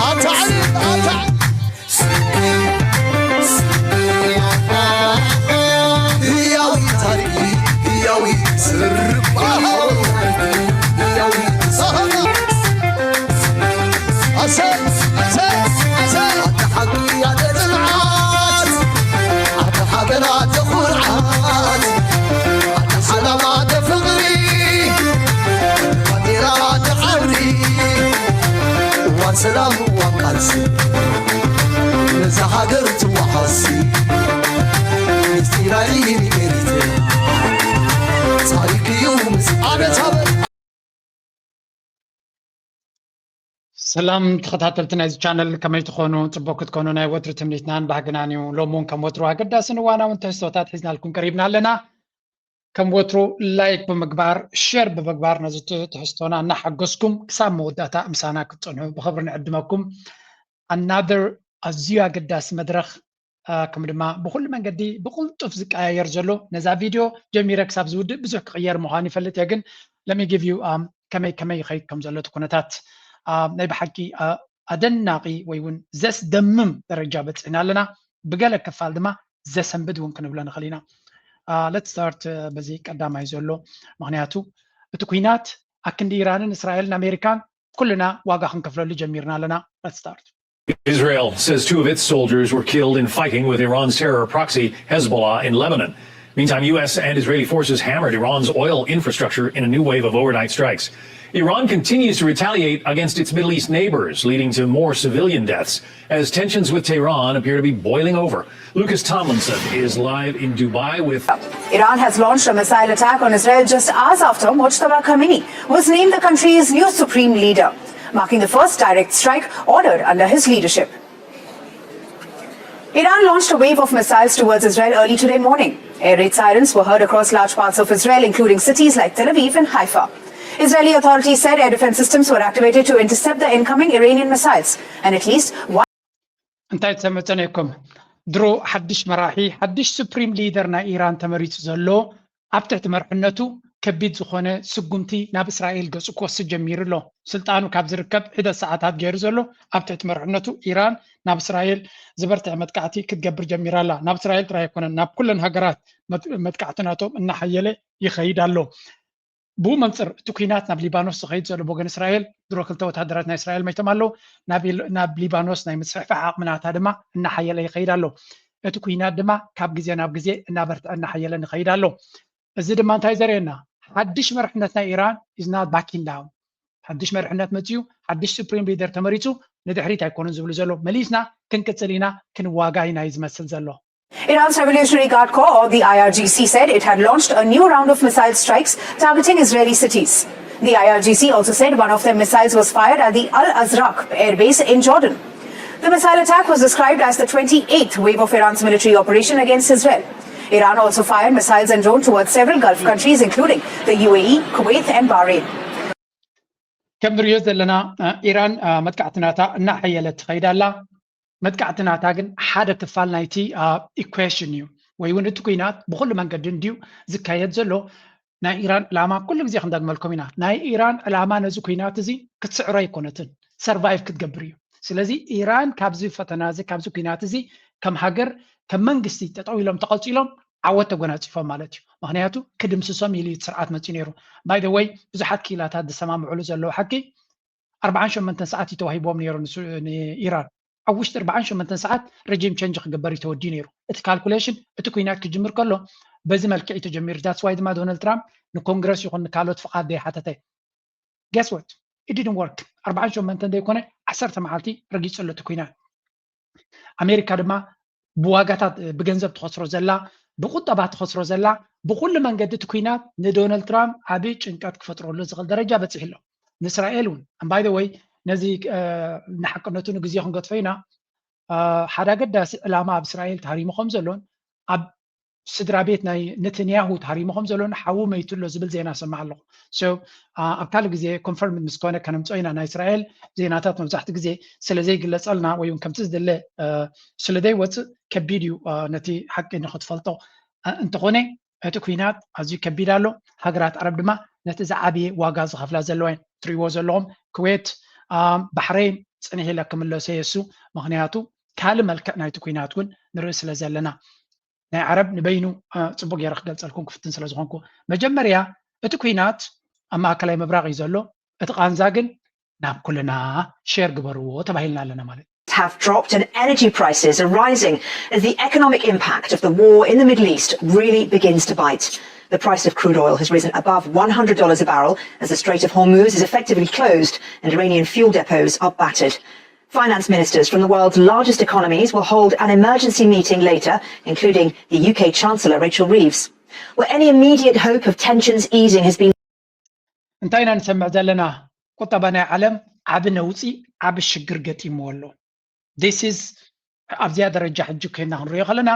ኣታ ዕብየት፣ ኣታ ህያዊ ታሪኽ፣ ህያዊ ስርባ፣ ህያዊ ኣሰ፣ ኣሰ፣ ኣሰ፣ ኣታ ሓቂ ኣደ ጽንዓት፣ ኣታ ሓበን ኣደ ኩርዓት፣ ኣታ ዓላማ ኣደ ፍቕሪ፣ ባንዴራ ኣደ ዓውዲ፣ እዋን ሰላም እዋን ቃልሲ፣ ነዛ ሃገር ትወሓሲ፣ ምስጢራ እዩ ኤሪትሪያ፣ ታሪኽ እዩ ምስ ኣበታበት። ሰላም ተኸታተልቲ ናይዚ ቻነል፣ ከመይ ትኾኑ? ጽቡቅ ክትኮኑ ናይ ወትሩ ትምኒትናን ባህግናን እዩ። ሎሚ እውን ከም ወትሩ ኣገዳስን እዋናውን ትሕዝቶታት ሒዝናልኩም ቀሪብና ኣለና። ከም ወትሩ ላይክ ብምግባር፣ ሼር ብምግባር ነዚ ት-፣ ትሕዝቶና እናሓገዝኩም ክሳብ መወዳእታ ምሳና ክትጸንሑ ብኽብሪ ንዕድመኩም። ኣናደር ኣዝዩ ኣገዳሲ መድረኽ፣ አ፣ ከም ድማ ብኹሉ መንገዲ ብቕልጡፍ ዝቀያየር ዘሎ፣ ነዛ ቪድዮ ጀሚረ ክሳብ ዝውድእ ብዙሕ ክቕየር ምዃኑ ይፈልጥ እየ፣ ግን let me give you፣ um፣ ከመይ፣ ከመይ ይኸይድ ከም ዘሎ እቲ ኩነታት፣ አ፣ ናይ ብሓቂ፣ አ፣ ኣደናቒ ወይ እውን ዘስደምም ደረጃ በጺሕና ኣለና። ብገለ ክፋል ድማ ዘሰንብድ እውን ክንብሎ ንኽእል ኢና። አ፣ let's start፣ አ፣ በዚ ቀዳማይ ዘሎ፣ ምኽንያቱ እቲ ኲናት ኣክንዲ ኢራንን እስራኤልን ኣሜሪካን ኩልና ዋጋ ክንከፍለሉ ጀሚርና ኣለና። Let's start። Israel says two of its soldiers were killed in fighting with Iran's terror proxy Hezbollah in Lebanon. Meantime, U S and Israeli forces hammered Iran's oil infrastructure in a new wave of overnight strikes. Iran continues to retaliate against its Middle East neighbors, leading to more civilian deaths as tensions with Tehran appear to be boiling over. Lucas Tomlinson is live in Dubai with Iran has launched a missile attack on Israel just hours after Mojtaba Khamenei was named the country's new supreme leader, marking the first direct strike ordered under his leadership. Iran launched a wave of missiles towards Israel early today morning. Air raid sirens were heard across large parts of Israel, including cities like Tel Aviv and Haifa. Israeli authorities said air defense systems were activated to intercept the incoming Iranian missiles, and at least one እንታይ ተመጸነኩም? ድሮ ሓድሽ መራሒ፣ ሓድሽ ሱፕሪም ሊደር ናይ ኢራን ተመሪጹ ዘሎ፣ ኣብ ትሕቲ መርሕነቱ ከቢድ ዝኾነ ስጉምቲ ናብ እስራኤል ገጹ ክወስድ ጀሚሩ ኣሎ። ስልጣኑ ካብ ዝርከብ ሒደት ሰዓታት ገይሩ ዘሎ፣ ኣብ ትሕቲ መርሕነቱ ኢራን ናብ እስራኤል ዝበርትዐ መጥቃዕቲ ክትገብር ጀሚራ ኣላ። ናብ እስራኤል ጥራይ ኣይኮነን፣ ናብ ኩለን ሃገራት መጥ-፣ መጥቃዕቲ ናቶም እናሓየለ ይኸይድ ኣሎ። ብኡ መንጽር እቲ ኲናት ናብ ሊባኖስ ዝኸይድ ዘሎ ብወገን እስራኤል፣ ድሮ ክልተ ወታደራት ናይ እስራኤል መይቶም ኣለዉ። ናብ ኢል-፣ ናብ ሊባኖስ ናይ ምስፍሕፋሕ ዓቕሚ ናታ ድማ እናሓየለ ይኸይድ ኣሎ። እቲ ኲናት ድማ ካብ ግዜ ናብ ግዜ እናበርትዐ እናሓየለ ንኸይድ ኣሎ። እዚ ድማ እንታይ ዘርእየና? ሓድሽ መርሕነት ናይ ኢራን is not backing down። ሓድሽ መርሕነት መጽዩ፣ ሓድሽ ሱፕሪም ሊደር ተመሪጹ፣ ንድሕሪት ኣይኮኑን ዝብሉ ዘለዉ። መሊስና ክንቅጽል ኢና፣ ክንዋጋ ኢና እዩ ዝመስል ዘሎ። Iran's Revolutionary Guard Corps, or the I R G C, said it had launched a new round of missile strikes targeting Israeli cities. The I R G C also said one of their missiles was fired at the Al Azraq airbase in Jordan. The missile attack was described as the twenty-eighth wave of Iran's military operation against Israel. Iran also fired missiles and drones towards several Gulf countries, including the U A E, Kuwait, and Bahrain. ከም ንሪኦ ዘለና፣ እ፣ ኢራን፣ እ፣ መጥቃዕቲ ናታ እናሓየለት ትኸይድ ኣላ። መጥቃዕቲ ናታ ግን ሓደ ክፋል ናይቲ፣ እ፣ ኢኩዌሽን እዩ፣ ወይ እውን እቲ ኲናት ብኹሉ መንገዲ እንድዩ ዝካየድ ዘሎ። ናይ ኢራን ዕላማ ኩሉ ግዜ ክንደግመልኩም ኢና። ናይ ኢራን ዕላማ ነዚ ኲናት እዚ ክትስዕሮ ኣይኮነትን፣ ሰርቫይቭ ክትገብር እዩ። ስለዚ ኢራን ካብዚ ፈተና እዚ፣ ካብዚ ኲናት እዚ ከም ሃገር፣ ከም መንግስቲ ጠጠው ኢሎም ተቐጺሎም ዓወት ተጎናጺፎም ማለት እዩ። ምኽንያቱ ክድምስሶም ኢሉ እዩ እቲ ስርዓት መጺኡ ነይሩ። ባይ ዘ ወይ ብዙሓት ክኢላታት ዝሰማምዕሉ ዘለዉ ሓቂ ኣርብዓን ሸሞንተን ሰዓት እዩ ተዋሂቦም ነይሩ ንሱ-፣ ንኢራን። ኣብ ውሽጢ ኣርብዓን ሸሞንተን ሰዓት ረጂም ቸንጅ ክግበር እዩ ተወዲኡ ነይሩ። እቲ ካልኩሌሽን፣ እቲ ኲናት ክጅምር ከሎ በዚ መልክዕ እዩ ተጀሚሩ። ዳትስ ዋይ ድማ ዶናልድ ትራምፕ ንኮንግረስ ይኹን ንካልኦት ፍቓድ ዘይሓተተ። Guess what? It didn't work። ኣርብዓን ሸሞንተን ዘይኮነ ዓሰርተ መዓልቲ ረጊጹ ኣሎ እቲ ኲናት። ኣሜሪካ ድማ ብዋጋታት፣ ብገንዘብ ትኸስሮ ዘላ፣ ብቁጠባ ትኸስሮ ዘላ፣ ብኹሉ መንገዲ እቲ ኲናት ንዶናልድ ትራምፕ ዓቢ ጭንቀት ክፈጥረሉ ዝኽእል ደረጃ በጺሑ ኣሎ። ንእስራኤል እውን፣ and by the way፣ ነዚ፣ እ፣ ንሓቅነቱ ንግዜ ክንገድፎ ኢና። እ፣ ሓደ ኣገዳሲ ዕላማ ኣብ እስራኤል ተሃሪሙ ከም ዘሎን ኣብ ስድራ ቤት ናይ ነተንያሁ ተሃሪሙ ከም ዘሎን ሓዉ መይቱ ኣሎ ዝብል ዜና ሰማዕ ኣለኹ። So፣ እ፣ ኣብ ካልእ ግዜ ኮንፈርም ምስ ኮነ ከነምጽኦ ኢና። ናይ እስራኤል ዜናታት መብዛሕትኡ ግዜ ስለ ዘይግለጸልና ወይ እውን ከምቲ ዝድለ፣ እ፣ ስለ ዘይወጽእ ከቢድ እዩ፣ እ፣ ነቲ ሓቂ ንኽትፈልጦ። እ፣ እንተኾነ እቲ ኲናት ኣዝዩ ከቢድ ኣሎ። ሃገራት ዓረብ ድማ ነቲ ዝዓበየ ዋጋ ዝኸፍላ ዘለዋ እየን። ትሪእዎ ዘለኹም ኩዌት፣ ባሕረይን ጽንሕ ኢለ ክምለሶ የሱ። ምክንያቱ ካልእ መልክዕ ናይቲ ኩናት እውን ንርኢ ስለ ዘለና፣ ናይ ዓረብ ንበይኑ ጽቡቅ ገይረ ክገልጸልኩም ክፍትን ስለ ዝኾንኩ፣ መጀመርያ እቲ ኩናት ኣብ ማእከላይ ምብራቕ እዩ ዘሎ። እቲ ቃንዛ ግን ናብ ኩልና ሼር ግበርዎ ተባሂልና ኣለና ማለት እዩ። Have dropped and energy prices are rising as the economic impact of the war in the Middle East really begins to bite. The price of crude oil has risen above one hundred dollars a barrel as the Strait of Hormuz is effectively closed and Iranian fuel depots are battered. Finance ministers from the world's largest economies will hold an emergency meeting later, including the U K Chancellor Rachel Reeves. Well, any immediate hope of tensions easing has been እንታይ ኢና ንሰምዕ ዘለና? ቁጠባ ናይ ዓለም ዓቢ ነውጺ፣ ዓቢ ሽግር ገጢምዎ ኣሎ። This is ኣብዚኣ ደረጃ ሕጂ ኮይና ክንሪኦ ከለና፣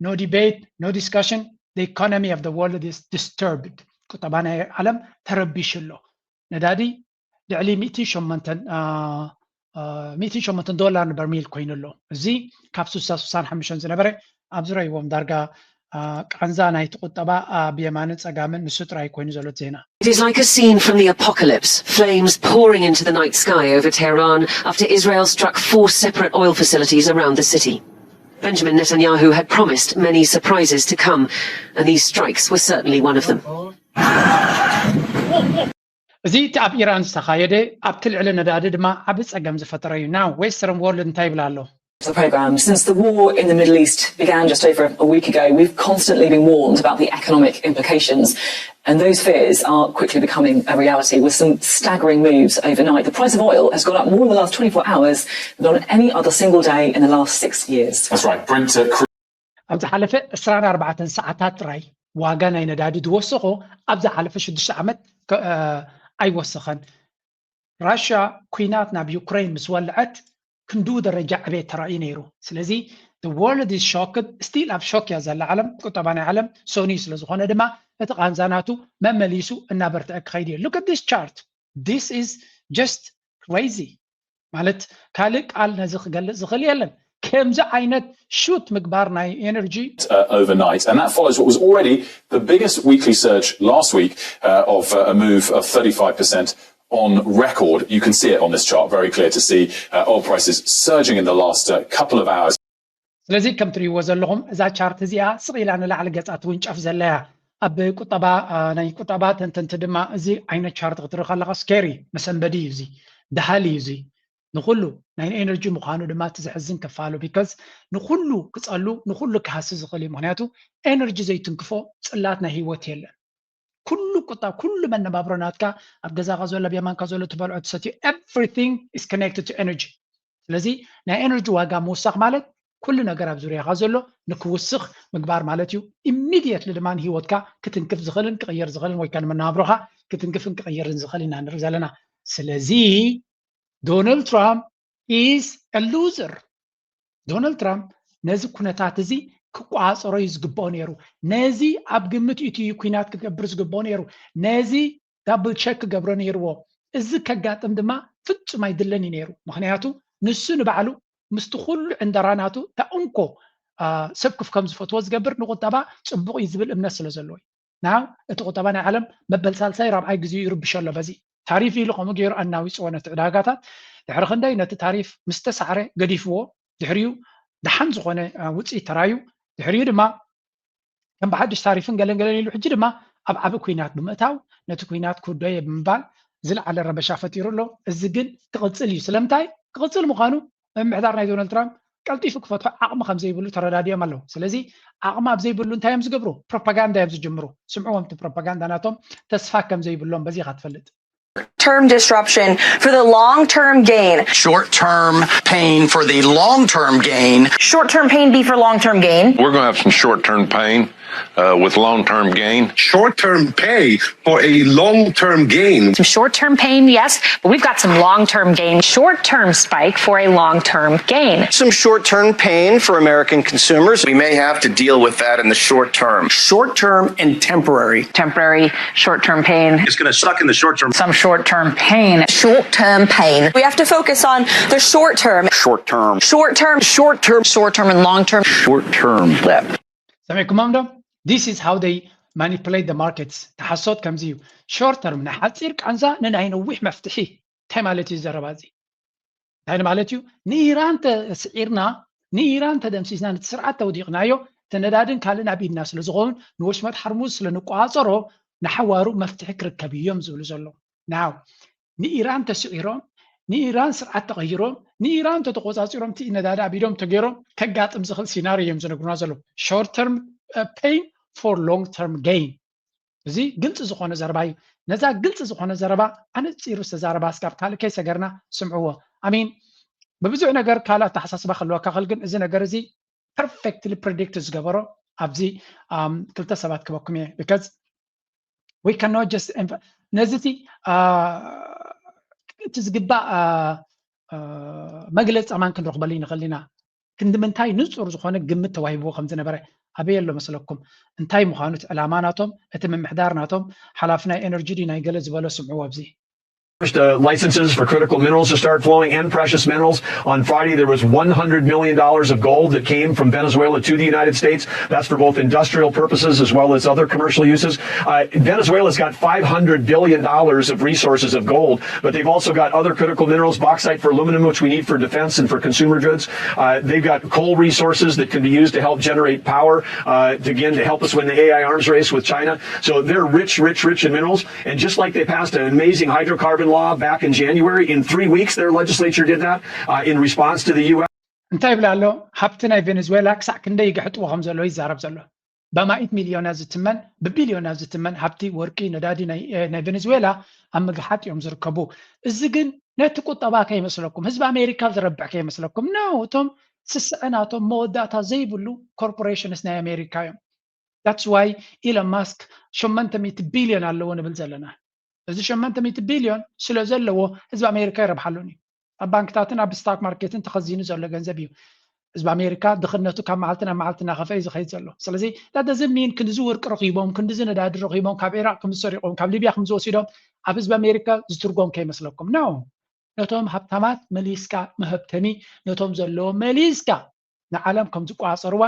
no debate, no discussion, the economy of the world is disturbed። ቁጠባ ናይ ዓለም ተረቢሹ ኣሎ። ነዳዲ ልዕሊ ሚእትን ሸሞንተን ዶላር ንበርሚል ኮይኑ ኣሎ። እዚ ካብ ስሳ ስሳን ሓሙሽተን ዝነበረ ኣብዚ ረይዎም ዳርጋ ቃንዛ ናይቲ ቁጠባ ኣብ የማንን ጸጋምን ንሱ ጥራይ ኮይኑ ዘሎ ዜና። It is like a scene from the apocalypse, flames pouring into the night sky over Tehran after Israel struck four separate oil facilities around the city. Benjamin Netanyahu had promised many surprises to come, and these strikes were certainly one of them. እዚ እቲ ኣብ ኢራን ዝተኻየደ ኣብቲ ልዕሊ ነዳዲ ድማ ዓቢ ጸገም ዝፈጠረ እዩ። ናው ዌስተርን ወርልድ እንታይ ይብል ኣሎ? The programme. Since the war in the Middle East began just over a week ago, we've constantly been warned about the economic implications, and those fears are quickly becoming a reality with some staggering moves overnight. The price of oil has gone up more in the last twenty-four hours than on any other single day in the last six years. That's right. Brent uh, crude. ኣብ ዝሓለፈ ዕስራን ኣርባዕተን ሰዓታት ጥራይ ዋጋ ናይ ነዳዲ ዝወሰኾ ኣብ ዝሓለፈ ሽዱሽተ ዓመት ከ- እ፣ ኣይወሰኸን። ራሽያ ኩናት ናብ ዩክሬን ምስ ወልዐት ክንድኡ ደረጃ ዕቤት ተራእዩ ነይሩ። ስለዚ the world is shocked፣ ስቲል ኣብ ሾክ እያ ዘላ ዓለም። ቁጠባ ናይ ዓለም ሶኒ ስለ ዝኾነ ድማ እቲ ቃንዛ ናቱ መመሊሱ እናበርትዐ ክኸይድ እዩ። Look at this chart, this is just crazy። ማለት ካልእ ቃል ነዚ ክገልጽ ዝኽእል የለን። ከምዚ ዓይነት ሹት ምግባር ናይ ኤነርጂ uh, overnight, and that follows what was already the biggest weekly surge last week uh, of uh, a move of thirty-five percent on record. You can see it on this chart, very clear to see uh, oil prices surging in the last uh, couple of hours. ስለዚ ከም ትርእይዎ ዘለኹም እዛ ቻርት እዚኣ ስቕ ኢላ ንላዕሊ ገጻ ትውንጨፍ ዘለያ ኣብ ቁጠባ እ፣ ናይ ቁጠባ ተንተንቲ ድማ እዚ ዓይነት ቻርት ክትርኢ ከለኻ ስኬሪ መሰንበዲ እዩ። እዚ ደሃል እዩ። እዚ ንኩሉ ናይ ኤነርጂ ምዃኑ ድማ እቲ ዘሕዝን ክፋሉ ቢካዝ ንኩሉ ክጸሉ ንኩሉ ክሃሲ ዝኽእል እዩ። ምክንያቱ ኤነርጂ ዘይትንክፎ ጽላት ናይ ህይወት የለን። ኩሉ ቁጣ ኩሉ መነባብሮ ናትካ ኣብ ገዛኻ ዘሎ ኣብ የማንካ ዘሎ ትበልዖ ትሰትዮ everything is connected to energy። ስለዚ ናይ ኤነርጂ ዋጋ ምውሳኽ ማለት ኩሉ ነገር ኣብ ዙርያኻ ዘሎ ንክውስኽ ምግባር ማለት እዩ። ኢሚድየትሊ ድማ ንህይወትካ ክትንክፍ ዝኽእልን ክቕየር ዝኽእልን ወይ ከዓ ንመነባብሮኻ ክትንክፍን ክቕየርን ዝኽእል ኢና ንርኢ ዘለና። ስለዚ ዶናልድ ትራምፕ is a loser። ዶናልድ ትራምፕ ነዚ ኩነታት እዚ ክቋፀሮ እዩ ዝግብኦ ነይሩ። ነዚ ኣብ ግምት ኢትዩ ኩናት ክገብር ዝግብኦ ነይሩ። ነዚ ዳብል ቸክ ክገብሮ ነይርዎ። እዚ ከጋጥም ድማ ፍጹም ኣይድለን እዩ ነይሩ። ምክንያቱ ንሱ ንባዕሉ ምስቲ ኩሉ ዕንደራ ናቱ እታ እንኮ ሰብ ክፍ ከም ዝፈትዎ ዝገብር ንቁጠባ ጽቡቕ እዩ ዝብል እምነት ስለ ዘለዎ እዩ። ናው እቲ ቁጠባ ናይ ዓለም መበል ሳልሳይ ራብዓይ ግዜኡ ይርብሾ ኣሎ። በዚ ታሪፍ ኢሉ ከምኡ ገይሩ ኣናዊፅዎ ነቲ ዕዳጋታት። ድሕሪ ክንደይ ነቲ ታሪፍ ምስ ተሳዕረ ገዲፍዎ፣ ድሕሪኡ ደሓን ዝኾነ ውፅኢት ተራዩ። ድሕሪኡ ድማ ከም ብሓድሽ ታሪፍን ገለን ገለን ኢሉ ሕጂ ድማ ኣብ ዓቢ ኩናት ብምእታው ነቲ ኩናት ክውደዮ ብምባል ዝለዓለ ረበሻ ፈጢሩ ኣሎ። እዚ ግን ክቕፅል እዩ። ስለምንታይ ክቕፅል ምዃኑ ምምሕዳር ናይ ዶናልድ ትራምፕ ቀልጢፉ ክፈትሖ ዓቕሚ ከም ዘይብሉ ተረዳዲኦም ኣለዉ። ስለዚ ዓቕሚ ኣብ ዘይብሉ እንታይ እዮም ዝገብሩ? ፕሮፓጋንዳ እዮም ዝጅምሩ። ስምዕዎም እቲ ፕሮፓጋንዳ ናቶም ተስፋ ከም ዘይብሎም በዚ ኢኻ ትፈልጥ። Term disruption for the long term gain. Short term pain for the long term gain. Short term pain be for long term gain. We're going to have some short term pain uh, with long term gain. Short term pay for a long term gain. Some short term pain, yes, but we've got some long term gain. Short term spike for a long term gain. Some short term pain for American consumers. We may have to deal with that in the short term. Short term and temporary. Temporary short term pain. It's going to suck in the short term. Some short term pain. Short term pain. We have to focus on the short term. Short term. Short term. Short term. Short term and long term. Short term. That. ሰሚዕኩሞም ዶ? This is how they manipulate the markets። ተሓሶት ከምዚ እዩ። ሾርት ተርም ናይ ሓፂር ቃንዛ ንናይ ነዊሕ መፍትሒ። እንታይ ማለት እዩ ዘረባ እዚ? እንታይ ማለት እዩ? ንኢራን ተስዒርና፣ ንኢራን ተደምሲስና፣ ነቲ ስርዓት ተውዲቕናዮ፣ እቲ ነዳድን ካልእን ኣብ ኢድና ስለ ዝኸውን፣ ንወሽመጥ ሓርሙዝ ስለ ንቆፃፀሮ፣ ንሓዋሩ መፍትሒ ክርከብ እዮም ዝብሉ ዘለዉ። ናው ንኢራን ተስዒሮም፣ ንኢራን ስርዓት ተቐይሮም፣ ንኢራን ተተቆፃፂሮም፣ እቲ ነዳዲ ኣብ ኢዶም ተገይሮም ከጋጥም ዝኽእል ሲናሪ እዮም ዝነግሩና ዘለዉ። Short term pain for long term gain። እዚ ግልፂ ዝኾነ ዘረባ እዩ። ነዛ ግልፂ ዝኾነ ዘረባ ኣነፂሩ ዝተዛረባ እስካብ ካልእ ከይሰገርና ስምዕዎ። ኣሚን ብብዙሕ ነገር ካልእ ኣተሓሳስባ ክህልወካ ክእል፣ ግን እዚ ነገር እዚ perfectly predict ዝገበሮ ኣብዚ ክልተ ሰባት ክበኩም እየ። Because we cannot just ነዚ እቲ እቲ ዝግባእ መግለፂ ኣማን ክንረኽበሉ ይንኽእል ኢና። ክንዲ ምንታይ ንፁር ዝኾነ ግምት ተዋሂብዎ ከም ዝነበረ ኣበይ ኣሎ መስለኩም? እንታይ ምዃኑ እቲ ዕላማ ናቶም፣ እቲ ምምሕዳር ናቶም፣ ሓላፊ ናይ ኤነርጂ ድዩ ናይ ገለ ዝበሎ ስምዕዎ ኣብዚ። First, uh, licenses for critical minerals to start flowing and precious minerals. On Friday, there was one hundred million dollars of gold that came from Venezuela to the United States. That's for both industrial purposes as well as other commercial uses. Uh, Venezuela's got five hundred billion dollars of resources of gold, but they've also got other critical minerals, bauxite for aluminum, which we need for defense and for consumer goods. Uh, they've got coal resources that can be used to help generate power, uh, to, again, to help us win the A I arms race with China. So they're rich, rich, rich in minerals. And just like they passed an amazing hydrocarbon law back in January, in three weeks their legislature did that uh, in response to the U S. እንታይ ይብል ኣሎ? ሃብቲ ናይ ቬኔዙዌላ ክሳዕ ክንደይ ይግሕጥዎ ከም ዘሎ ይዛረብ ዘሎ። በማኢት ሚልዮናት ዝትመን፣ ብቢልዮናት ዝትመን ሃብቲ፣ ወርቂ፣ ነዳዲ ናይ ቬኔዙዌላ ኣብ ምግሓጥ እዮም ዝርከቡ። እዚ ግን ነቲ ቁጠባ ከይመስለኩም፣ ህዝቢ ኣሜሪካ ዝረብሕ ከይመስለኩም ነው። እቶም ስስዐ ናቶም መወዳእታ ዘይብሉ ኮርፖሬሽንስ ናይ ኣሜሪካ እዮም። That's why ኢሎን ማስክ ሸመንተ ሚእቲ ቢልዮን ኣለዎ ንብል ዘለና። እዚ ሸመንተ ሚእቲ ቢልዮን ስለ ዘለዎ ህዝቢ ኣሜሪካ ይረብሓሉን እዩ። ኣብ ባንክታትን ኣብ ስታክ ማርኬትን ተኸዚኑ ዘሎ ገንዘብ እዩ። ህዝቢ ኣሜሪካ ድኽነቱ ካብ መዓልቲ ናብ መዓልቲ እናኸፍአ እዩ ዝኸይድ ዘሎ። ስለዚ that doesn't mean ክንድዚ ወርቂ ረኺቦም፣ ክንድዚ ነዳዲ ረኺቦም፣ ካብ ኢራቅ ክንዲ ሰሪቖም፣ ካብ ሊብያ ክንዲ ወሲዶም ኣብ ህዝቢ ኣሜሪካ ዝትርጎም ከይመስለኩም ነው። ነቶም ሃብታማት መሊስካ መሀብተሚ፣ ነቶም ዘለዎም መሊስካ ንዓለም ከም ዝቆፃፀርዋ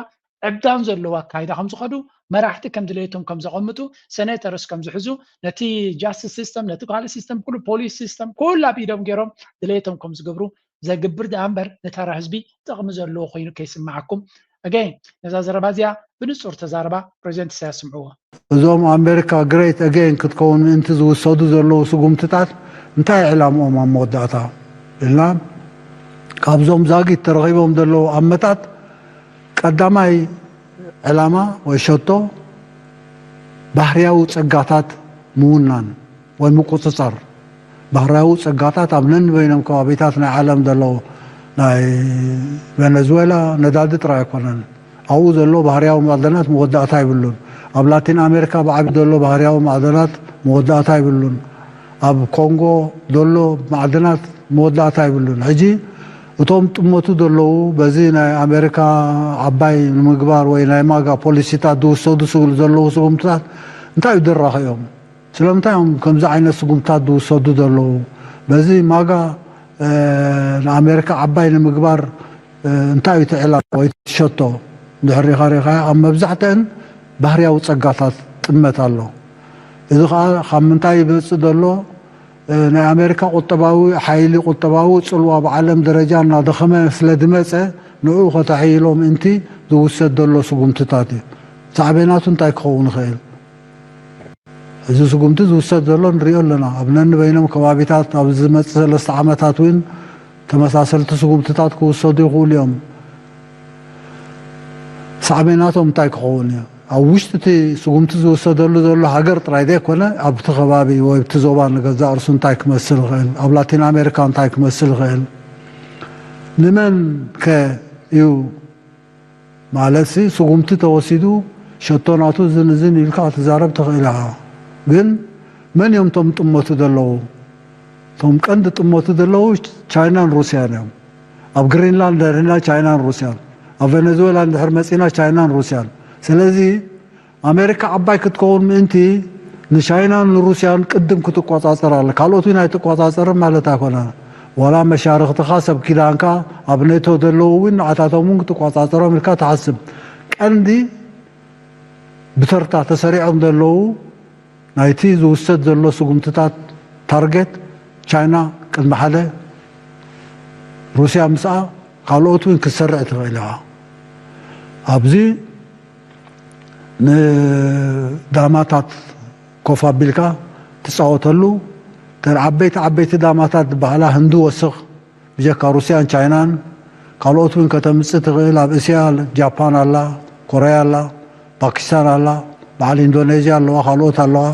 ዕብዳን ዘለዎ ኣካይዳ ከም ዝኸዱ፣ መራሕቲ ከም ድሌቶም ከም ዘቐምጡ፣ ሴኔተርስ ከም ዝሕዙ፣ ነቲ ጃስቲስ ሲስተም፣ ነቲ ካልእ ሲስተም ኩሉ፣ ፖሊስ ሲስተም ኩሉ ኣብ ኢዶም ገይሮም ድሌቶም ከም ዝገብሩ ዘግብር ደኣ እምበር ንተራ ህዝቢ ጥቕሚ ዘለዎ ኮይኑ ከይስምዓኩም። ኣገይን ነዛ ዘረባ እዚኣ ብንፁር ተዛረባ ፕሬዚደንት ኢሳያስ ስምዕዎ። እዞም ኣሜሪካ ግሬት ኣገይን ክትከውን ምእንቲ ዝውሰዱ ዘለዉ ስጉምትታት እንታይ ዕላምኦም ኣብ መወዳእታ ኢልና ካብዞም ዛጊት ተረኺቦም ዘለዉ ኣመታት ቀዳማይ ዕላማ ወይ ሸቶ ባህርያዊ ጸጋታት ምውናን ወይ ምቁጽጻር ባህርያዊ ጸጋታት ኣብ ነንበይኖም ከባቢታት ናይ ዓለም ዘለዉ ናይ ቬነዝዌላ ነዳዲ ጥራይ ኣይኮነን ኣብኡ ዘሎ ባህርያዊ ማዕደናት መወዳእታ ይብሉን ኣብ ላቲን ኣሜሪካ ብዓቢ ዘሎ ባህርያዊ ማዕደናት መወዳእታ ይብሉን ኣብ ኮንጎ ዘሎ ማዕድናት መወዳእታ ይብሉን። ሕጂ እቶም ጥመቱ ዘለዉ በዚ ናይ ኣሜሪካ ዓባይ ንምግባር ወይ ናይ ማጋ ፖሊሲታት ዝውሰዱ ስግሉ ዘለዉ ስጉምትታት እንታይ እዩ ድራኺ እዮም? ስለምንታይ እዮም ከምዚ ዓይነት ስጉምትታት ዝውሰዱ ዘለዉ? በዚ ማጋ ንኣሜሪካ ዓባይ ንምግባር እንታይ እዩ ትዕላ ወይ ትሸቶ? ድሕሪኻ ሪኻ ኣብ መብዛሕትአን ባህርያዊ ጸጋታት ጥመት ኣሎ። እዚ ኸዓ ካብ ምንታይ ይመጽእ ዘሎ? ናይ ኣሜሪካ ቁጠባዊ ሓይሊ ቁጠባዊ ጽልዋ ብዓለም ደረጃ እናደኸመ ስለ ዝመጸ ንኡ ከተሐይሎ ምእንቲ ዝውሰድ ዘሎ ስጉምትታት እዩ። ሳዕቤናቱ እንታይ ክኸውን ይኽእል? እዚ ስጉምቲ ዝውሰድ ዘሎ ንሪኦ ኣለና። ኣብ ነንበይኖም ከባቢታት ኣብ ዝመጽእ ሰለስተ ዓመታት እውን ተመሳሰልቲ ስጉምትታት ክውሰዱ ይኽእሉ እዮም። ሳዕቤናቶም እንታይ ክኸውን እዩ? ኣብ ውሽጢ እቲ ስጉምቲ ዝውሰደሉ ዘሎ ሃገር ጥራይ ዘይኮነ ኣብቲ ከባቢ ወይ ኣብቲ ዞባ ንገዛእ ርሱ እንታይ ክመስል ይኽእል? ኣብ ላቲን ኣሜሪካ እንታይ ክመስል ይኽእል? ንመን ከ እዩ ማለትሲ ስጉምቲ ተወሲዱ ሸቶ ናቱ እዝን እዝን ኢልካ ክትዛረብ ትኽእል ኢኻ። ግን መን እዮም እቶም ጥመቱ ዘለዉ? እቶም ቀንዲ ጥመቱ ዘለዉ ቻይናን ሩስያን እዮም። ኣብ ግሪንላንድ እንድሕር ቻይናን ሩስያን፣ ኣብ ቬነዝዌላ እንድሕር መፂና ቻይናን ሩስያን። ስለዚ ኣሜሪካ ዓባይ ክትከውን ምእንቲ ንቻይናን ንሩስያን ቅድም ክትቆፃፀር ኣለ። ካልኦት እውን ኣይትቆፃፀርን ማለት ኣይኮነን። ዋላ መሻርክትኻ ሰብ ኪዳንካ ኣብ ኔቶ ዘለዉ እውን ንዓታቶም እውን ክትቆፃፀሮም ኢልካ ትሓስብ። ቀንዲ ብተርታ ተሰሪዖም ዘለዉ ናይቲ ዝውሰድ ዘሎ ስጉምትታት ታርጌት ቻይና ቅድሚ ሓደ ሩስያ ምስኣ ካልኦት እውን ክትሰርዕ ትኽእል ኢኻ። ኣብዚ ንዳማታት ኮፍ ኣቢልካ ትፃወተሉ፣ ተን ዓበይቲ ዓበይቲ ዳማታት ዝበሃላ ህንዲ ወስኽ፣ ብጀካ ሩስያን ቻይናን ካልኦት እውን ከተምፅእ ትኽእል። ኣብ እስያ ጃፓን ኣላ፣ ኮርያ ኣላ፣ ፓኪስታን ኣላ፣ በዓል ኢንዶኔዥያ ኣለዋ፣ ካልኦት ኣለዋ።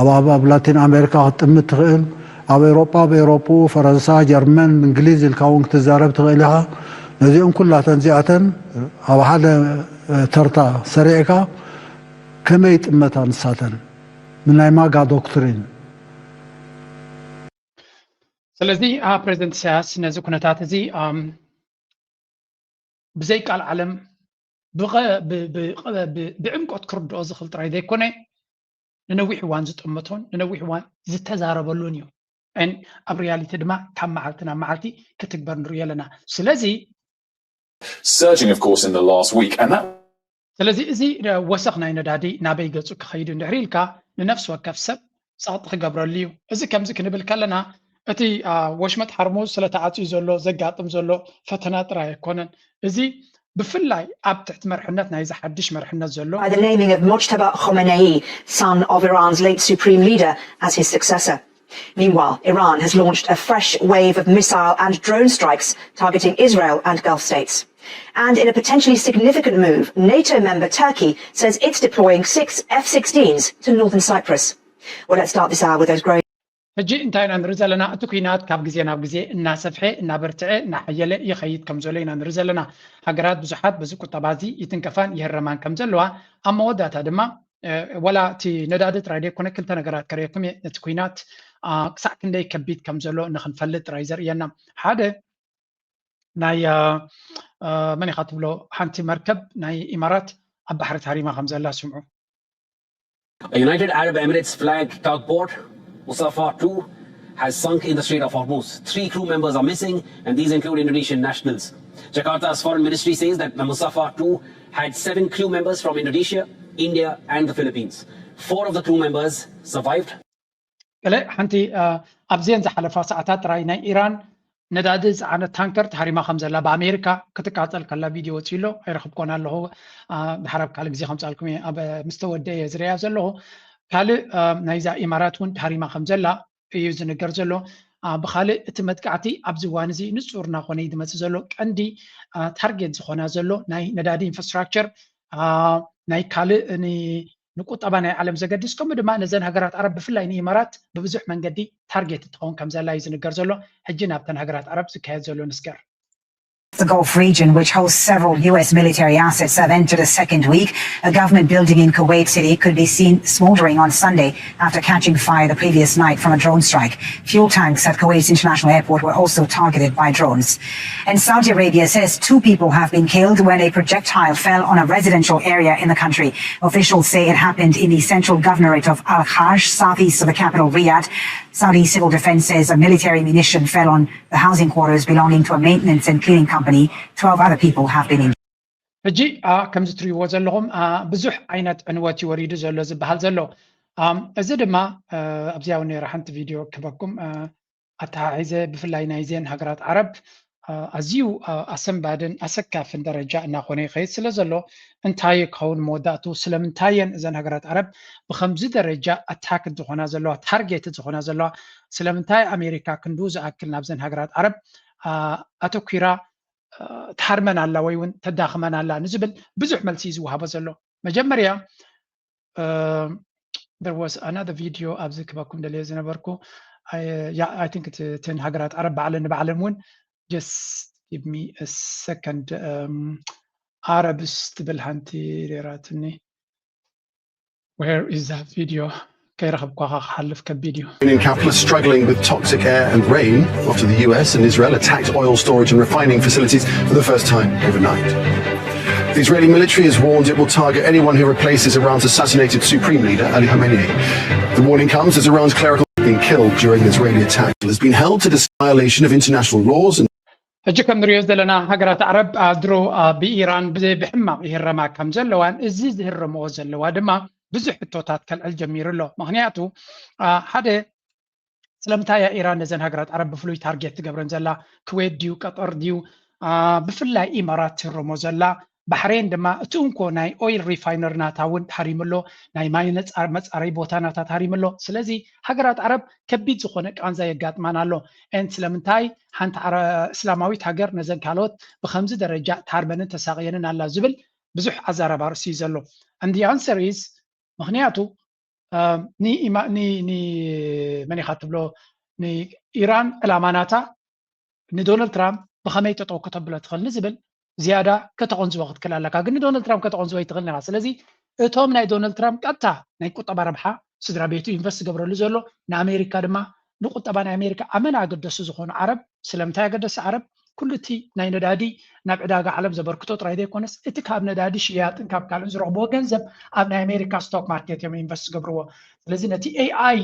ኣብ ኣብ ኣብ ላቲን ኣሜሪካ ክትጥምት ትኽእል። ኣብ ኤውሮጳ፣ ኣብ ኤውሮጳ ፈረንሳ፣ ጀርመን፣ እንግሊዝ ኢልካ እውን ክትዛረብ ትኽእል ኢኻ። ነዚኦም ኩላተን እዚኣተን ኣብ ሓደ ተርታ ሰሪዕካ ከመይ ይጥመታ ንሳተን? ምን ናይ ማጋ ዶክትሪን? ስለዚ ፕሬዚደንት ኢሳያስ ነዚ ኩነታት እዚ ብዘይ ቃል ዓለም ብዕምቆት ክርድኦ ዝኽእል ጥራይ ዘይኮነ፣ ንነዊሕ እዋን ዝጠመቶን ንነዊሕ እዋን ዝተዛረበሉን እዩ። ኣብ ሪያሊቲ ድማ ካብ መዓልቲ ናብ መዓልቲ ክትግበር ንሪኦ ኣለና። ስለዚ surging, of course, in the last week. And that ስለዚ እዚ ወሰኽ ናይ ነዳዲ ናበይ ገጹ ክኸይድ እንድሕሪ ኢልካ ንነፍሲ ወከፍ ሰብ ጸቕጢ ክገብረሉ እዩ። እዚ ከምዚ ክንብል ከለና እቲ ወሽመጥ ሓርሙዝ ስለተዓጽዩ ዘሎ ዘጋጥም ዘሎ ፈተና ጥራይ ኣይኮነን። እዚ ብፍላይ ኣብ ትሕቲ መርሕነት ናይዚ ሓድሽ መርሕነት ዘሎ By the naming of Mojtaba Khomeini, son of Iran's late supreme leader, as his successor. Meanwhile, Iran has launched a fresh wave of missile and drone strikes targeting Israel and Gulf states. And in a potentially significant move, NATO member Turkey says it's deploying six F sixteens to northern Cyprus. Well, let's start this hour with those growing. ሕጂ እንታይ ኢና ንርኢ ዘለና? እቲ ኩናት ካብ ግዜ ናብ ግዜ እናሰፍሐ፣ እናበርትዐ፣ እናሓየለ ይኸይድ ከም ዘሎ ኢና ንርኢ ዘለና። ሃገራት ብዙሓት በዚ ቁጠባ እዚ ይትንከፋን ይህረማን ከም ዘለዋ፣ ኣብ መወዳእታ ድማ ወላ እቲ ነዳዲ ጥራይ ዘይኮነ ክልተ ነገራት ከርእየኩም እየ። እቲ ኩናት ክሳዕ ክንደይ ከቢድ ከም ዘሎ ንክንፈልጥ ጥራይ ዘርእየና። ሓደ ናይ መን ኢኻ ትብሎ ሓንቲ መርከብ ናይ ኢማራት ኣብ ባሕሪ ተሃሪማ ከም ዘላ ስምዑ። A United Arab Emirates flagged tugboat Musafa two has sunk in the Strait of Hormuz. Three crew members are missing, and these include Indonesian nationals. Jakarta's foreign ministry says that the Musafa two had seven crew members from Indonesia, India, and the Philippines. Four of the crew members survived. ገለ ሓንቲ ኣብዘን ዝሓለፋ ሰዓታት ጥራይ ናይ ኢራን ነዳዲ ዝፀዓነት ታንከር ተሃሪማ ከም ዘላ ብኣሜሪካ ክትቃፀል ከላ ቪድዮ ወፂኡ ኣሎ። ኣይረኽብኮን ኣለኹ። ድሓር ኣብ ካልእ ግዜ ከምፃልኩም እየ። ኣብ ምስ ተወደአ እየ ዝርእያ ዘለኹ። ካልእ ናይዛ ኢማራት እውን ተሃሪማ ከም ዘላ እዩ ዝንገር ዘሎ። ብኻልእ እቲ መጥቃዕቲ ኣብዚ እዋን እዚ ንፁር እናኾነ እዩ ዝመፅእ ዘሎ። ቀንዲ ታርጌት ዝኾና ዘሎ ናይ ነዳዲ ኢንፍራስትራክቸር ናይ ካልእ ንቁጠባ ናይ ዓለም ዘገድስ ከምኡ ድማ ነዘን ሃገራት ዓረብ ብፍላይ ንኢማራት ብብዙሕ መንገዲ ታርጌት ትኸውን ከም ዘላ እዩ ዝንገር ዘሎ። ሕጂ ናብተን ሃገራት ዓረብ ዝካየድ ዘሎ ንስገር። The Gulf region, which holds several U S military assets, have entered a second week. A government building in Kuwait City could be seen smoldering on Sunday after catching fire the previous night from a drone strike. Fuel tanks at Kuwait's international airport were also targeted by drones. And Saudi Arabia says two people have been killed when a projectile fell on a residential area in the country. Officials say it happened in the central governorate of Al Kharj, southeast of the capital Riyadh. Saudi civil defense says a military munition fell on the housing quarters belonging to a maintenance and cleaning company. Twelve other people have been injured. ሕጂ ከምዚ ትሪእዎ ዘለኹም ብዙሕ ዓይነት ዕንወት እዩ ወሪዱ ዘሎ ዝበሃል ዘሎ። እዚ ድማ ኣብዚኣ እውን ነይረ ሓንቲ ቪድዮ ክበኩም ኣተሓሒዘ ብፍላይ ናይዘን ሃገራት ዓረብ ኣዝዩ ኣሰንባድን ኣሰካፍን ደረጃ እናኾነ ይኸይድ ስለ ዘሎ እንታይ ክኸውን መወዳእቱ? ስለምንታይ እየን እዘን ሃገራት ዓረብ ብከምዚ ደረጃ ኣታክ ዝኾና ዘለዋ ታርጌት ዝኾና ዘለዋ? ስለምንታይ ኣሜሪካ ክንዱ ዝኣክል ናብዘን ሃገራት ዓረብ ኣተኲራ ትሃርመን ኣላ ወይ እውን ተዳኽመን ኣላ ንዝብል ብዙሕ መልሲ እዩ ዝወሃቦ ዘሎ። መጀመርያ there was another video ኣብዚ ክበኩም ደልየ ዝነበርኩ I think እተን ሃገራት ዓረብ ባዕለን ንባዕለን እውን just give me a second Arabs ትብል ሓንቲ ሬራትኒ Where is that video? ከይረኸብኳ ክሓልፍ ከቢድ እዩ። Iranian capital is struggling with toxic air and rain after the U S and Israel attacked oil storage and refining facilities for the first time overnight. The Israeli military has warned it will target anyone who replaces Iran's assassinated supreme leader Ali Khamenei. The warning comes as Iran's clerical being killed during an Israeli attack has been held to deny violation of international laws and ሕጂ ከም ንሪኦ ዘለና ሃገራት ዓረብ ድሮ ብኢራን ብሕማቕ ይህረማ ከም ዘለዋን እዚ ዝህረምኦ ዘለዋ ድማ ብዙሕ ሕቶታት ከልዕል ጀሚሩ ኣሎ። ምክንያቱ ሓደ ስለምንታይ እያ ኢራን ነዘን ሃገራት ዓረብ ብፍሉይ ታርጌት ትገብረን ዘላ? ክዌት ድዩ፣ ቀጠር ድዩ፣ ብፍላይ ኢማራት ትህረሞ ዘላ? ባሕሬን ድማ እቲ እንኮ ናይ ኦይል ሪፋይነር ናታ እውን ተሃሪሙ ኣሎ። ናይ ማይ መፃረይ ቦታ ናታ ተሃሪሙ ኣሎ። ስለዚ ሃገራት ዓረብ ከቢድ ዝኾነ ቃንዛ የጋጥማን ኣሎ። ን ስለምንታይ ሓንቲ እስላማዊት ሃገር ነዘን ካልኦት ብከምዚ ደረጃ ትሃርመንን ተሳቕየንን ኣላ ዝብል ብዙሕ ኣዛረባ ርእሲ እዩ ዘሎ። And the answer is ምክንያቱ መን ኢኻ ትብሎ ንኢራን ዕላማ ናታ ንዶናልድ ትራምፕ ብኸመይ ጠጠው ከተብሎ ትኽእል ንዝብል ዝያዳ ከተቐንዝቦ ክትክእል ኣለካ። ግን ንዶናልድ ትራምፕ ከተቐንዝቦ ይትኽእል ኢኻ። ስለዚ እቶም ናይ ዶናልድ ትራምፕ ቀጥታ ናይ ቁጠባ ረብሓ ስድራ ቤቱ ኢንቨስት ዝገብረሉ ዘሎ ንኣሜሪካ ድማ ንቁጠባ ናይ ኣሜሪካ ኣመና ኣገደሱ ዝኾኑ ዓረብ ስለምንታይ ኣገደሲ ዓረብ ኩሉ እቲ ናይ ነዳዲ ናብ ዕዳጋ ዓለም ዘበርክቶ ጥራይ ዘይኮነስ እቲ ካብ ነዳዲ ሽያጥን ካብ ካልእን ዝረኽብዎ ገንዘብ ኣብ ናይ ኣሜሪካ ስቶክ ማርኬት እዮም ኢንቨስት ዝገብርዎ። ስለዚ ነቲ ኤኣይ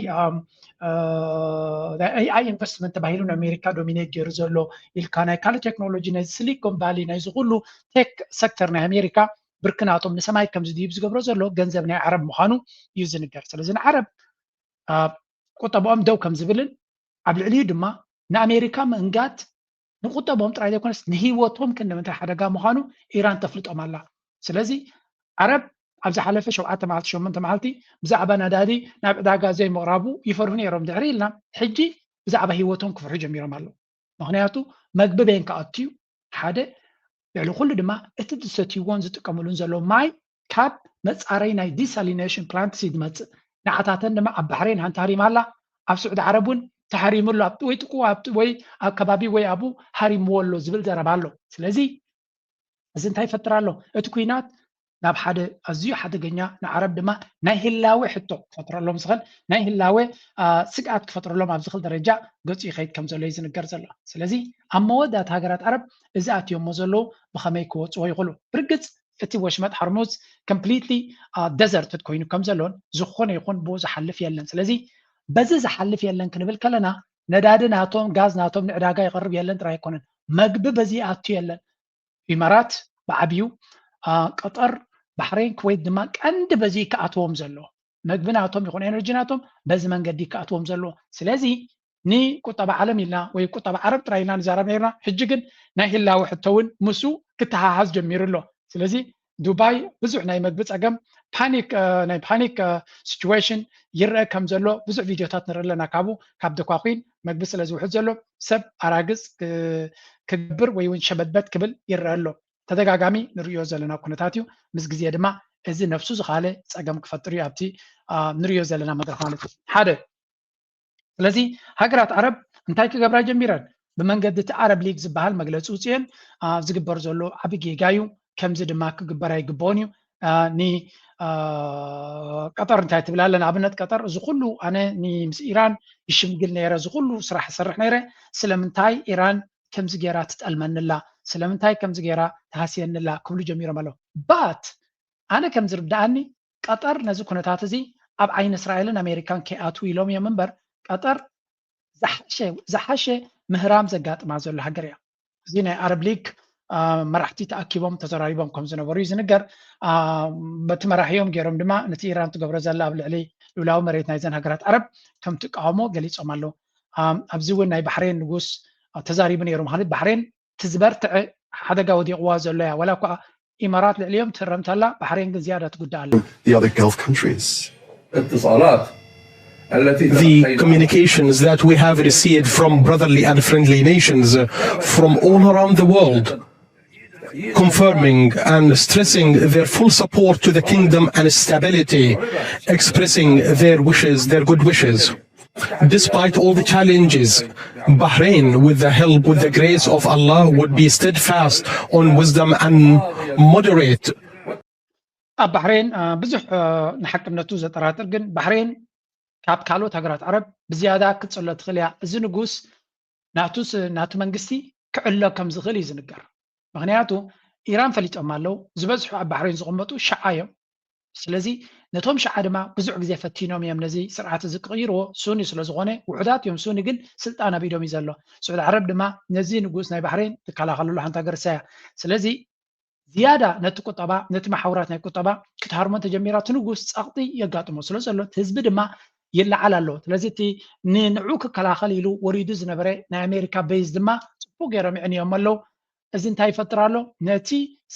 ኤኣይ ኢንቨስትመንት ተባሂሉ ንኣሜሪካ ዶሚኔት ገይሩ ዘሎ ኢልካ ናይ ካልእ ቴክኖሎጂ ናይ ሲሊኮን ቫሊ ናይዚ ኩሉ ቴክ ሰክተር ናይ ኣሜሪካ ብርክናቶም ንሰማይ ከምዚ ድይብ ዝገብሮ ዘሎ ገንዘብ ናይ ዓረብ ምዃኑ እዩ ዝንገር። ስለዚ ንዓረብ ቁጠባኦም ደው ከም ዝብልን ኣብ ልዕሊኡ ድማ ንኣሜሪካ ምእንጋድ ንቁጠባኦም ጥራይ ዘይኮነስ ንህይወቶም ክንዲ ምንታይ ሓደጋ ምዃኑ ኢራን ተፍልጦም ኣላ። ስለዚ ዓረብ ኣብ ዝሓለፈ ሸውዓተ መዓልቲ ሸሞንተ መዓልቲ ብዛዕባ ነዳዲ ናብ ዕዳጋ ዘይምቕራቡ ይፈርሁ ነይሮም ድሕሪ ኢልና ሕጂ ብዛዕባ ህይወቶም ክፍርሑ ጀሚሮም ኣለዉ። ምክንያቱ መግቢ በይን ክኣቱ እዩ ሓደ ልዕሊ ኩሉ ድማ እቲ ዝሰትይዎን ዝጥቀምሉን ዘሎ ማይ ካብ መፃረይ ናይ ዲሳሊኔሽን ፕላንትስ እዩ ዝመፅእ። ንዓታተን ድማ ኣብ ባሕሬን ሓንቲ ሃሪማ ኣላ፣ ኣብ ስዑዲ ዓረብ እውን ተሃሪሙ ኣሎ፣ ወይ ጥቁ ወይ ኣብ ከባቢ ወይ ኣብኡ ሃሪምዎ ኣሎ ዝብል ዘረባ ኣሎ። ስለዚ እዚ እንታይ ይፈጥር ኣሎ? እቲ ኩናት ናብ ሓደ ኣዝዩ ሓደገኛ ንዓረብ ድማ ናይ ህላወ ሕቶ ክፈጥረሎም ዝኽእል ናይ ህላወ ስግኣት ክፈጥረሎም ኣብ ዝኽእል ደረጃ ገፁ ይኸይድ ከም ዘሎ እዩ ዝንገር ዘሎ። ስለዚ ኣብ መወዳእታ ሃገራት ዓረብ እዚ ኣትዮሞ ዘለዉ ብኸመይ ክወፅዎ ይኽእሉ? ብርግፅ እቲ ወሽመጥ ሃርሙዝ ኮምፕሊትሊ ደዘርትድ ኮይኑ ከም ዘሎን ዝኾነ ይኹን ብኡ ዝሓልፍ የለን። ስለዚ በዚ ዝሓልፍ የለን ክንብል ከለና ነዳዲ ናቶም ጋዝ ናቶም ንዕዳጋ ይቐርብ የለን ጥራይ ኣይኮነን፣ መግቢ በዚ ኣቱ የለን። ኢማራት ብዓብዩ ቀጠር ባሕሬን ኩዌት ድማ ቀንዲ በዚ ክኣትዎም ዘሎ መግቢ ናቶም ይኹን ኤነርጂ ናቶም በዚ መንገዲ ክኣትዎም ዘሎ። ስለዚ ንቁጠባ ዓለም ኢልና ወይ ቁጠባ ዓረብ ጥራይ ኢልና ንዛረብ ነርና። ሕጂ ግን ናይ ህላወ ሕቶ እውን ምስኡ ክተሓሓዝ ጀሚሩ ኣሎ። ስለዚ ዱባይ ብዙሕ ናይ መግቢ ፀገም ፓኒክ ናይ ፓኒክ ሲቹዌሽን ይረአ ከም ዘሎ ብዙሕ ቪድዮታት ንርኢ ኣለና። ካብኡ ካብ ደኳኩን መግቢ ስለ ዝውሕድ ዘሎ ሰብ ኣራግፅ ክገብር ወይ እውን ሸበድበድ ክብል ይረአ ኣሎ። ተደጋጋሚ ንርእዮ ዘለና ኩነታት እዩ። ምስ ግዜ ድማ እዚ ነፍሱ ዝኻለ ፀገም ክፈጥር እዩ ኣብቲ ንርእዮ ዘለና መድረክ ማለት እዩ ሓደ። ስለዚ ሃገራት ዓረብ እንታይ ክገብራ ጀሚረን? ብመንገዲ እቲ ዓረብ ሊግ ዝበሃል መግለፂ ውፅኤን ዝግበር ዘሎ ዓቢ ጌጋ እዩ። ከምዚ ድማ ክግበር ኣይግብኦን እዩ። ንቀጠር እንታይ ትብል ኣለ? ንኣብነት ቀጠር እዚ ኩሉ ኣነ ምስ ኢራን ይሽምግል ነይረ፣ እዚ ኩሉ ስራሕ ይሰርሕ ነይረ፣ ስለምንታይ ኢራን ከምዚ ገይራ ትጠልመንላ? ስለምንታይ ከምዚ ገይራ ትሃስየንላ? ክብሉ ጀሚሮም ኣለዉ። ባት ኣነ ከም ዝርድኣኒ ቀጠር ነዚ ኩነታት እዚ ኣብ ዓይኒ እስራኤልን ኣሜሪካን ከይኣትዉ ኢሎም እዮም እምበር ቀጠር ዝሓሸ ምህራም ዘጋጥማ ዘሎ ሃገር እያ። እዚ ናይ ኣረብ ሊግ መራሕቲ ተኣኪቦም ተዘራሪቦም ከም ዝነበሩ እዩ ዝንገር። በቲ መራሒኦም ገይሮም ድማ ነቲ ኢራን ትገብሮ ዘላ ኣብ ልዕሊ ልኡላዊ መሬት ናይዘን ሃገራት ዓረብ ከም ትቃወሞ ገሊፆም ኣለዉ። ኣብዚ እውን ናይ ባሕሬን ንጉስ ተዛሪቡ ነይሩ። ማለት ባሕሬን እቲ ዝበርትዐ ሓደጋ ወዲቕዋ ዘሎ እያ። ዋላ እኳ ኢማራት ልዕሊኦም ትህረም ተላ፣ ባሕሬን ግን ዝያዳ ትጉዳእ ኣላ። The other Gulf countries. اتصالات التي The communications that we have received from brotherly and friendly nations uh, from all around the world, confirming and stressing their full support to the kingdom and stability, expressing their wishes, their good wishes. Despite all the challenges, Bahrain, with the help, with the grace of Allah, would be steadfast on wisdom and moderate. ኣብ ባሕሬን ብዙሕ ንሓቅነቱ ዘጠራጥር ግን ባሕሬን ካብ ካልኦት ሃገራት ዓረብ ብዝያዳ ክትፅሎ ትኽእል እያ። እዚ ንጉስ ናቱ መንግስቲ ክዕሎ ከም ዝኽእል እዩ ዝንገር። ምክንያቱ ኢራን ፈሊጦም ኣለዉ። ዝበዝሑ ኣብ ባሕሬን ዝቕመጡ ሸዓ እዮም። ስለዚ ነቶም ሸዓ ድማ ብዙሕ ግዜ ፈቲኖም እዮም ነዚ ስርዓት እዚ ክቕይርዎ። ሱኒ ስለ ዝኾነ ውሑዳት እዮም። ሱኒ ግን ስልጣን ኣብ ኢዶም እዩ ዘሎ። ስዑድ ዓረብ ድማ ነዚ ንጉስ ናይ ባሕሬን ትከላኸለሉ ሓንቲ ሃገር እሳ እያ። ስለዚ ዝያዳ ነቲ ቁጠባ ነቲ መሓውራት ናይ ቁጠባ ክትሃርሞ እንተጀሚራ እቲ ንጉስ ጸቕጢ የጋጥሞ ስለ ዘሎ እቲ ህዝቢ ድማ ይለዓል ኣሎ። ስለዚ እቲ ንንዑ ክከላኸል ኢሉ ወሪዱ ዝነበረ ናይ ኣሜሪካ በይዝ ድማ ጽቡቅ ገይሮም ይዕንዮም ኣለዉ። እዚ እንታይ ይፈጥር ኣሎ? ነቲ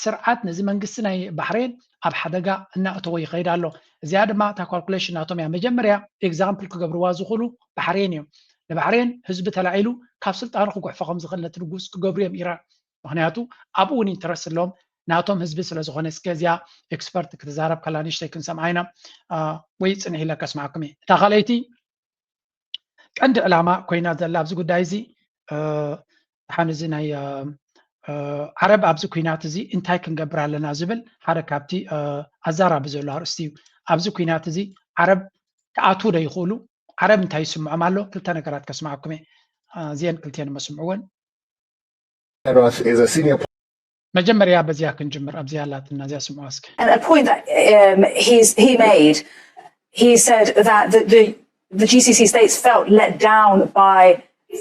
ስርዓት፣ ነዚ መንግስቲ ናይ ባሕሬን ኣብ ሓደጋ እናእተዎ ይኸይድ ኣሎ። እዚኣ ድማ እታ ካልኩሌሽን ናቶም እያ። መጀመርያ ኤግዛምፕል ክገብርዋ ዝኽእሉ ባሕሬን እዮም። ንባሕሬን ህዝቢ ተላዒሉ ካብ ስልጣኑ ክጉሕፎ ከም ዝኽእል ነቲ ንጉስ ክገብሩ እዮም ኢራን። ምክንያቱ ኣብኡ እውን ኢንተረስት ኣለዎም ናቶም ህዝቢ ስለ ዝኾነ። እስከ እዚኣ ኤክስፐርት ክትዛረብ ከላ ንእሽተይ ክንሰምዓ ኢና። ወይ ፅንሕ ኢለ ከስማዕኩም እየ። እታ ካልኣይቲ ቀንዲ ዕላማ ኮይና ዘላ ኣብዚ ጉዳይ እዚ ሓን እዚ ናይ ዓረብ ኣብዚ ኩናት እዚ እንታይ ክንገብር ኣለና ዝብል ሓደ ካብቲ ኣዛራቢ ዘሎ ኣርእስቲ እዩ። ኣብዚ ኩናት እዚ ዓረብ ክኣትዉ ዶ ይኽእሉ? ዓረብ እንታይ ይስምዖም ኣሎ? ክልተ ነገራት ከስምዓኩም እየ። እዚአን ክልቲአን እሞ ስምዕወን። መጀመርያ በዚያ ክንጅምር፣ ኣብዚያ ኣላትና፣ እዚያ ስምዑ እስከ። And a point that um, he's, he made, he said that the, the, the G C C states felt let down by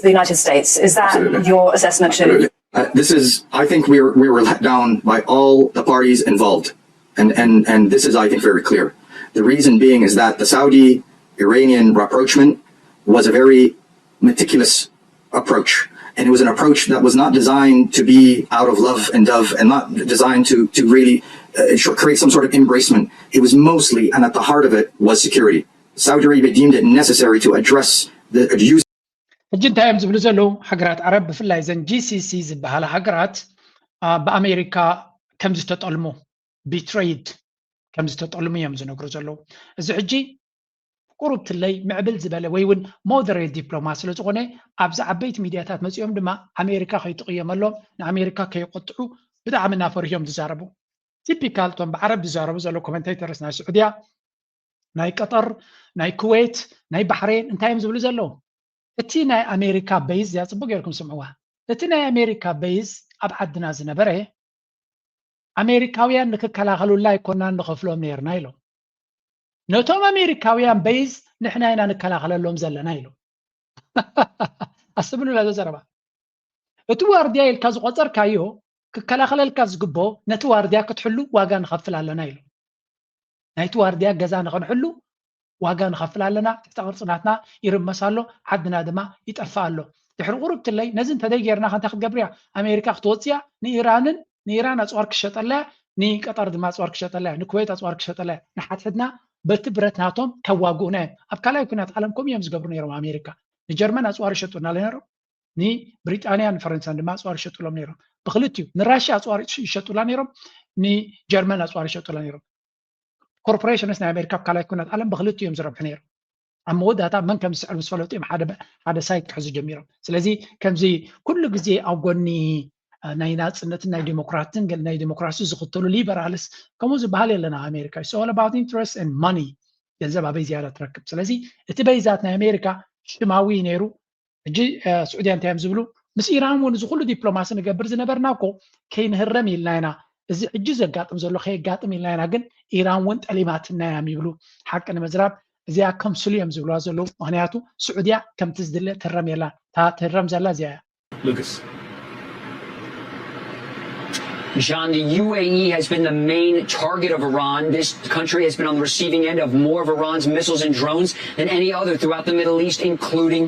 the United States. Is that your assessment too? Uh, this is, I think we were, we were let down by all the parties involved. And, and, and this is, I think, very clear. The reason being is that the Saudi Iranian rapprochement was a very meticulous approach. And it was an approach that was not designed to be out of love and dove and not designed to, to really uh, create some sort of embracement. It was mostly, and at the heart of it, was security. Saudi Arabia deemed it necessary to address the use ሕጂ እንታይ እዮም ዝብሉ ዘለዉ? ሃገራት ዓረብ ብፍላይ ዘን ጂ ሲ ሲ ዝበሃላ ሃገራት ብኣሜሪካ ከም ዝተጠልሙ፣ ቢትረይድ ከም ዝተጠልሙ እዮም ዝነግሩ ዘለዉ። እዚ ሕጂ ቁሩብ ትለይ ምዕብል ዝበለ ወይ እውን ሞደሬት ዲፕሎማት ስለ ዝኾነ ኣብዚ ዓበይቲ ሚድያታት መፂኦም ድማ ኣሜሪካ ከይጥቕየመሎም፣ ንኣሜሪካ ከይቆጥዑ ብጣዕሚ እናፈርሁ እዮም ዝዛረቡ። ቲፒካል እቶም ብዓረብ ዝዛረቡ ዘለዉ ኮመንቴተርስ ናይ ስዑድያ፣ ናይ ቀጠር፣ ናይ ኩዌት፣ ናይ ባሕሬን እንታይ እዮም ዝብሉ ዘለዉ? እቲ ናይ ኣሜሪካ በይዝ እዚኣ ፅቡቅ ጌርኩም ስምዕዋ። እቲ ናይ ኣሜሪካ በይዝ ኣብ ዓድና ዝነበረ ኣሜሪካውያን ንክከላኸሉላ ኣይኮናን ንኸፍሎም ነይርና ኢሎም። ነቶም ኣሜሪካውያን በይዝ ንሕና ኢና ንከላኸለሎም ዘለና ኢሎም። ኣስተብህሉላ እዛ ዘረባ። እቲ ዋርድያ ኢልካ ዝቆፀርካዮ ክከላኸለልካ ዝግብኦ ነቲ ዋርድያ ክትሕሉ ዋጋ ንኸፍል ኣለና ኢሎም። ናይቲ ዋርድያ ገዛ ንኸንሕሉ ዋጋ ንኸፍል ኣለና። ትሕተ ቅርፂ ናትና ይርመስ ኣሎ፣ ዓድና ድማ ይጠፍእ ኣሎ። ድሕሪ ቁሩብ ትለይ ነዚ እንተደይ ጌርና ከ እንታይ ክትገብር እያ ኣሜሪካ ክትወፅእ እያ? ንኢራንን ንኢራን ኣፅዋር ክሸጠላ እያ፣ ንቀጠር ድማ ኣፅዋር ክሸጠላ እያ፣ ንኩዌት ኣፅዋር ክሸጠላ እያ። ንሓድሕድና በቲ ብረት ናቶም ከዋግኡና እዮም። ኣብ ካልኣይ ኩናት ዓለም ከምኡ እዮም ዝገብሩ ነይሮም። ኣሜሪካ ንጀርመን ኣፅዋር ይሸጡና ነይሮም፣ ንብሪጣንያን ንፈረንሳን ድማ ኣፅዋር ይሸጡሎም ነይሮም። ብክልቲኡ ንራሽያ ኣፅዋር ይሸጡላ ነይሮም፣ ንጀርመን ኣፅዋር ይሸጡላ ነይሮም። ኮርፖሬሽንስ ናይ ኣሜሪካ ኣብ ካልኣይ ኩናት ዓለም ብክልቲኡ እዮም ዝረብሑ ነይሮም። ኣብ መወዳእታ መን ከም ዝስዕር ምስ ፈለጡ እዮም ሓደ ሳይድ ክሕዙ ጀሚሮም። ስለዚ ከምዚ ኩሉ ግዜ ኣብ ጎኒ ናይ ናፅነትን ናይ ዲሞክራትን ገለ ናይ ዲሞክራሲ ዝኽተሉ ሊበራልስ ከምኡ ዝበሃል የለን ኣብ ኣሜሪካ። It's all about interest and money። ገንዘብ ኣበይ ዝያዳ ትረክብ። ስለዚ እቲ በይዛት ናይ ኣሜሪካ ሽማዊ ነይሩ። ሕጂ ስዑድያ እንታይ እዮም ዝብሉ? ምስ ኢራን እውን እዚ ኩሉ ዲፕሎማሲ ንገብር ዝነበርና እኮ ከይንህረም ኢልና ኢና። እዚ ሕጂ ዘጋጥም ዘሎ ከየጋጥም ኢልና ኢና፣ ግን ኢራን እውን ጠሊማትና እያ ይብሉ። ሓቂ ንምዝራብ እዚኣ ከምስሉ እዮም ዝብልዋ ዘለዉ። ምክንያቱ ስዑድያ ከምቲ ዝድለ ትህረም የላን። እታ ትህረም ዘላ እዚኣ እያ። Lucas. John, the U A E has been the main target of Iran. This country has been on the receiving end of more of Iran's missiles and drones than any other throughout the Middle East, including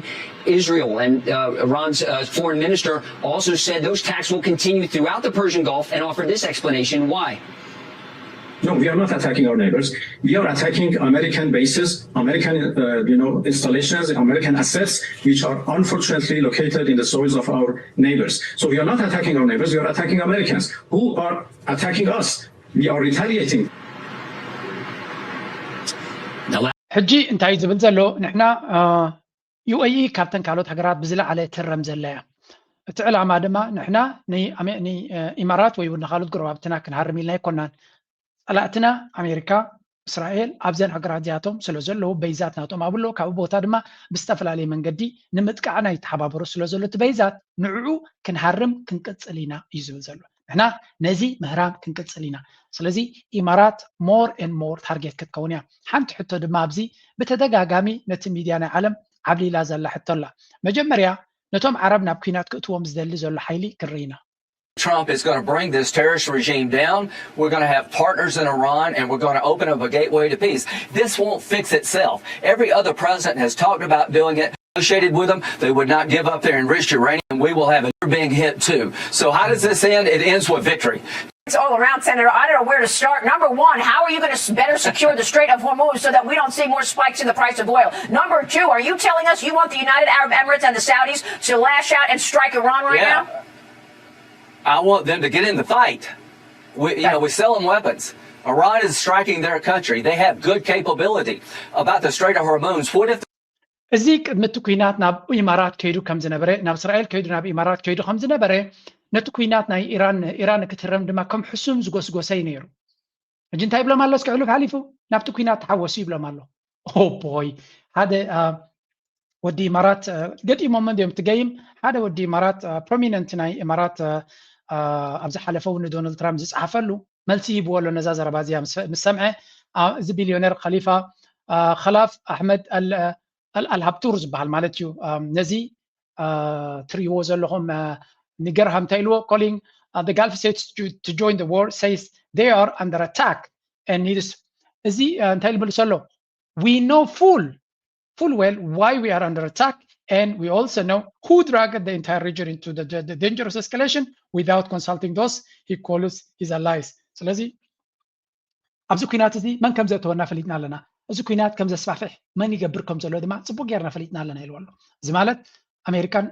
Israel. And uh, Iran's uh, foreign minister also said those attacks will continue throughout the Persian Gulf and offered this explanation why. No, we are not attacking our neighbors. We are attacking American bases, American, uh, you know, installations, American assets, which are unfortunately located in the soils of our neighbors. So we are not attacking our neighbors. We are attacking Americans who are attacking us. We are retaliating. ሕጂ እንታይ ዝብል ዘሎ ንሕና ዩ ኤ ኢ ካብተን ካልኦት ሃገራት ብዝለዓለ ትረም ዘላ እያ። እቲ ዕላማ ድማ ንሕና ንኢማራት ወይ እውን ንካልኦት ጎረባብትና ክንሃርም ኢልና ኣይኮናን። ጸላእትና ኣሜሪካ፣ እስራኤል ኣብዘን ሃገራት እዚኣቶም ስለ ዘለዉ በይዛት ናቶም ኣብ ኣለዉ፣ ካብኡ ቦታ ድማ ብዝተፈላለየ መንገዲ ንምጥቃዕና ይተሓባበሩ ስለ ዘሎ እቲ በይዛት ንዕኡ ክንሃርም ክንቅጽል ኢና እዩ ዝብል ዘሎ። ንሕና ነዚ ምህራም ክንቅጽል ኢና። ስለዚ ኢማራት more and more ታርጌት ክትከውን እያ። ሓንቲ ሕቶ ድማ ኣብዚ ብተደጋጋሚ ነቲ ሚድያ ናይ ዓለም ዓብሊላ ዘላ ሕቶ ኣላ። መጀመርያ ነቶም ዓረብ ናብ ኲናት ክእትዎም ዝደሊ ዘሎ ሓይሊ ክንርኢ ኢና። Trump is going to bring this terrorist regime down. We're going to have partners in Iran, and we're going to open up a gateway to peace. This won't fix itself. Every other president has talked about doing it, negotiated with them. They would not give up their enriched uranium. We will have a big hit too. So how does this end? It ends with victory. It's all around, Senator. I don't know where to start. Number one, how are you going to better secure the Strait of Hormuz so that we don't see more spikes in the price of oil? Number two, are you telling us you want the United Arab Emirates and the Saudis to lash out and strike Iran right yeah. now? I want them to get in the fight. We, you know, we sell them weapons. Iran is striking their country. They have good capability. About the Strait of Hormuz, what if እዚ ቅድሚ እቲ ኩናት ናብ ኢማራት ከይዱ ከም ዝነበረ ናብ እስራኤል ከይዱ ናብ ኢማራት ከይዱ ከም ዝነበረ ነቲ ኩናት ናይ ኢራን ኢራን ክትህረም ድማ ከም ሕሱም ዝጎስጎሰ እዩ ነይሩ። ሕጂ እንታይ ይብሎም ኣሎ? እስኪ ሕሉፍ ሓሊፉ ናብቲ ኩናት ተሓወሱ ይብሎም ኣሎ። ኦቦይ ሓደ ወዲ ኢማራት ገጢሞም እንዲዮም ትገይም ሓደ ወዲ ኢማራት ፕሮሚነንት ናይ ኢማራት ኣብ ዝሓለፈው ንዶናልድ ትራምፕ ዝፀሓፈሉ መልሲ ሂብዎ ኣሎ። ነዛ ዘረባ እዚኣ ምስ ሰምዐ እዚ ቢልዮነር ከሊፋ ከላፍ ኣሕመድ ኣልሃብቱር ዝበሃል ማለት እዩ። ነዚ ትርእይዎ ዘለኹም ንገርሃም እንታይ ኢልዎ calling the Gulf states to join the war says they are under attack and needs እዚ እንታይ ኢሉ መልሱ ኣሎ? We know full full well why we are under attack and we also know who dragged the entire region into the, the dangerous escalation without consulting those he calls his allies. ስለዚ ኣብዚ ኩናት እዚ መን ከም ዘእተወና ፈሊጥና ኣለና። እዚ ኩናት ከም ዘስፋፍሕ መን ይገብር ከም ዘሎ ድማ ፅቡቅ ጌርና ፈሊጥና ኣለና ኢልዎ ኣሎ። እዚ ማለት ኣሜሪካን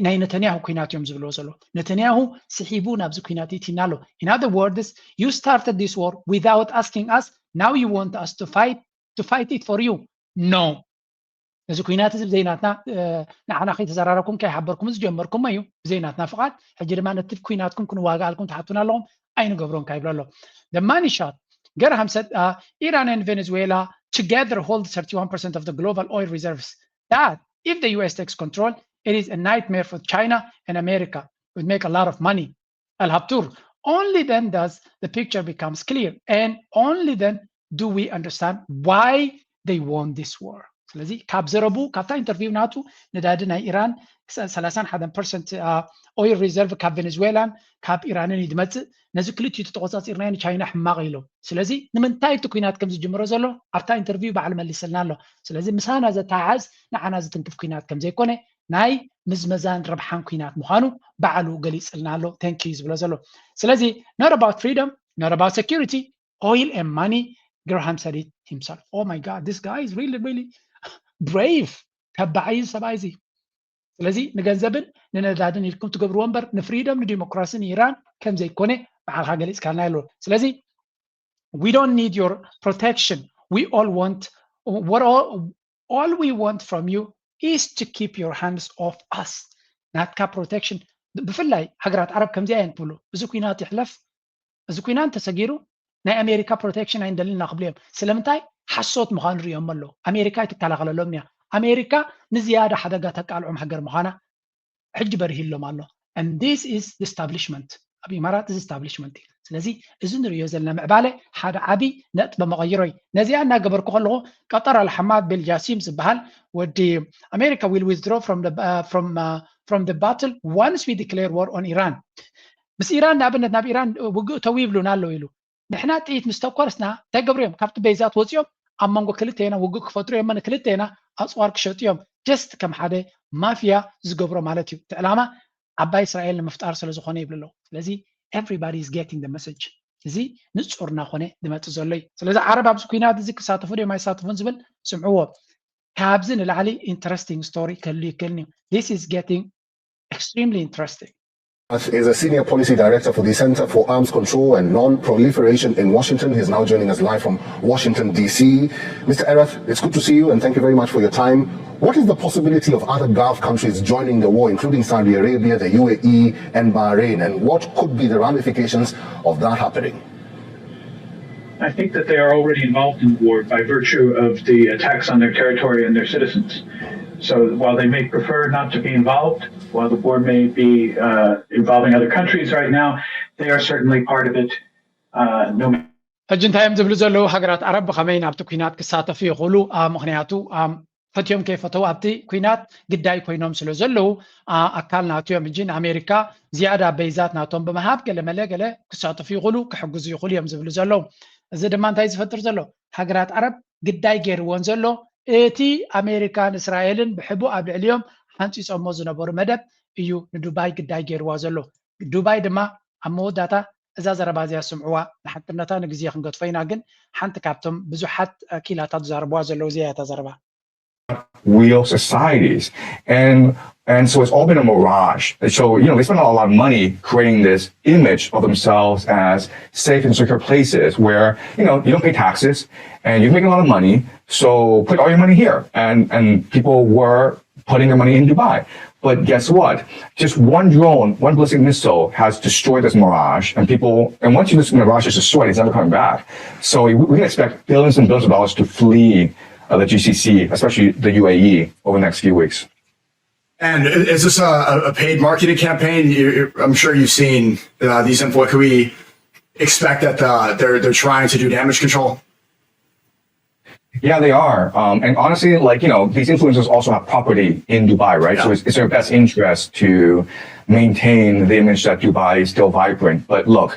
ናይ ነተንያሁ ኩናት እዮም ዝብልዎ ዘሎ። ነተንያሁ ስሒቡ ናብዚ ኩናት ይእቲና ኣሎ። In other words, you started this war without asking us, now you want us to fight to fight it for you. No. እዚ ኩናት እዚ ብዘይናትና ንዓና ከይተዘራረብኩም ከይሓበርኩም ዝጀመርኩሞ እዩ። ብዘይናትና ፍቓድ ሕጂ ድማ ነቲ ኩናትኩም ክንዋጋኣልኩም ትሓቱና ኣለኹም። ኣይንገብሮን ካብ ይብሎ ኣሎ። The money shot. Graham said uh, Iran and Venezuela together hold thirty-one percent of the global oil reserves. That if the U S takes control, it is a nightmare for China and America. It would make a lot of money. Al Habtour. Only then does the picture becomes clear, and only then do we understand why they won this war. ስለዚ ካብ ዘረቡ ካብታ ኢንተርቪው ናቱ ነዳዲ ናይ ኢራን ሰላሳን ሓደን ፐርሰንት ኦይል ሪዘርቭ ካብ ቬኔዝዌላን ካብ ኢራንን እዩ ዝመፅእ። ነዚ ክልቲኡ ተቆፃፂርናዮ ንቻይና ሕማቕ ኢሎም። ስለዚ ንምንታይ እቲ ኩናት ከም ዝጅምሮ ዘሎ ኣብታ ኢንተርቪው ባዕሉ መሊስልና ኣሎ። ስለዚ ምሳና ዘተሓዝ ንዓና ዝትንክፍ ኩናት ከም ዘይኮነ ናይ ምዝመዛን ረብሓን ኩናት ምዃኑ ባዕሉ ገሊፅልና ኣሎ። Thank you ዝብሎ ዘሎ። ስለዚ not about freedom, not about security, oil and money. Graham said it himself. Oh my God, this guy is really really brave. ተባዕ እዩ ሰብኣይ እዚ። ስለዚ ንገንዘብን ንነዳድን ኢልኩም ትገብርዎ እምበር ንፍሪደም ንዲሞክራሲ ንኢራን ከም ዘይኮነ ባዕልካ ገሊፅካልና ኣሎ። ስለዚ we don't need your protection. We all want what all, all we want from you is to keep your hands off us. ናትካ ፕሮቴክሽን ብፍላይ ሃገራት ዓረብ ከምዚኣ እየን ትብሉ። እዚ ኩናት ይሕለፍ፣ እዚ ኩናት እንተሰጊሩ ናይ ኣሜሪካ ፕሮቴክሽን ኣይንደልን ኢና ክብሉ እዮም። ስለምንታይ? ሓሶት ምዃኑ ርእዮም ኣለዉ። ኣሜሪካ ኣይትከላኸለሎም እያ። ኣሜሪካ ንዝያዳ ሓደጋ ተቃልዖም ሃገር ምዃና ሕጂ በርሂሎም ኣሎ። And this is the establishment. ኣብ ኢማራት እዚ establishment እዩ። ስለዚ እዚ ንርእዮ ዘለና ምዕባለ ሓደ ዓቢ ነጥቢ መቐይሮ እዩ። ነዚኣ እናገበርኩ ከለኹ ቀጠር ኣልሓማድ ቤልጃሲም ዝበሃል ወዲ ኣሜሪካ will withdraw from the, uh, from, uh, from the battle once we declare war on Iran. ምስ ኢራን ንኣብነት ናብ ኢራን ውግእ ተው ይብሉና ኣለዉ ኢሉ። ንሕና ጥይት ምስ ተኮስና እንታይ ገብሩ እዮም? ካብቲ ቤዛት ወፂኦም ኣብ መንጎ ክልቴና ውግእ ክፈጥሩ እዮም። ንክልቴና ኣፅዋር ክሸጡ እዮም። ጀስት ከም ሓደ ማፍያ ዝገብሮ ማለት እዩ። እቲ ዕላማ ዓባይ እስራኤል ንምፍጣር ስለ ዝኾነ ይብሉ ኣለዉ። ስለዚ everybody is getting the message። እዚ ንፁር እናኾነ ዝመፅእ ዘሎ እዩ። ስለዚ ዓረብ ኣብዚ ኩናት እዚ ክሳተፉ ድዮም ኣይሳተፉን ዝብል ስምዕዎ። ካብዚ ንላዕሊ interesting story ክህሉ ይክእልን እዩ። This is getting extremely interesting. Is a senior policy director for the Center for Arms Control and Non-Proliferation in Washington. He's now joining us live from Washington, D C. Mister Erath, it's good to see you and thank you very much for your time. What is the possibility of other Gulf countries joining the war, including Saudi Arabia, the U A E, and Bahrain? And what could be the ramifications of that happening? I think that they are already involved in the war by virtue of the attacks on their territory and their citizens. So while they may prefer not to be involved, while the war may be uh, involving other countries right now, they are certainly part of it. Uh, no matter. ሕጂ እንታይ እዮም ዝብሉ ዘለዉ? ሃገራት ዓረብ ብኸመይ ናብቲ ኩናት ክሳተፉ ይኽእሉ? ምኽንያቱ ፈትዮም ከይፈተው ኣብቲ ኩናት ግዳይ ኮይኖም ስለ ዘለዉ ኣካል ናቱ እዮም። ሕጂ ንኣሜሪካ ዝያዳ በይዛት ናቶም ብምሃብ ገለመለ ገለ ክሳተፉ ይኽእሉ፣ ክሕግዙ ይኽእሉ እዮም ዝብሉ ዘለዉ። እዚ ድማ እንታይ ዝፈጥር ዘሎ? ሃገራት ዓረብ ግዳይ ገይርዎን ዘሎ እቲ ኣሜሪካን እስራኤልን ብሕቡእ ኣብ ልዕሊኦም ሓንፂፆሞ ዝነበሩ መደብ እዩ ንዱባይ ግዳይ ገይርዋ ዘሎ። ዱባይ ድማ ኣብ መወዳእታ እዛ ዘረባ እዚኣ ስምዕዋ፣ ንሓቅነታ ንግዜ ክንገድፎ ኢና፣ ግን ሓንቲ ካብቶም ብዙሓት ኪላታት ዝዛረብዋ ዘለዉ እዚኣ እያ እታ ዘረባ። Real societies. And and so it's all been a mirage. And so, you know, they spend a lot of money creating this image of themselves as safe and secure places where, you know, you don't pay taxes and you're making a lot of money. So put all your money here. And and people were putting their money in Dubai. But guess what? Just one drone, one ballistic missile has destroyed this mirage, and people, and once this mirage is destroyed, it's never coming back. So we, we can expect billions and billions of dollars to flee uh, the G C C, especially the U A E, over the next few weeks. And is this a, a paid marketing campaign? You, I'm sure you've seen uh, these info. Can we expect that uh, they're they're trying to do damage control? Yeah, they are. Um, and honestly, like, you know, these influencers also have property in Dubai, right? Yeah. So it's, it's their best interest to maintain the image that Dubai is still vibrant. But look,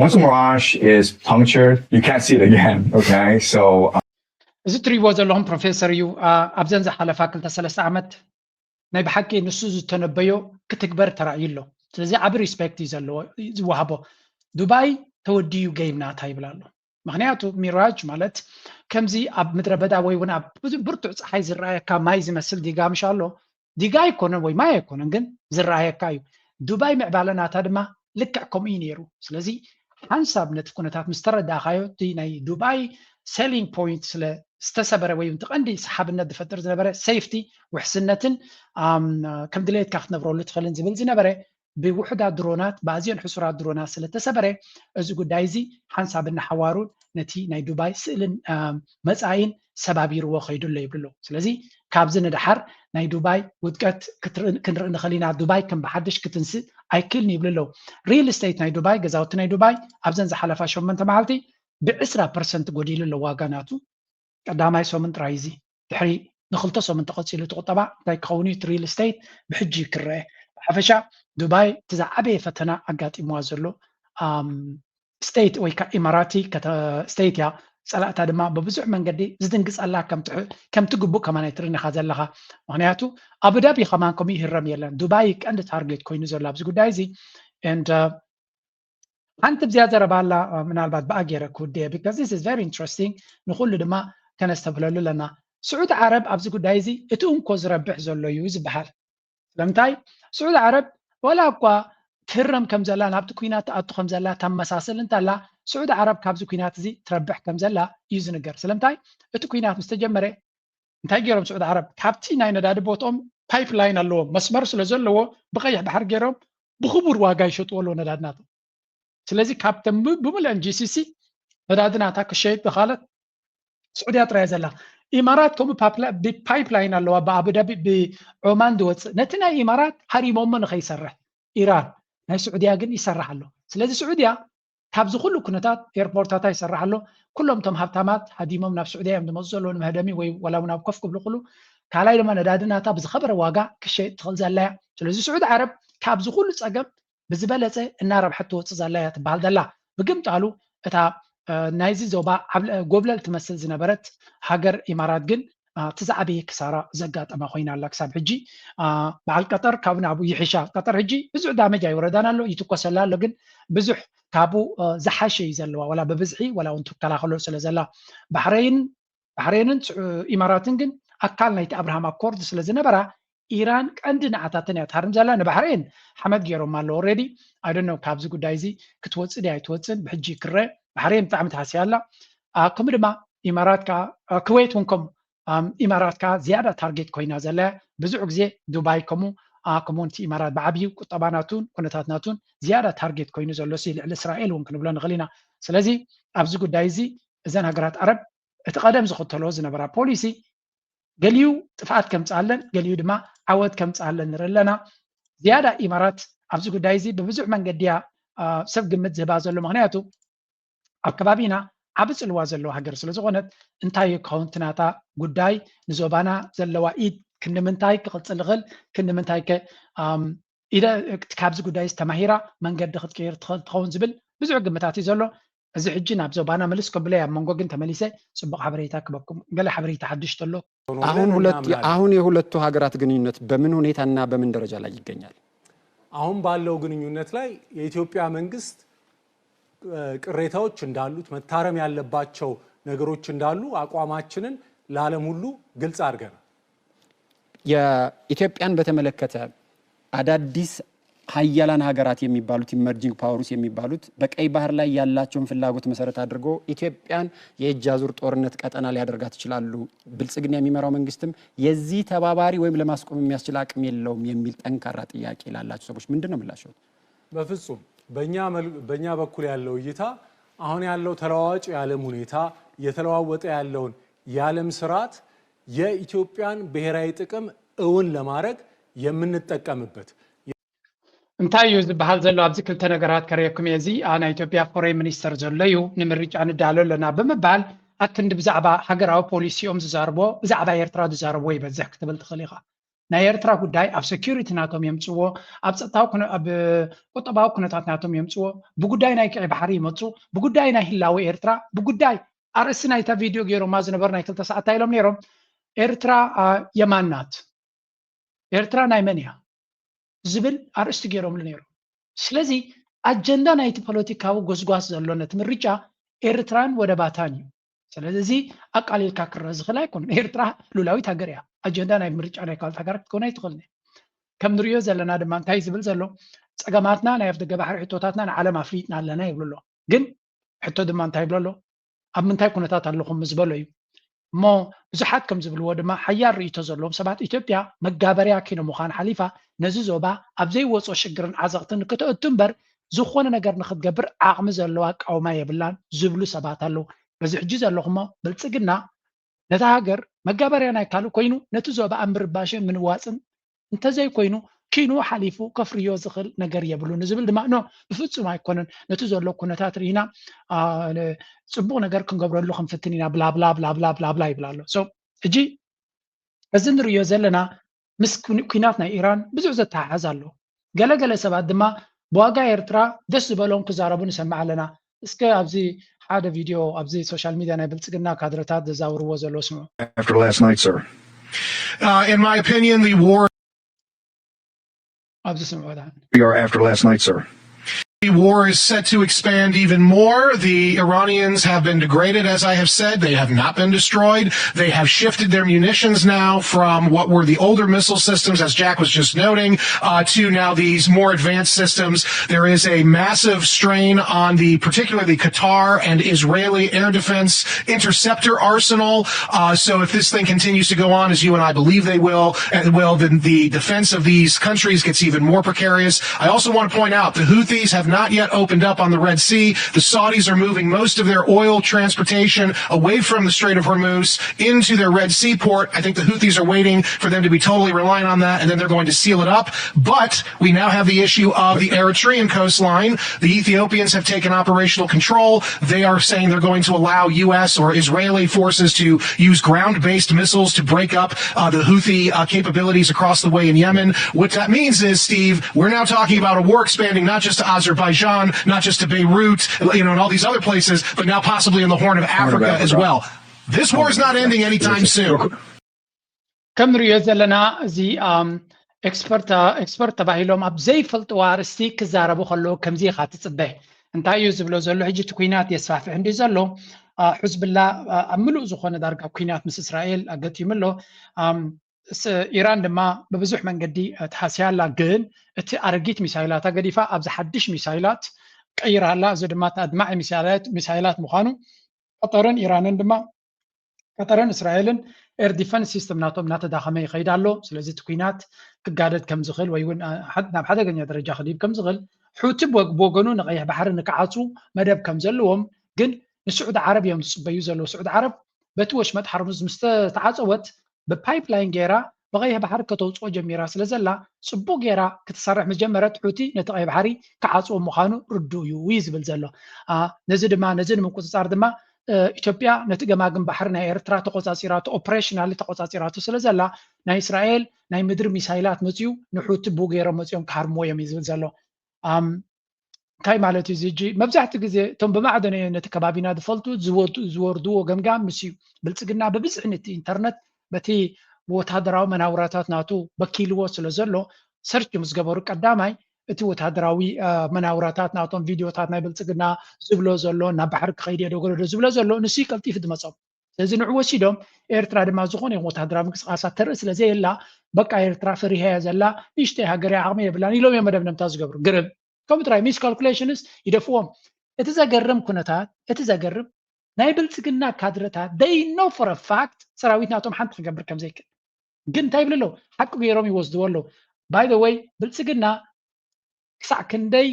once the mirage is punctured, you can't see it again, okay? So. Um, እዚ እትሪእዎ ዘለኹም ፕሮፌሰር እዩ። ኣብዘን ዝሓለፋ ክልተ ሰለስተ ዓመት ናይ ብሓቂ ንሱ ዝተነበዮ ክትግበር ተራእዩ ኣሎ። ስለዚ ዓቢ ሪስፔክት እዩ ዘለዎ ዝወሃቦ። ዱባይ ተወዲዩ ገይም ናታ ይብል ኣሎ። ምክንያቱ ሚራጅ ማለት ከምዚ ኣብ ምድረ በዳ ወይ እውን ኣብ ብርቱዕ ፀሓይ ዝረኣየካ ማይ ዝመስል ዲጋ ምሽ ኣሎ። ዲጋ ኣይኮነን ወይ ማይ ኣይኮነን፣ ግን ዝረኣየካ እዩ። ዱባይ ምዕባለ ናታ ድማ ልክዕ ከምኡ እዩ ነይሩ። ስለዚ ሓንሳብ ነቲ ኩነታት ምስ ተረዳእካዮ፣ እቲ ናይ ዱባይ ሴሊንግ ፖይንት ስለ ዝተሰበረ ወይ እቲ ቀንዲ ሰሓብነት ዝፈጥር ዝነበረ ሴፍቲ፣ ውሕስነትን ከም ድሌትካ ክትነብረሉ ትኽእልን ዝብል ዝነበረ ብውሑዳት ድሮናት ብኣዝዮን ሕሱራት ድሮናት ስለተሰበረ፣ እዚ ጉዳይ እዚ ሓንሳብ እናሓዋሩ ነቲ ናይ ዱባይ ስእልን መፃኢን ሰባቢርዎ ከይዱ ኣሎ ይብሉ ኣለዉ። ስለዚ ካብዚ ንደሓር ናይ ዱባይ ውድቀት ክንርኢ ንኽእል ኢና። ዱባይ ከም ብሓድሽ ክትንስእ ኣይክእልን ይብሉ ኣለዉ። ሪል ስቴት ናይ ዱባይ፣ ገዛውቲ ናይ ዱባይ ኣብዘን ዝሓለፋ ሸሞንተ መዓልቲ ብዕስራ ፐርሰንት ጎዲሉ ኣሎ ዋጋ ናቱ። ቀዳማይ ሰሙን ጥራይ እዚ ድሕሪ ንክልተ ሰሙን ተቐፂሉ እቲ ቁጠባ እንታይ ክኸውን እዩ? እቲ ሪል ስቴት ብሕጂ ክረአ። ብሓፈሻ ዱባይ እቲ ዝዓበየ ፈተና ኣጋጢምዋ ዘሎ ስቴት ወይ ከዓ ኢማራቲ ስቴት እያ። ፀላእታ ድማ ብብዙሕ መንገዲ ዝድንግፀላ ከምቲ ግቡእ ከማን ኣይትርእን ኢኻ ዘለኻ። ምክንያቱ ኣቡዳቢ ከማን ከምኡ ይህረም የለን። ዱባይ ቀንዲ ታርጌት ኮይኑ ዘሎ ኣብዚ ጉዳይ እዚ። And ሓንቲ ብዚያ ዘረባ ኣላ፣ ምናልባት ብኣ ገይረ ክውድየ because this is very interesting፣ ንኩሉ ድማ ከነስተብህለሉ ኣለና። ስዑዲ ዓረብ ኣብዚ ጉዳይ እዚ እቲ እንኮ ዝረብሕ ዘሎ እዩ ዝበሃል። ስለምንታይ? ስዑዲ ዓረብ ዋላ እኳ ትህረም ከም ዘላ፣ ናብቲ ኩናት ትኣቱ ከም ዘላ ተመሳስል እንተላ፣ ስዑዲ ዓረብ ካብዚ ኩናት እዚ ትረብሕ ከም ዘላ እዩ ዝንገር። ስለምንታይ? እቲ ኩናት ምስ ተጀመረ እንታይ ገይሮም ስዑዲ ዓረብ? ካብቲ ናይ ነዳዲ ቦትኦም ፓይፕ ላይን ኣለዎም፣ መስመር ስለ ዘለዎ ብቀይሕ ባሕሪ ገይሮም ብክቡር ዋጋ ይሸጥዎ ኣለዎ ነዳዲ ናቶም። ስለዚ ካብተን ብሙልአን ጂ ሲ ሲ ነዳዲ ናታ ክሸይጥ ዝኻለት ስዑድያ ጥራይ ዘላ። ኢማራት ከምኡ ብፓይፕ ላይን ኣለዋ ብኣቡዳቢ ብዖማን ዝወፅእ፣ ነቲ ናይ ኢማራት ሃሪሞሞ ንኸይሰርሕ ኢራን፣ ናይ ስዑድያ ግን ይሰርሕ ኣሎ። ስለዚ ስዑድያ ካብዚ ኩሉ ኩነታት ኤርፖርታታ ይሰርሕ ኣሎ። ኩሎም እቶም ሃብታማት ሃዲሞም ናብ ስዑድያ እዮም ዝመፁ ዘለዉ ንመህደሚ ወይ ዋላ እውን ኣብ ኮፍ ክብሉ ኩሉ። ካልኣይ ድማ ነዳዲ ናታ ብዝኸበረ ዋጋ ክሸይጥ ትኽእል ዘላ እያ። ስለዚ ስዑዲ ዓረብ ካብዚ ኩሉ ፀገም ብዝበለፀ እናረብሐት ትወፅእ ዘላ እያ ትበሃል ዘላ። ብግምጣሉ እታ ናይዚ ዞባ ጎብለል ትመስል ዝነበረት ሃገር ኢማራት ግን እቲ ዝዓበየ ክሳራ ዘጋጠማ ኮይና ኣላ ክሳብ ሕጂ። በዓል ቀጠር ካብኡ ናብኡ ይሕሻ። ቀጠር ሕጂ ብዙሕ ዳመጅ ኣይወረዳን ኣሎ፣ ይትኮሰላ ኣሎ፣ ግን ብዙሕ ካብኡ ዝሓሸ እዩ ዘለዋ፣ ዋላ ብብዝሒ ዋላ እውን ትከላኸሎ ስለ ዘላ። ባሕረይን ባሕሬንን ኢማራትን ግን ኣካል ናይቲ ኣብርሃም ኣኮርድ ስለ ዝነበራ ኢራን ቀንዲ ንዓታተን እያ ትሃርም ዘላ። ንባሕሬን ሓመድ ገይሮም ኣሎ ኦልሬዲ። ኣይ ዶንት ኖው ካብዚ ጉዳይ እዚ ክትወፅእ ድያ ኣይትወፅእን ብሕጂ ክረአ። ባሕሬን ብጣዕሚ ተሃስያ ኣላ። ከምኡ ድማ ኢማራት ከዓ፣ ኩዌት እውን ከም ኢማራት ከዓ ዝያዳ ታርጌት ኮይና ዘላ እያ። ብዙሕ ግዜ ዱባይ ከምኡ ከምኡ እቲ ኢማራት ብዓብዩ ቁጠባ ናቱን ኩነታት ናቱን ዝያዳ ታርጌት ኮይኑ ዘሎ ሲ ልዕሊ እስራኤል እውን ክንብሎ ንኽእል ኢና። ስለዚ ኣብዚ ጉዳይ እዚ እዘን ሃገራት ዓረብ እቲ ቀደም ዝኽተልኦ ዝነበራ ፖሊሲ ገሊኡ ጥፍኣት ከምፅኣለን ገሊኡ ድማ ዓወት ከምፅኣለን ንርኢ ኣለና። ዝያዳ ኢማራት ኣብዚ ጉዳይ እዚ ብብዙሕ መንገዲ እያ ሰብ ግምት ዝህባ ዘሎ። ምክንያቱ ኣብ ከባቢና ዓቢ ጽልዋ ዘለዋ ሃገር ስለ ዝኾነት እንታይ ክኸውን ናታ ጉዳይ ንዞባና ዘለዋ ኢድ ክንዲ ምንታይ ክቕጽል ይኽእል ክንዲ ምንታይ ከ ኢደ ካብዚ ጉዳይ ተማሂራ መንገዲ ክትቀይር ትኽእል ትኸውን ዝብል ብዙሕ ግምታት እዩ ዘሎ። እዚ ሕጂ ናብ ዞባና ምልስ ከብለይ ኣብ መንጎ ግን ተመሊሰ ጽቡቕ ሓበሬታ ክበኩም ገለ ሓበሬታ ሓድሽ ተሎ አሁን ሁለት አሁን የሁለቱ ሀገራት ግንኙነት በምን ሁኔታና በምን ደረጃ ላይ ይገኛል? አሁን ባለው ግንኙነት ላይ የኢትዮጵያ መንግስት ቅሬታዎች እንዳሉት መታረም ያለባቸው ነገሮች እንዳሉ አቋማችንን ለዓለም ሁሉ ግልጽ አድርገናል። የኢትዮጵያን በተመለከተ አዳዲስ ሀያላን ሀገራት የሚባሉት emerging powers የሚባሉት በቀይ ባህር ላይ ያላቸውን ፍላጎት መሰረት አድርጎ ኢትዮጵያን የእጅ አዙር ጦርነት ቀጠና ሊያደርጋት ይችላሉ። ብልጽግና የሚመራው መንግስትም የዚህ ተባባሪ ወይም ለማስቆም የሚያስችል አቅም የለውም የሚል ጠንካራ ጥያቄ ላላቸው ሰዎች ምንድን ነው ምላሽዎት? በፍጹም በእኛ በኩል ያለው እይታ አሁን ያለው ተለዋዋጭ የዓለም ሁኔታ እየተለዋወጠ ያለውን የዓለም ስርዓት የኢትዮጵያን ብሔራዊ ጥቅም እውን ለማድረግ የምንጠቀምበት እንታይ እዩ ዝበሃል ዘሎ ኣብዚ ክልተ ነገራት ከርእየኩም እየ። እዚ ናይ ኢትዮጵያ ፎሬን ሚኒስተር ዘሎ እዩ ንምርጫ ንዳሎ ኣለና ብምባል ኣክንዲ ብዛዕባ ሃገራዊ ፖሊሲኦም ዝዛርቦ ብዛዕባ ኤርትራ ዝዛረብዎ ይበዝሕ ክትብል ትኽእል ኢኻ። ናይ ኤርትራ ጉዳይ ኣብ security ናቶም የምፅዎ፣ ኣብ ፀጥታዊ ኣብ ቁጠባዊ ኩነታት ናቶም የምፅዎ፣ ብጉዳይ ናይ ቀይ ባሕሪ ይመፁ፣ ብጉዳይ ናይ ህላወ ኤርትራ ብጉዳይ ኣርእስቲ ናይታ ቪድዮ ገይሮማ ዝነበሩ ናይ ክልተ ሰዓት እንታይ ኢሎም ነይሮም? ኤርትራ የማን ናት፣ ኤርትራ ናይ መን እያ ዝብል ኣርእስቲ ገይሮምሉ ነይሮም። ስለዚ ኣጀንዳ ናይቲ ፖለቲካዊ ጎስጓስ ዘሎ ነቲ ምርጫ ኤርትራን ወደባታን እዩ። ስለዚ እዚ ኣቃሊልካ ክረአ ዝኽእል ኣይኮነን። ኤርትራ ሉላዊት ሃገር እያ። ኣጀንዳ ናይ ምርጫ ናይ ካልኦት ሃገራት ክትከውን ኣይትኽእልን እያ። ከም ንሪኦ ዘለና ድማ እንታይ ዝብል ዘሎ ጸገማትና ናይ ኣፍደገ ባሕሪ ሕቶታትና ንዓለም ኣፍሊጥና ኣለና ይብሉ ኣሎ። ግን ሕቶ ድማ እንታይ ይብሎ ኣሎ? ኣብ ምንታይ ኩነታት ኣለኹም ምስ በሎ እዩ። እሞ ብዙሓት ከም ዝብልዎ ድማ ሓያል ርእይቶ ዘለዎም ሰባት ኢትዮጵያ መጋበርያ ኪኖ ምዃን ሓሊፋ ነዚ ዞባ ኣብ ዘይወጾ ሽግርን ዓዘቕትን ንክተእቱ እምበር ዝኾነ ነገር ንክትገብር ዓቕሚ ዘለዎ ኣቃውማ የብላን ዝብሉ ሰባት ኣለዉ። በዚ ሕጂ ዘለኹሞ ብልጽግና ነታ ሃገር መጋበርያ ናይ ካልእ ኮይኑ ነቲ ዞባ ኣብ ምርባሽን ምንዋጽን እንተዘይኮይኑ ኪኑ ሓሊፉ ከፍርዮ ዝኽእል ነገር የብሉን ዝብል ድማ ኖ ብፍጹም ኣይኮነን። ነቲ ዘሎ ኩነታት ርኢና ጽቡቕ ነገር ክንገብረሉ ክንፍትን ኢና ብላብላ ብላብላ ብላብላ ይብል ኣሎ። ሕጂ እዚ ንርእዮ ዘለና ምስ ኩናት ናይ ኢራን ብዙሕ ዘተሓሓዝ ኣሎ። ገለገለ ሰባት ድማ ብዋጋ ኤርትራ ደስ ዝበሎም ክዛረቡ ንሰምዕ ኣለና። እስከ ኣብዚ ሓደ ቪድዮ ኣብዚ ሶሻል ሚድያ ናይ ብልጽግና ካድረታት ዘዛውርዎ ዘለዉ ስምዑ። After last night, sir. Uh, in my opinion, the war. ኣብዚ ስምዑ። We are after last night, sir. The war is set to expand even more. The Iranians have been degraded, as I have said. They have not been destroyed. They have shifted their munitions now from what were the older missile systems, as Jack was just noting, uh, to now these more advanced systems. There is a massive strain on the, particularly the Qatar and Israeli air defense interceptor arsenal. Uh, so if this thing continues to go on, as you and I believe they will, uh, well, then the defense of these countries gets even more precarious. I also want to point out the Houthis have not yet opened up on the Red Sea. The Saudis are moving most of their oil transportation away from the Strait of Hormuz into their Red Sea port. I think the Houthis are waiting for them to be totally reliant on that, and then they're going to seal it up. But we now have the issue of the Eritrean coastline. The Ethiopians have taken operational control. They are saying they're going to allow U S or Israeli forces to use ground-based missiles to break up uh, the Houthi uh, capabilities across the way in Yemen. What that means is, Steve, we're now talking about a war expanding not just to Azerbaijan, not just to Beirut, you know, and all these other places, but now possibly in the Horn of Africa, Horn of Africa. As well. This war is not ending anytime soon. ከም ንሪኦ ዘለና እዚ ኤክስፐርት ተባሂሎም ኣብ ዘይፈልጥዎ ኣርእስቲ ክዛረቡ ከለዉ ከምዚ ኢኻ ትፅበ። እንታይ እዩ ዝብሎ ዘሎ ሕጂ እቲ ኩናት የስፋፍሕ እንዲ ዘሎ ሕዝብላ ኣብ ምሉእ ዝኾነ ዳርጋ ኩናት ምስ እስራኤል ኣገጢሙ ኣሎ። ኢራን ድማ ብብዙሕ መንገዲ ተሃስያ ኣላ፣ ግን እቲ ኣረጊት ሚሳይላታ ገዲፋ ኣብዚ ሓድሽ ሚሳይላት ቀይራ ኣላ። እዚ ድማ ኣድማዒ ሚሳይላት ምዃኑ ቀጠርን ኢራንን ድማ ቀጠርን እስራኤልን ኤር ዲፈንስ ሲስተም ናቶም እናተዳኸመ ይኸይድ ኣሎ። ስለዚ እቲ ኩናት ክጋደድ ከም ዝኽእል ወይ እውን ናብ ሓደገኛ ደረጃ ክድይብ ከም ዝኽእል፣ ሑቲ ብወገኑ ንቀይሕ ባሕሪ ንክዓፁ መደብ ከም ዘለዎም ግን ንስዑዲ ዓረብ እዮም ዝፅበዩ ዘለዉ። ስዑዲ ዓረብ በቲ ወሽመጥ ሓርሙዝ ምስ ተዓፀወት ብፓይፕላይን ገይራ ብቐይሕ ባሕሪ ከተውፅኦ ጀሚራ ስለ ዘላ ፅቡቕ ገይራ ክትሰርሕ ምስ ጀመረት ሑቲ ነቲ ቀይሕ ባሕሪ ክዓፅዎ ምዃኑ ርዱእ እዩ እዩ ዝብል ዘሎ። ነዚ ድማ ነዚ ንምቁፅፃር ድማ ኢትዮጵያ ነቲ ገማግም ባሕሪ ናይ ኤርትራ ተቆፃፂራቶ፣ ኦፕሬሽናሊ ተቆፃፂራቶ ስለ ዘላ፣ ናይ እስራኤል ናይ ምድሪ ሚሳይላት መፅኡ ንሑቲ ብኡ ገይሮም መፅኦም ክሃርምዎ እዮም እዩ ዝብል ዘሎ። እንታይ ማለት እዩ እዚ? መብዛሕትኡ ግዜ እቶም ብማዕዶ ነቲ ከባቢና ዝፈልጡ ዝወርድዎ ገምጋም ምስ እዩ። ብልፅግና ብብዝሒ ነቲ ኢንተርነት በቲ ወታደራዊ መናውራታት ናቱ በኪልዎ ስለ ዘሎ፣ ሰርች ምስ ገበሩ ቀዳማይ እቲ ወታደራዊ መናውራታት ናቶም፣ ቪድዮታት ናይ ብልፅግና ዝብሎ ዘሎ፣ ናብ ባሕሪ ክኸይድ እየ ዶ ዝብሎ ዘሎ፣ ንሱ ቀልጢፉ ዝመፆም። ስለዚ ንዑ ወሲዶም፣ ኤርትራ ድማ ዝኾነ ይኹን ወታደራዊ ምንቅስቃሳት ተርኢ ስለ ዘየላ፣ በቃ ኤርትራ ፈሪሃ እያ ዘላ፣ ንእሽተይ ሃገር እያ፣ ዓቕሚ የብላን ኢሎም እዮም መደምደምታ ዝገብሩ። ግርም። ከምኡ ጥራይ፣ ሚስ ካልኩሌሽንስ ይደፍዎም። እቲ ዘገርም ኩነታት፣ እቲ ዘገርም ናይ ብልፅግና ካድረታት they know for a fact ሰራዊት ናቶም ሓንቲ ክገብር ከም ዘይክእል። ግን እንታይ ይብሉ ኣለዉ? ሓቂ ገይሮም ይወስድዎ ኣለዉ። By the way፣ ብልፅግና ክሳዕ ክንደይ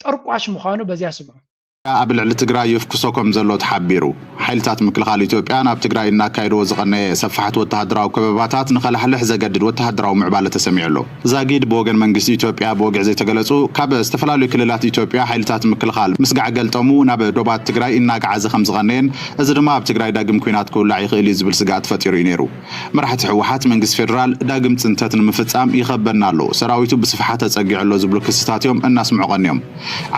ጠርቋሽ ምዃኑ በዚያ ስምዑ። ኣብ ልዕሊ ትግራይ ይፍክሶ ከም ዘሎ ተሓቢሩ። ሓይልታት ምክልኻል ኢትዮጵያ ናብ ትግራይ እናካየድዎ ዝቐነየ ሰፋሕቲ ወተሃደራዊ ከበባታት ንኸላሕልሕ ዘገድድ ወተሃደራዊ ምዕባለ ተሰሚዑ ኣሎ። ዛጊድ ብወገን መንግስቲ ኢትዮጵያ ብወግዒ ዘይተገለጹ፣ ካብ ዝተፈላለዩ ክልላት ኢትዮጵያ ሓይልታት ምክልኻል ምስጋዕ ገልጠሙ ናብ ዶባት ትግራይ እናገዓዘ ከም ዝቐነየን፣ እዚ ድማ ኣብ ትግራይ ዳግም ኲናት ክውላዕ ይኽእል እዩ ዝብል ስግኣት ፈጢሩ እዩ ነይሩ። መራሕቲ ህወሓት መንግስቲ ፌደራል ዳግም ፅንተት ንምፍፃም ይኸበና ኣሎ፣ ሰራዊቱ ብስፍሓት ተፀጊዑ ኣሎ ዝብሉ ክስታት እዮም እናስምዑ ቀንዮም።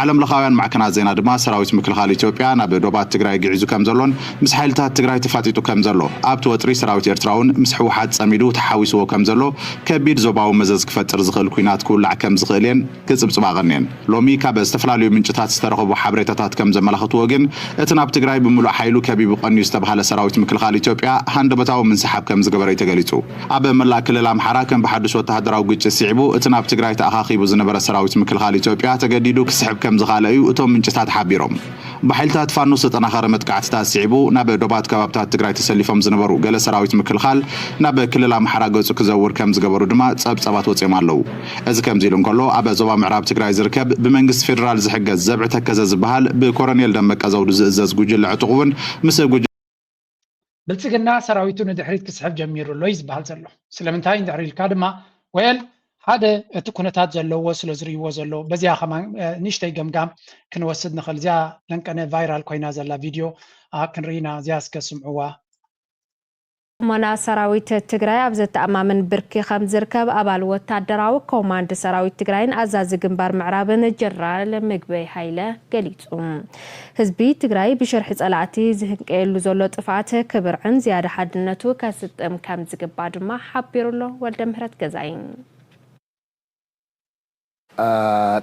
ዓለም ለኻውያን ማዕከናት ዜና ድማ ሰራዊት ምክልኻል ኢትዮጵያ ናብ ዶባት ትግራይ ግዒዙ ከም ዘሎን ምስ ሓይልታት ትግራይ ተፋጢጡ ከም ዘሎ፣ ኣብቲ ወጥሪ ሰራዊት ኤርትራ እውን ምስ ህወሓት ፀሚዱ ተሓዊስዎ ከም ዘሎ ከቢድ ዞባዊ መዘዝ ክፈጥር ዝኽእል ኲናት ክውላዕ ከም ዝኽእል እየን ክጽብጽባ ቀንየን። ሎሚ ካብ ዝተፈላለዩ ምንጭታት ዝተረኸቡ ሓበሬታታት ከም ዘመላኽትዎ ግን፣ እቲ ናብ ትግራይ ብምሉእ ሓይሉ ከቢቡ ቀንዩ ዝተባህለ ሰራዊት ምክልኻል ኢትዮጵያ ሃንደበታዊ ምንስሓብ ከም ዝገበረ እዩ ተገሊጹ። ኣብ መላእ ክልል ኣምሓራ ከም ብሓዱሽ ወተሃደራዊ ግጭት ስዒቡ፣ እቲ ናብ ትግራይ ተኣኻኺቡ ዝነበረ ሰራዊት ምክልኻል ኢትዮጵያ ተገዲዱ ክስሕብ ከም ዝኻለ እዩ እቶም ምንጭታት ሓቢሮም። ብሓይልታት ፋኖ ዝተጠናኸረ መጥቃዕትታት ስዒቡ፣ ናብ ዶባት ከባብታት ትግራይ ተሰሊፎም ዝነበሩ ገለ ሰራዊት ምክልኻል ናብ ክልል ኣምሓራ ገጹ ክዘውር ከም ዝገበሩ ድማ ጸብጸባት ወጺኦም ኣለዉ። እዚ ከምዚ ኢሉ እንከሎ፣ ኣብ ዞባ ምዕራብ ትግራይ ዝርከብ ብመንግስቲ ፌደራል ዝሕገዝ ዘብዒ ተከዘ ዝበሃል ብኮረኔል ደመቀ ዘውዱ ዝእዘዝ ጉጅለ ዕጡቕ እውን ምስ ጉጅ ብልጽግና ሰራዊቱ ንድሕሪት ክስሕብ ጀሚሩ ኣሎ እዩ ዝበሃል ዘሎ። ስለምንታይ እንድሕር ኢልካ ድማ፣ ወየል ሓደ እቲ ኩነታት ዘለዎ ስለ ዝርእይዎ ዘሎ፣ በዚኣ ከማን ንእሽተይ ገምጋም ክንወስድ ንኽእል። እዚኣ ለንቀነ ቫይራል ኮይና ዘላ ቪድዮ ክንርኢ ኢና። እዚኣ እስከ ስምዕዋ። ሞና ሰራዊት ትግራይ ኣብ ዘተኣማምን ብርኪ ከም ዝርከብ ኣባል ወታደራዊ ኮማንድ ሰራዊት ትግራይን ኣዛዚ ግንባር ምዕራብን ጀነራል ምግበይ ሃይለ ገሊጹ። ህዝቢ ትግራይ ብሽርሒ ጸላእቲ ዝህንቀየሉ ዘሎ ጥፍኣት ክብርዕን ዝያዳ ሓድነቱ ከስጥም ከም ዝግባእ ድማ ሓቢሩ ኣሎ። ወልደ ምህረት ገዛኢ።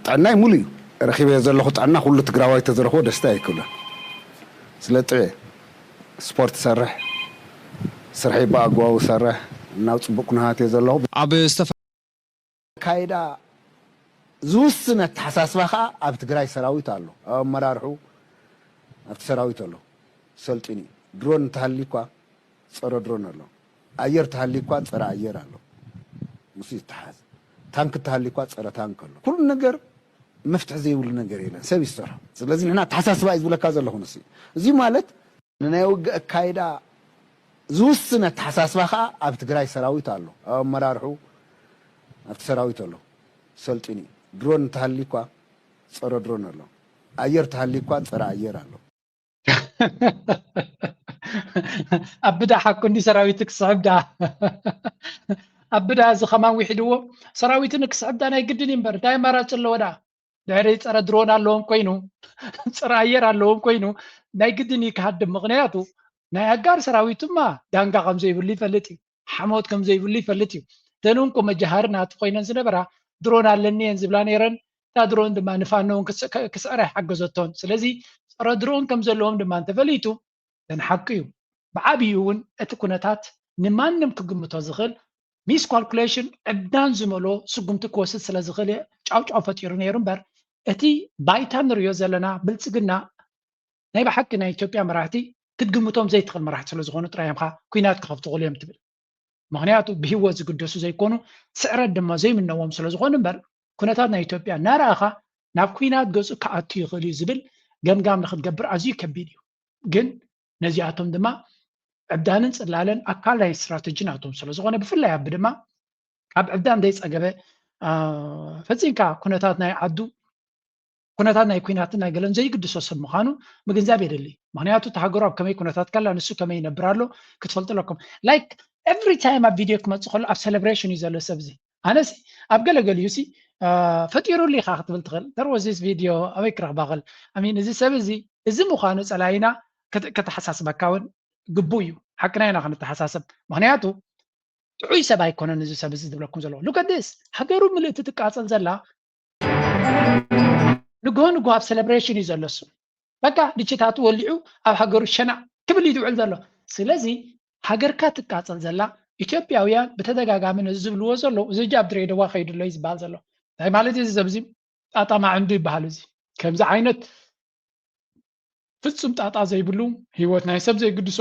ጥዕናይ ሙሉ እዩ ረኺበ ዘለኹ። ጥዕና ኩሉ ትግራዋይ ተዝረኽቦ ደስታ ኣይክብለን። ስለ ጥዑየ ስፖርት ሰርሕ፣ ስርሐይ ብኣግባቡ ሰርሕ፣ ናብ ፅቡቅ ኩነታት እየ ዘለኹ። ኣብ ዝተፈ ኣካይዳ ዝውስን ኣተሓሳስባ ከዓ ኣብ ትግራይ ሰራዊት ኣሎ፣ ኣብ ኣመራርሑ ኣብቲ ሰራዊት ኣሎ፣ ሰልጢኑ እዩ። ድሮን እንተሃልዩ እኳ ፀረ ድሮን ኣሎ፣ ኣየር ተሃልዩ እኳ ፀረ ኣየር ኣሎ፣ ምስ ይተሓዝ። ታንክ እንተሃልዩ እኳ ፀረ ታንክ ኣሎ። ኩሉ ነገር መፍትሒ ዘይብሉ ነገር የለን፣ ሰብ ይሰርሖ። ስለዚ ንሕና ኣተሓሳስባ እዩ ዝብለካ ዘለኹ ንሱ። እዚ ማለት ንናይ ውግእ ኣካይዳ ዝውስን ኣተሓሳስባ ከዓ ኣብ ትግራይ ሰራዊት ኣሎ፣ ኣብ ኣመራርሑ ኣብቲ ሰራዊት ኣሎ፣ ሰልጢኑ እዩ። ድሮን እንተሃልዩ እኳ ፀረ ድሮን ኣሎ፣ ኣየር ተሃልዩ እኳ ፀረ ኣየር ኣሎ። ኣብ ብዳ ሓቁ እንዲ ሰራዊት ክስሕብ ዳ ኣብ ብዳ እዚ ከማን ውሒድዎ ሰራዊትን ክስሕብ ዳ ናይ ግድን እዩ እምበር እንታይ ኣማራጭ ኣለዎ ዳ? ድሕሪ ፀረ ድሮን ኣለዎም ኮይኑ ፀረ ኣየር ኣለዎም ኮይኑ ናይ ግድን እዩ ክሃድም። ምክንያቱ ናይ ኣጋር ሰራዊትማ ዳንጋ ከም ዘይብሉ ይፈልጥ እዩ፣ ሓሞት ከም ዘይብሉ ይፈልጥ እዩ። እተን እንቁ መጃሃሪ ናቱ ኮይነን ዝነበራ ድሮን ኣለኒ እየን ዝብላ ነይረን። እታ ድሮን ድማ ንፋኖ እውን ክስዕራ ይሓገዘቶን። ስለዚ ፀረ ድሮን ከም ዘለዎም ድማ እንተፈሊጡ እተን ሓቂ እዩ። ብዓብይኡ እውን እቲ ኩነታት ንማንም ክግምቶ ዝኽእል ሚስ ኳልኩሌሽን ዕብዳን ዝመልኦ ስጉምቲ ክወስድ ስለ ዝኽእል ጫውጫው ፈጢሩ ነይሩ እምበር እቲ ባይታ ንሪኦ ዘለና ብልፅግና ናይ ብሓቂ ናይ ኢትዮጵያ መራሕቲ ክትግምቶም ዘይትኽእል መራሕቲ ስለ ዝኾኑ ጥራይ እዮም ካ ኩናት ክኸፍቱ ክእሉ እዮም ትብል። ምኽንያቱ ብህይወት ዝግደሱ ዘይኮኑ ስዕረት ድማ ዘይምነዎም ስለ ዝኾኑ እምበር ኩነታት ናይ ኢትዮጵያ እናረኣኻ ናብ ኩናት ገፁ ክኣቱ ይኽእል እዩ ዝብል ገምጋም ንክትገብር ኣዝዩ ከቢድ እዩ። ግን ነዚኣቶም ድማ ዕብዳንን ፅላለን ኣካል ናይ ስትራተጂ ናቶም ስለ ዝኾነ ብፍላይ ኣቢ ድማ ካብ ዕብዳን ዘይፀገበ ፈፂምካ ኩነታት ናይ ዓዱ ኩነታት ናይ ኩናትን ናይ ገለን ዘይግድሶ ሰብ ምዃኑ ምግንዛብ የድሊ። ምክንያቱ እቲ ሃገሩ ኣብ ከመይ ኩነታት ከላ ንሱ ከመይ ይነብር ኣሎ ክትፈልጡ ኣለኩም። Like every time ኣብ ቪድዮ ክመፅእ ከሎ ኣብ celebration እዩ ዘሎ ሰብ እዚ። ኣነሲ ኣብ ገለገሊኡ ሲ ፈጢሩሉ ኢኻ ክትብል ትኽእል። There was this video ኣበይ ክረኽባ ክእል? I mean እዚ ሰብ እዚ እዚ ምዃኑ ፀላይና ከተሓሳስበካ እውን ግቡ እዩ። ሓቅና ኢና ክንተሓሳሰብ። ምክንያቱ ጥዑይ ሰብ ኣይኮነን እዚ ሰብ እዚ ዝብለኩም ዘለዎ። Look at this ሃገሩ ምልእቲ ትቃፀል ዘላ ንግሆ ንግሆ ኣብ celebration እዩ ዘሎ እሱ። በቃ ድችታቱ ወሊዑ ኣብ ሃገሩ ሸናዕ ክብል እዩ ዝውዕል ዘሎ። ስለዚ ሃገርካ ትቃፀል ዘላ ኢትዮጵያውያን ብተደጋጋሚ ነዚ ዝብልዎ ዘለዉ እዚ ኣብ ድሬዳዋ ከይዱ ኣሎ እዩ ዝበሃል ዘሎ። እንታይ ማለት እዩ እዚ ሰብ እዚ? ጣጣ ማዕንዱ ይበሃል እዚ። ከምዚ ዓይነት ፍጹም ጣጣ ዘይብሉ ህይወት ናይ ሰብ ዘይግድሶ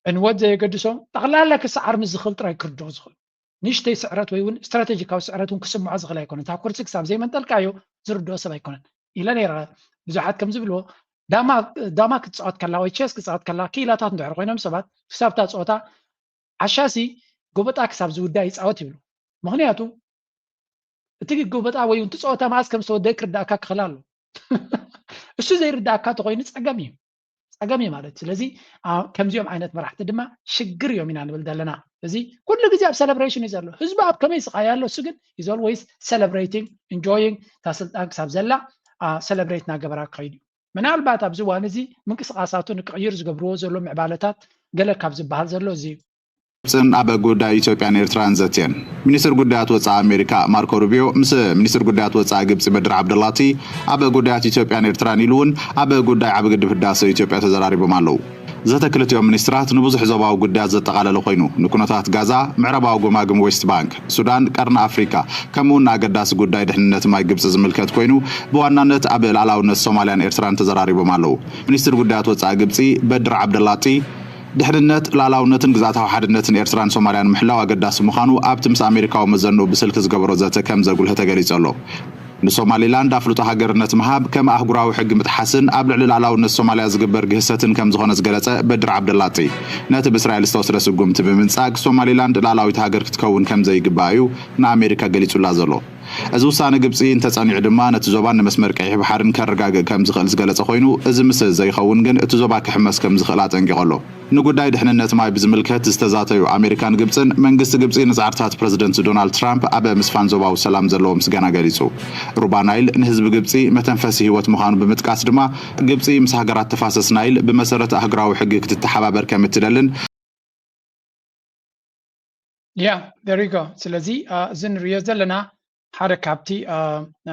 ዕንወት ዘየገድሶ ጠቕላላ ክሰዓር ምስ ዝኽእል ጥራይ ክርድኦ ዝኽእል ንእሽተይ ስዕረት ወይ እውን ስትራቴጂካዊ ስዕረት እውን ክስምዖ ዝኽእል ኣይኮነን። እታ ኩርሲ ክሳብ ዘይመንጠልካዮ ዝርድኦ ሰብ ኣይኮነን ኢለ ነይረ። ብዙሓት ከም ዝብልዎ ዳማ ክትፃወት ከላ ወይ ቸስ ክትፃወት ከላ ክኢላታት እንድሕር ኮይኖም ሰባት ክሳብ እታ ፀወታ ዓሻሲ ጎበጣ ክሳብ ዝውዳእ ይፃወት ይብሉ። ምክንያቱ እቲ ጎበጣ ወይ እውን እቲ ፀወታ መዓስ ከም ዝተወደአ ክርዳእካ ክኽእል ኣሎ። እሱ ዘይርዳእካ ተኮይኑ ፀገም እዩ። ፀገም እዩ ማለት ስለዚ ከምዚኦም ዓይነት መራሕቲ ድማ ሽግር እዮም ኢና ንብል ዘለና። እዚ ኩሉ ግዜ ኣብ celebration እዩ ዘሎ። ህዝቢ ኣብ ከመይ ስቃይ ኣሎ እሱ ግን is always celebrating, enjoying እታ ስልጣን ክሳብ ዘላ celebrate እናገበራ ክኸይድ እዩ። ምናልባት ኣብዚ እዋን እዚ ምንቅስቃሳቱ ንክቕይር ዝገብርዎ ዘሎ ምዕባለታት ገለ ካብ ዝበሃል ዘሎ እዚ እዩ። ግብፅን ኣብ ጉዳይ ኢትዮጵያን ኤርትራን ዘትየን። ሚኒስትር ጉዳያት ወፃኢ ኣሜሪካ ማርኮ ሩቢዮ ምስ ሚኒስትር ጉዳያት ወፃኢ ግብፂ በድር ዓብደላቲ ኣብ ጉዳያት ኢትዮጵያን ኤርትራን ኢሉ እውን ኣብ ጉዳይ ዓቢ ግድብ ህዳሰ ኢትዮጵያ ተዘራሪቦም ኣለዉ። ዘተ ክልቲኦም ሚኒስትራት ንብዙሕ ዞባዊ ጉዳያት ዘጠቓለለ ኮይኑ ንኩነታት ጋዛ፣ ምዕራባዊ ጎማግም ዌስት ባንክ፣ ሱዳን፣ ቀርኒ ኣፍሪካ ከምኡ እውን ንኣገዳሲ ጉዳይ ድሕንነት ማይ ግብፂ ዝምልከት ኮይኑ ብዋናነት ኣብ ልኣላውነት ሶማልያን ኤርትራን ተዘራሪቦም ኣለዉ። ሚኒስትር ጉዳያት ወፃኢ ግብፂ በድር ዓብደላጢ ድሕንነት፣ ሉኣላውነትን ግዝኣታዊ ሓድነትን ኤርትራን ሶማልያን ምሕላው ኣገዳሲ ምዃኑ ኣብቲ ምስ ኣሜሪካዊ መዘንኡ ብስልኪ ዝገበሮ ዘተ ከም ዘጉልሀ ተገሊጹ ኣሎ። ንሶማሊላንድ ኣፍልጦ ሃገርነት ምሃብ ከም ኣህጉራዊ ሕጊ ምጥሓስን ኣብ ልዕሊ ሉኣላውነት ሶማልያ ዝግበር ግህሰትን ከም ዝኾነ ዝገለጸ በድር ዓብደላጢ፣ ነቲ ብእስራኤል ዝተወስደ ስጉምቲ ብምንጻግ ሶማሊላንድ ሉኣላዊት ሃገር ክትከውን ከም ዘይግባእ እዩ ንኣሜሪካ ገሊጹላ ዘሎ። እዚ ውሳነ ግብጺ እንተጸኒዑ ድማ ነቲ ዞባን ንመስመር ቀይሕ ባሕርን ከረጋግእ ከም ዝኽእል ዝገለጸ ኮይኑ፣ እዚ ምስ ዘይኸውን ግን እቲ ዞባ ክሕመስ ከም ዝኽእል ኣጠንቂቑ ኣሎ። ንጉዳይ ድሕንነት ማይ ብዝምልከት ዝተዛተዩ ኣሜሪካን ግብጽን መንግስቲ ግብጺ ንጻዕርታት ፕረዚደንት ዶናልድ ትራምፕ ኣብ ምስፋን ዞባዊ ሰላም ዘለዎ ምስጋና ገሊጹ። ሩባ ናይል ንህዝቢ ግብጺ መተንፈሲ ህይወት ምዃኑ ብምጥቃስ ድማ ግብጺ ምስ ሃገራት ተፋሰስ ናይል ብመሰረት ኣህጉራዊ ሕጊ ክትተሓባበር ከም እትደልን Yeah, there you go። ስለዚ እዚ ንሪኦ ዘለና ሓደ ካብቲ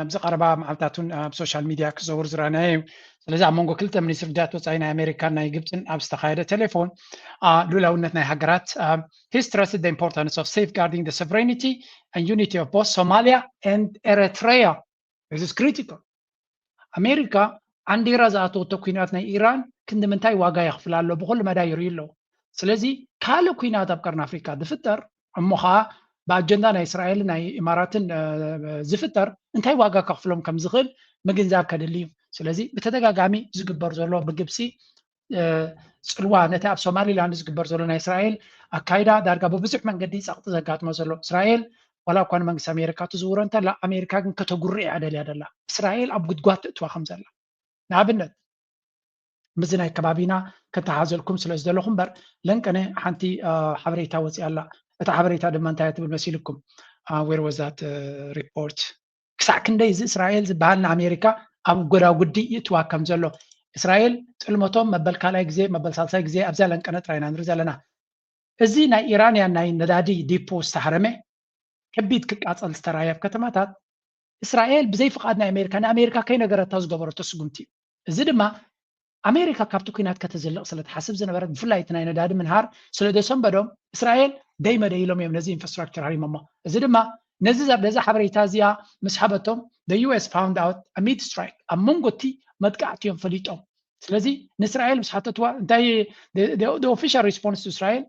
ኣብዚ ቀረባ መዓልታት እውን ኣብ ሶሻል ሚድያ ክዘውር ዝረኣናዮ እዩ። ስለዚ ኣብ መንጎ ክልተ ሚኒስትር ጉዳያት ወፃኢ ናይ ኣሜሪካን ናይ ግብፅን ኣብ ዝተኻየደ ቴሌፎን ሉላውነት ናይ ሃገራት he stressed the importance of safeguarding the sovereignty and unity of both Somalia and Eritrea. This is critical. ኣሜሪካ ዓንዲራ ዝኣተወቶ ኩናት ናይ ኢራን ክንዲ ምንታይ ዋጋ የኽፍል ኣሎ ብኩሉ መዳይ ይርእዩ ኣለዉ። ስለዚ ካልእ ኩናት ኣብ ቀርኒ ኣፍሪካ ዝፍጠር እሞ ከዓ ብኣጀንዳ ናይ እስራኤልን ናይ ኢማራትን ዝፍጠር እንታይ ዋጋ ከኽፍሎም ከም ዝኽእል ምግንዛብ ከድሊ እዩ። ስለዚ ብተደጋጋሚ ዝግበር ዘሎ ብግብፂ ፅልዋ ነቲ ኣብ ሶማሊላንድ ዝግበር ዘሎ ናይ እስራኤል ኣካይዳ ዳርጋ ብብዙሕ መንገዲ ፀቕጢ ዘጋጥሞ ዘሎ እስራኤል ዋላ እኳ ንመንግስቲ ኣሜሪካ ትዝውሮ እንተላ ኣሜሪካ ግን ከተጉርዕ እያ ደልያ ደላ እስራኤል ኣብ ጉድጓድ ትእትዋ ከም ዘላ ንኣብነት ምስዚ ናይ ከባቢና ከተሓዘልኩም ስለ ዝደለኹ እምበር ለንቀነ ሓንቲ ሓበሬታ ወፂኣ ኣላ። እታ ሓበሬታ ድማ እንታይ ትብል መሲልኩም? Where was that report? ክሳዕ ክንደይ እዚ እስራኤል ዝበሃል ንኣሜሪካ ኣብ ጎዳጉዲ ይእትዋ ከም ዘሎ እስራኤል ጥልመቶም መበል ካልኣይ ግዜ መበል ሳልሳይ ግዜ ኣብዛ ለንቀነ ጥራይ ኢና ንርኢ ዘለና። እዚ ናይ ኢራንያን ናይ ነዳዲ ዲፖ ዝተሃረመ ከቢድ ክቃፀል ዝተራየ ኣብ ከተማታት እስራኤል ብዘይ ፍቓድ ናይ ኣሜሪካ ንኣሜሪካ ከይነገረታ ዝገበረቶ ስጉምቲ እዩ። እዚ ድማ ኣሜሪካ ካብቲ ኩናት ከተዝልቕ ስለ ትሓስብ ዝነበረት ብፍላይ እቲ ናይ ነዳዲ ምንሃር ስለ ዘሰንበዶም እስራኤል ደይ መደይ ኢሎም እዮም ነዚ ኢንፍራስትራክቸር ሃሪሞሞ። እዚ ድማ ነዚ ነዛ ሓበሬታ እዚኣ ምስ ሃበቶም the U S found out amid strike ኣብ መንጎ እቲ መጥቃዕቲ እዮም ፈሊጦም። ስለዚ ንእስራኤል ምስ ሓተትዋ እንታይ official response to እስራኤል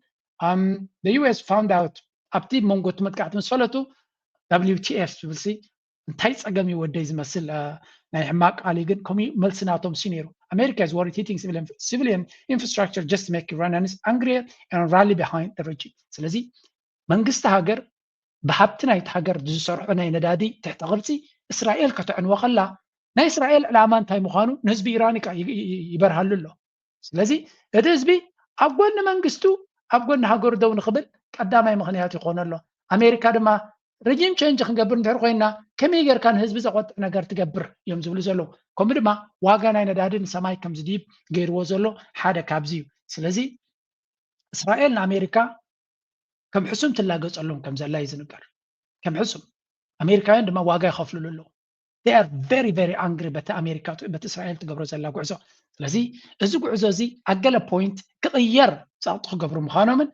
the U S found out ኣብቲ መንጎ እቲ መጥቃዕቲ ምስ ፈለጡ W T F ዝብል ሲ እንታይ ፀገም እዩ ወደይ ዝመስል ናይ ሕማቅ ቃል ግን ከምኡ መልሲ ናቶም ሲ ነይሩ። America is worried hitting civilian, civilian infrastructure just make Iranians angrier and rally behind the regime። ስለዚ መንግስቲ ሃገር ብሃብቲ ናይቲ ሃገር ዝሰርሖ ናይ ነዳዲ ትሕቲ ቅርፂ እስራኤል ከተዕንዎ ከላ ናይ እስራኤል ዕላማ እንታይ ምዃኑ ንህዝቢ ኢራን ይበርሃሉ ኣሎ። ስለዚ እቲ ህዝቢ ኣብ ጎኒ መንግስቱ ኣብ ጎኒ ሃገሩ ደው ንክብል ቀዳማይ ምኽንያት ይኾኖ ኣሎ። ኣሜሪካ ድማ regime change ክንገብር እንድሕር ኮይና ከመይ ጌርካ ንህዝቢ ዘቆጥዕ ነገር ትገብር እዮም ዝብሉ ዘለዉ። ከምኡ ድማ ዋጋ ናይ ነዳዲ ንሰማይ ከም ዝድይብ ገይርዎ ዘሎ ሓደ ካብዚ እዩ። ስለዚ እስራኤል ንኣሜሪካ ከም ሕሱም ትላገጸሎም ከም ዘላ እዩ ዝንገር። ከም ሕሱም ኣሜሪካውያን ድማ ዋጋ ይኸፍልሉ ኣለዉ። They are very very angry በቲ ኣሜሪካ በቲ እስራኤል ትገብሮ ዘላ ጉዕዞ። ስለዚ እዚ ጉዕዞ እዚ ኣብ ገለ point ክቕየር ጸቕጢ ክገብሩ ምዃኖምን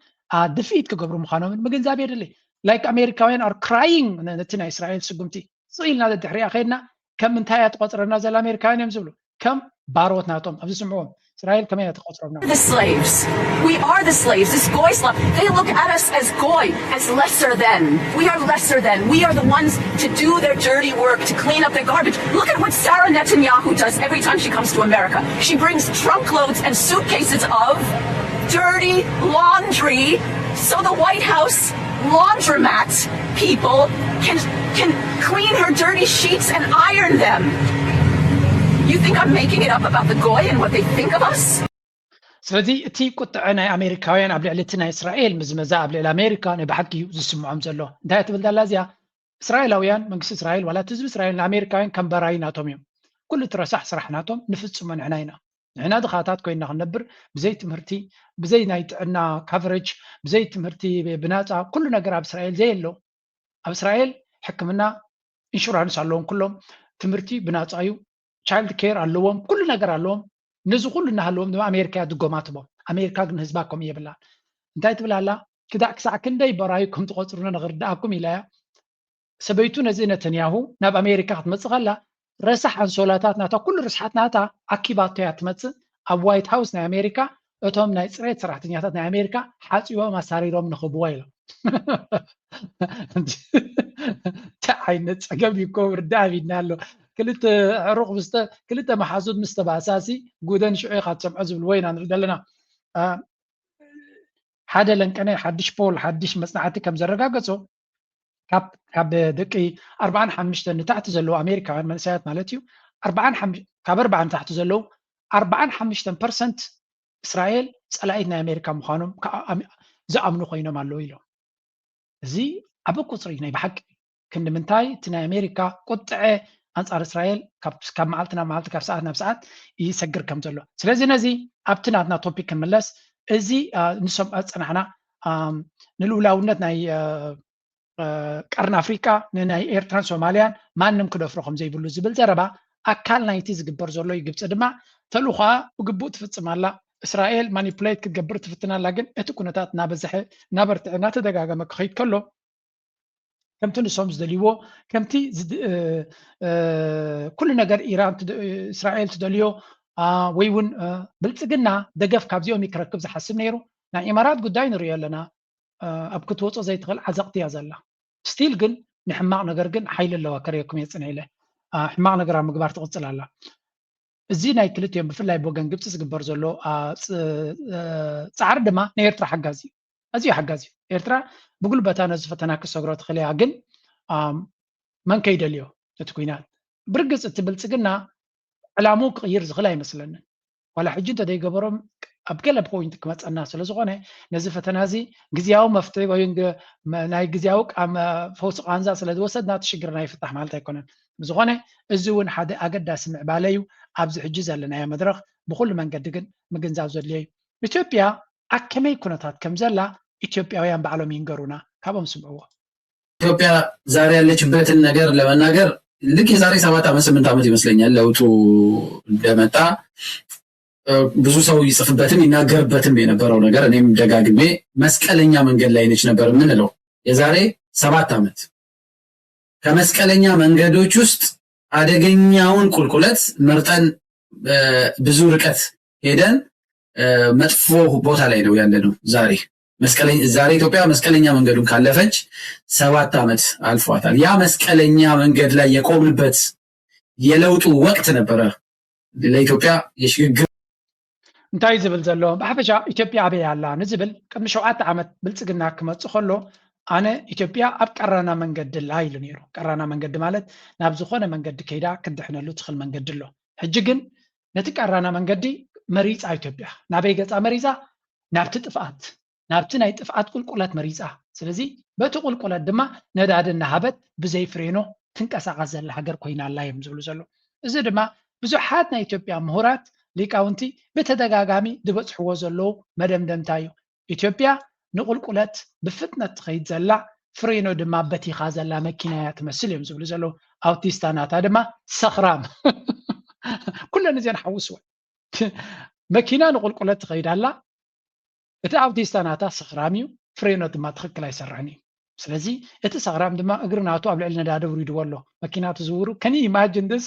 ድፍኢት ክገብሩ ምዃኖምን ምግንዛብ የድሊ። Like ኣሜሪካውያን are crying ነቲ ናይ እስራኤል ስጉምቲ ስቕ ኢልና ደድሕሪኣ ከይድና ከም እንታይ እያ ትቆጽረና ዘላ ኣሜሪካውያን እዮም ዝብሉ። ከም ባሮት ናቶም ኣብዚ ስምዕዎም እስራኤል ከመይ እያ ትቆጽሮም The slaves. We are the slaves. This goy slap. They look at us as goy, as lesser than. We are lesser than. We are the ones to do their dirty work, to clean up their garbage. Look at what Sarah Netanyahu does every time she comes to America. She brings truckloads and suitcases of dirty laundry so the White House laundromat people can can clean her dirty sheets and iron them. You think I'm making it up about the goy and what they think of us? ስለዚ እቲ ቁጥዐ ናይ ኣሜሪካውያን ኣብ ልዕሊ እቲ ናይ እስራኤል ምዝመዛ ኣብ ልዕሊ ኣሜሪካ ናይ ብሓቂ እዩ ዝስምዖም ዘሎ። እንታይ ትብል ዘላ እዚኣ? እስራኤላውያን መንግስቲ እስራኤል ዋላ እቲ ህዝቢ እስራኤል ንኣሜሪካውያን ከም በራዩ ናቶም እዮም። ኩሉ እቲ ረሳሕ ስራሕ ናቶም ንፍጽሞ ንሕና ኢና። ንሕና ድኻታት ኮይና ክንነብር ብዘይ ትምህርቲ ብዘይ ናይ ጥዕና coverage ብዘይ ትምህርቲ ብናፃ ኩሉ ነገር ኣብ እስራኤል ዘየሎ ኣብ እስራኤል ሕክምና ኢንሹራንስ ኣለዎም ኩሎም ትምህርቲ ብናፃ እዩ child care ኣለዎም ኩሉ ነገር ኣለዎም ነዚ ኩሉ እናሃለዎም ድማ ኣሜሪካ እያ ድጎማ ትቦም ኣሜሪካ ግን ህዝባ ከምኡ የብላን እንታይ ትብል ኣላ ክዳዕ ክሳዕ ክንደይ በራዩ ከም ትቆፅሩና ንክርድኣኩም ኢላ እያ ሰበይቱ ነዚ ነተንያሁ ናብ ኣሜሪካ ክትመፅእ ከላ ረሳሕ ኣንሶላታት ናታ ኩሉ ርስሓት ናታ ኣኪባቶ እያ ትመፅእ ኣብ ዋይት ሃውስ ናይ ኣሜሪካ እቶም ናይ ፅሬት ሰራሕተኛታት ናይ ኣሜሪካ ሓፂቦም ኣሳሪሮም ንኽብዋ ኢሎም እንታይ ዓይነት ፀገም ይኮ ርዳእ ቢድና ኣሎ ክልተ ዕሩቕ ምስ ክልተ መሓዙት ምስ ተባእሳሲ ጉደን ሽዑ ኢኻ ትሰምዖ ዝብልዎ ኢና ንርኢ ዘለና ሓደ ለንቀነ ሓድሽ ፖል ሓድሽ መፅናዕቲ ከም ዘረጋገፆ ካብ ደቂ ኣርባዓን ሓሙሽተን ንታሕቲ ዘለዉ ኣሜሪካውያን መንእሰያት ማለት እዩ ካብ ኣርባዓ ንታሕቲ ዘለዉ ኣርባዓን ሓሙሽተን ፐርሰንት እስራኤል ፀላኢት ናይ ኣሜሪካ ምዃኖም ዝኣምኑ ኮይኖም ኣለዉ ኢሎም እዚ ዓቢ ቁፅሪ ናይ ብሓቂ ክንዲ ምንታይ እቲ ናይ ኣሜሪካ ቁጥዐ ኣንፃር እስራኤል ካብ መዓልቲ ናብ መዓልቲ ካብ ሰዓት ናብ ሰዓት ይሰግር ከም ዘሎ ስለዚ ነዚ ኣብቲ ናትና ቶፒክ ክንምለስ እዚ ንሰምዖ ዝፀናሕና ንልኡላውነት ናይ ቀርኒ ኣፍሪቃ ንናይ ኤርትራን ሶማልያን ማንም ክደፍሮ ከም ዘይብሉ ዝብል ዘረባ ኣካል ናይቲ ዝግበር ዘሎ እዩ ግብፂ ድማ ተልእኾኣ ብግቡእ ትፍፅም ኣላ እስራኤል ማኒፕሌት ክትገብር ትፍትን ኣላ ግን እቲ ኩነታት እናበዝሐ እናበርትዐ እናተደጋገመ ክኸይድ ከሎ ከምቲ ንሶም ዝደልይዎ ከምቲ ኩሉ ነገር ኢራን እስራኤል ትደልዮ ወይ እውን ብልፅግና ደገፍ ካብዚኦም ይክረክብ ዝሓስብ ነይሩ ናይ ኢማራት ጉዳይ ንሪኦ ኣለና ኣብ ክትወፆ ዘይትኽእል ዓዘቕቲ እያ ዘላ ስቲል ግን ንሕማቕ ነገር ግን ሓይሊ ኣለዋ ከርእየኩም እየ ፅንሕ ኢለ ሕማቕ ነገር ኣብ ምግባር ትቕፅል ኣላ እዚ ናይ ክልቲኦም ብፍላይ ብወገን ግብፂ ዝግበር ዘሎ ፃዕሪ ድማ ናይ ኤርትራ ሓጋዚ እዩ ኣዝዩ ሓጋዚ እዩ ኤርትራ ብጉልበታ ነዚ ፈተና ክሰግሮ ትኽእል እያ ግን መን ከይደልዮ እቲ ኩናት ብርግፅ እቲ ብልፅግና ዕላምኡ ክቕይር ዝኽእል ኣይመስለንን ዋላ ሕጂ እንተደይገበሮም ኣብ ገለ ፖይንት ክመፀና ስለዝኾነ ነዚ ፈተና እዚ ግዝያዊ መፍትሒ ወይ ናይ ግዝያዊ ፈውሲ ቃንዛ ስለዝወሰድና እቲ ሽግርና ይፍታሕ ማለት ኣይኮነን ብዝኾነ እዚ እውን ሓደ ኣገዳሲ ምዕባለ እዩ ኣብዚ ሕጂ ዘለናዮ መድረኽ ብኩሉ መንገዲ ግን ምግንዛብ ዘድልዮ እዩ ኢትዮጵያ ኣብ ከመይ ኩነታት ከም ዘላ ኢትዮጵያውያን ባዕሎም ይንገሩና ካብኦም ስምዕዎ ኢትዮጵያ ዛሬ ያለችበትን ነገር ለመናገር ልክ የዛሬ ሰባት ዓመት ስምንት ዓመት ይመስለኛል ለውጡ እንደመጣ ብዙ ሰው ይጽፍበትም ይናገርበትም የነበረው ነገር እኔም ደጋግሜ መስቀለኛ መንገድ ላይ ነች ነበር የምንለው የዛሬ ሰባት ዓመት ከመስቀለኛ መንገዶች ውስጥ አደገኛውን ቁልቁለት መርጠን ብዙ ርቀት ሄደን መጥፎ ቦታ ላይ ነው ያለነው ዛሬ ዛሬ ኢትዮጵያ መስቀለኛ መንገዱን ካለፈች ሰባት ዓመት አልፏታል። ያ መስቀለኛ መንገድ ላይ የቆምንበት የለውጡ ወቅት ነበረ ለኢትዮጵያ የሽግግር እንታይ ዝብል ዘሎ ብሓፈሻ ኢትዮጵያ ኣበይ ኣላ ንዝብል ቅድሚ ሸውዓተ ዓመት ብልፅግና ክመፅእ ከሎ ኣነ ኢትዮጵያ ኣብ ቀራና መንገዲ ኣላ ኢሉ ነይሩ። ቀራና መንገዲ ማለት ናብ ዝኾነ መንገዲ ከይዳ ክትድሕነሉ ትኽእል መንገዲ ኣሎ። ሕጂ ግን ነቲ ቀራና መንገዲ መሪፃ ኢትዮጵያ ናበይ ገፃ መሪፃ? ናብቲ ጥፍኣት፣ ናብቲ ናይ ጥፍኣት ቁልቁለት መሪፃ። ስለዚ በቲ ቁልቁለት ድማ ነዳዲ እናሃበት ብዘይ ፍሬኖ ትንቀሳቐስ ዘላ ሃገር ኮይና ኣላ እዮም ዝብሉ ዘለዉ። እዚ ድማ ብዙሓት ናይ ኢትዮጵያ ምሁራት ሊቃውንቲ ብተደጋጋሚ ዝበፅሕዎ ዘለዉ መደምደምታ እዩ። ኢትዮጵያ ንቁልቁለት ብፍጥነት ትኸይድ ዘላ፣ ፍሬኖ ድማ በቲኻ ዘላ መኪና እያ ትመስል እዮም ዝብሉ ዘለዉ። ኣውቲስታ ናታ ድማ ሰኽራም። ኩለን እዚአን ሓውስወን። መኪና ንቁልቁለት ትኸይድ ኣላ፣ እቲ ኣውቲስታ ናታ ሰኽራም እዩ፣ ፍሬኖ ድማ ትኽክል ኣይሰርሕን እዩ። ስለዚ እቲ ሰኽራም ድማ እግሪ ናቱ ኣብ ልዕሊ ነዳዲ ውሪድዎ ኣሎ። መኪና ትዝውሩ፣ can you imagine this?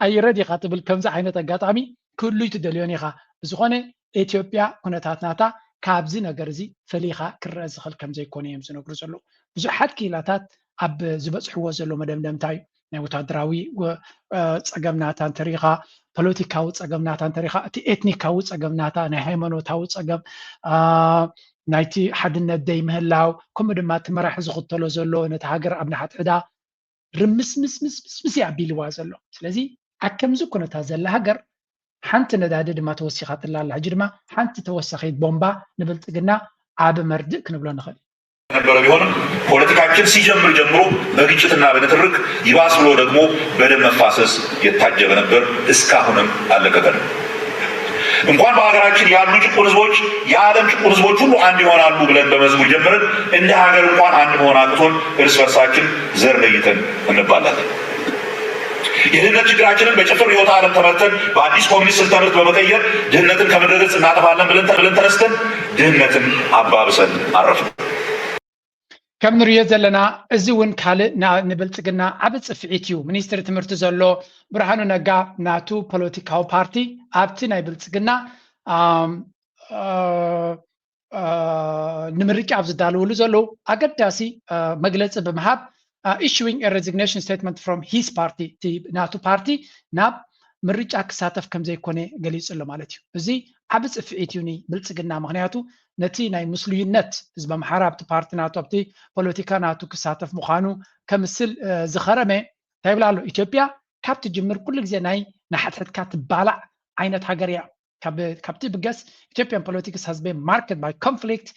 ኣየረ ዲኻ ትብል። ከምዚ ዓይነት ኣጋጣሚ ክህሉ ትደልዮን ኢኻ። ብዝኾነ ኢትዮጵያ ኩነታት ናታ ካብዚ ነገር እዚ ፈሊኻ ክረአ ዝኽእል ከም ዘይኮነ እዮም ዝነግሩ ዘለዉ። ብዙሓት ክኢላታት ኣብ ዝበፅሕዎ ዘሎ መደምደምታ እዩ። ናይ ወታደራዊ ወ-፣ እ፣ ፀገም ናታ እንተሪኢኻ፣ ፖለቲካዊ ፀገም ናታ እንተሪኢኻ፣ እቲ ኤትኒካዊ ፀገም ናታ፣ ናይ ሃይማኖታዊ ፀገም፣ አ፣ ናይቲ ሓድነት ዘይምህላው፣ ከምኡ ድማ እቲ መራሒ ዝኽተሎ ዘሎ ነቲ ሃገር ኣብ ንሓድሕዳ ርምስምስምስምስ እዩ ኣቢልዋ ዘሎ። ስለዚ ኣብ ከምዚ ኩነታት ዘላ ሃገር ሓንቲ ነዳዲ ድማ ተወሲኻትላ ኣላ። ሕጂ ድማ ሓንቲ ተወሳኺት ቦምባ ንብልፅግና ኣብ መርድእ ክንብሎ ንኽእል። ነበረ። ቢሆንም ፖለቲካችን ሲጀምር ጀምሮ በግጭትና በንትርክ ይባስ ብሎ ደግሞ በደም መፋሰስ የታጀበ ነበር። እስካሁንም አለቀቀንም። እንኳን በሀገራችን ያሉ ጭቁን ህዝቦች የዓለም ጭቁን ህዝቦች ሁሉ አንድ ይሆናሉ ብለን በመዝሙር ጀምረን እንደ ሀገር እንኳን አንድ መሆን አቅቶን እርስ በርሳችን ዘር ለይተን እንባላለን። የድህነት ችግራችንን በጭፍን ርዕዮተ ዓለም ተመርተን በአዲስ ኮሚኒስት ስልተ ምርት በመቀየር ድህነትን ከምድረ ገጽ እናጠፋለን ብለን ብለን ተነስተን ድህነትን አባብሰን አረፍን። ከም ንሪኦ ዘለና እዚ እውን ካልእ ና-፣ ንብልጽግና ዓቢ ጽፍዒት እዩ። ሚኒስትሪ ትምህርቲ ዘሎ ብርሃኑ ነጋ ናቱ ፖለቲካዊ ፓርቲ ኣብቲ ናይ ብልጽግና፣ ኣም፣ እ፣ እ፣ ንምርጫ ኣብ ዝዳለውሉ ዘለዉ ኣገዳሲ፣ እ፣ መግለጺ ብምሃብ፣ እ፣ issuing a resignation statement from his party፣ እቲ ናቱ ፓርቲ ናብ ምርጫ ክሳተፍ ከም ዘይኮነ ገሊጹ ኣሎ ማለት እዩ። እዚ ዓቢ ጽፍዒት እዩ ንብልጽግና፣ ምኽንያቱ ነቲ ናይ ምስሉይነት ህዝቢ ኣምሓራ ኣብቲ ፓርቲ ናቱ፣ ኣብቲ ፖለቲካ ናቱ ክሳተፍ ምዃኑ ከምስል፣ እ፣ ዝኸረመ እንታይ ይብል ኣሎ? ኢትዮጵያ ካብ ትጅምር ኩሉ ግዜ ናይ ንሓድሕድካ ትባላዕ ዓይነት ሃገር እያ። ካብ-፣ ካብቲ ብገስ Ethiopian politics has been marked by conflict,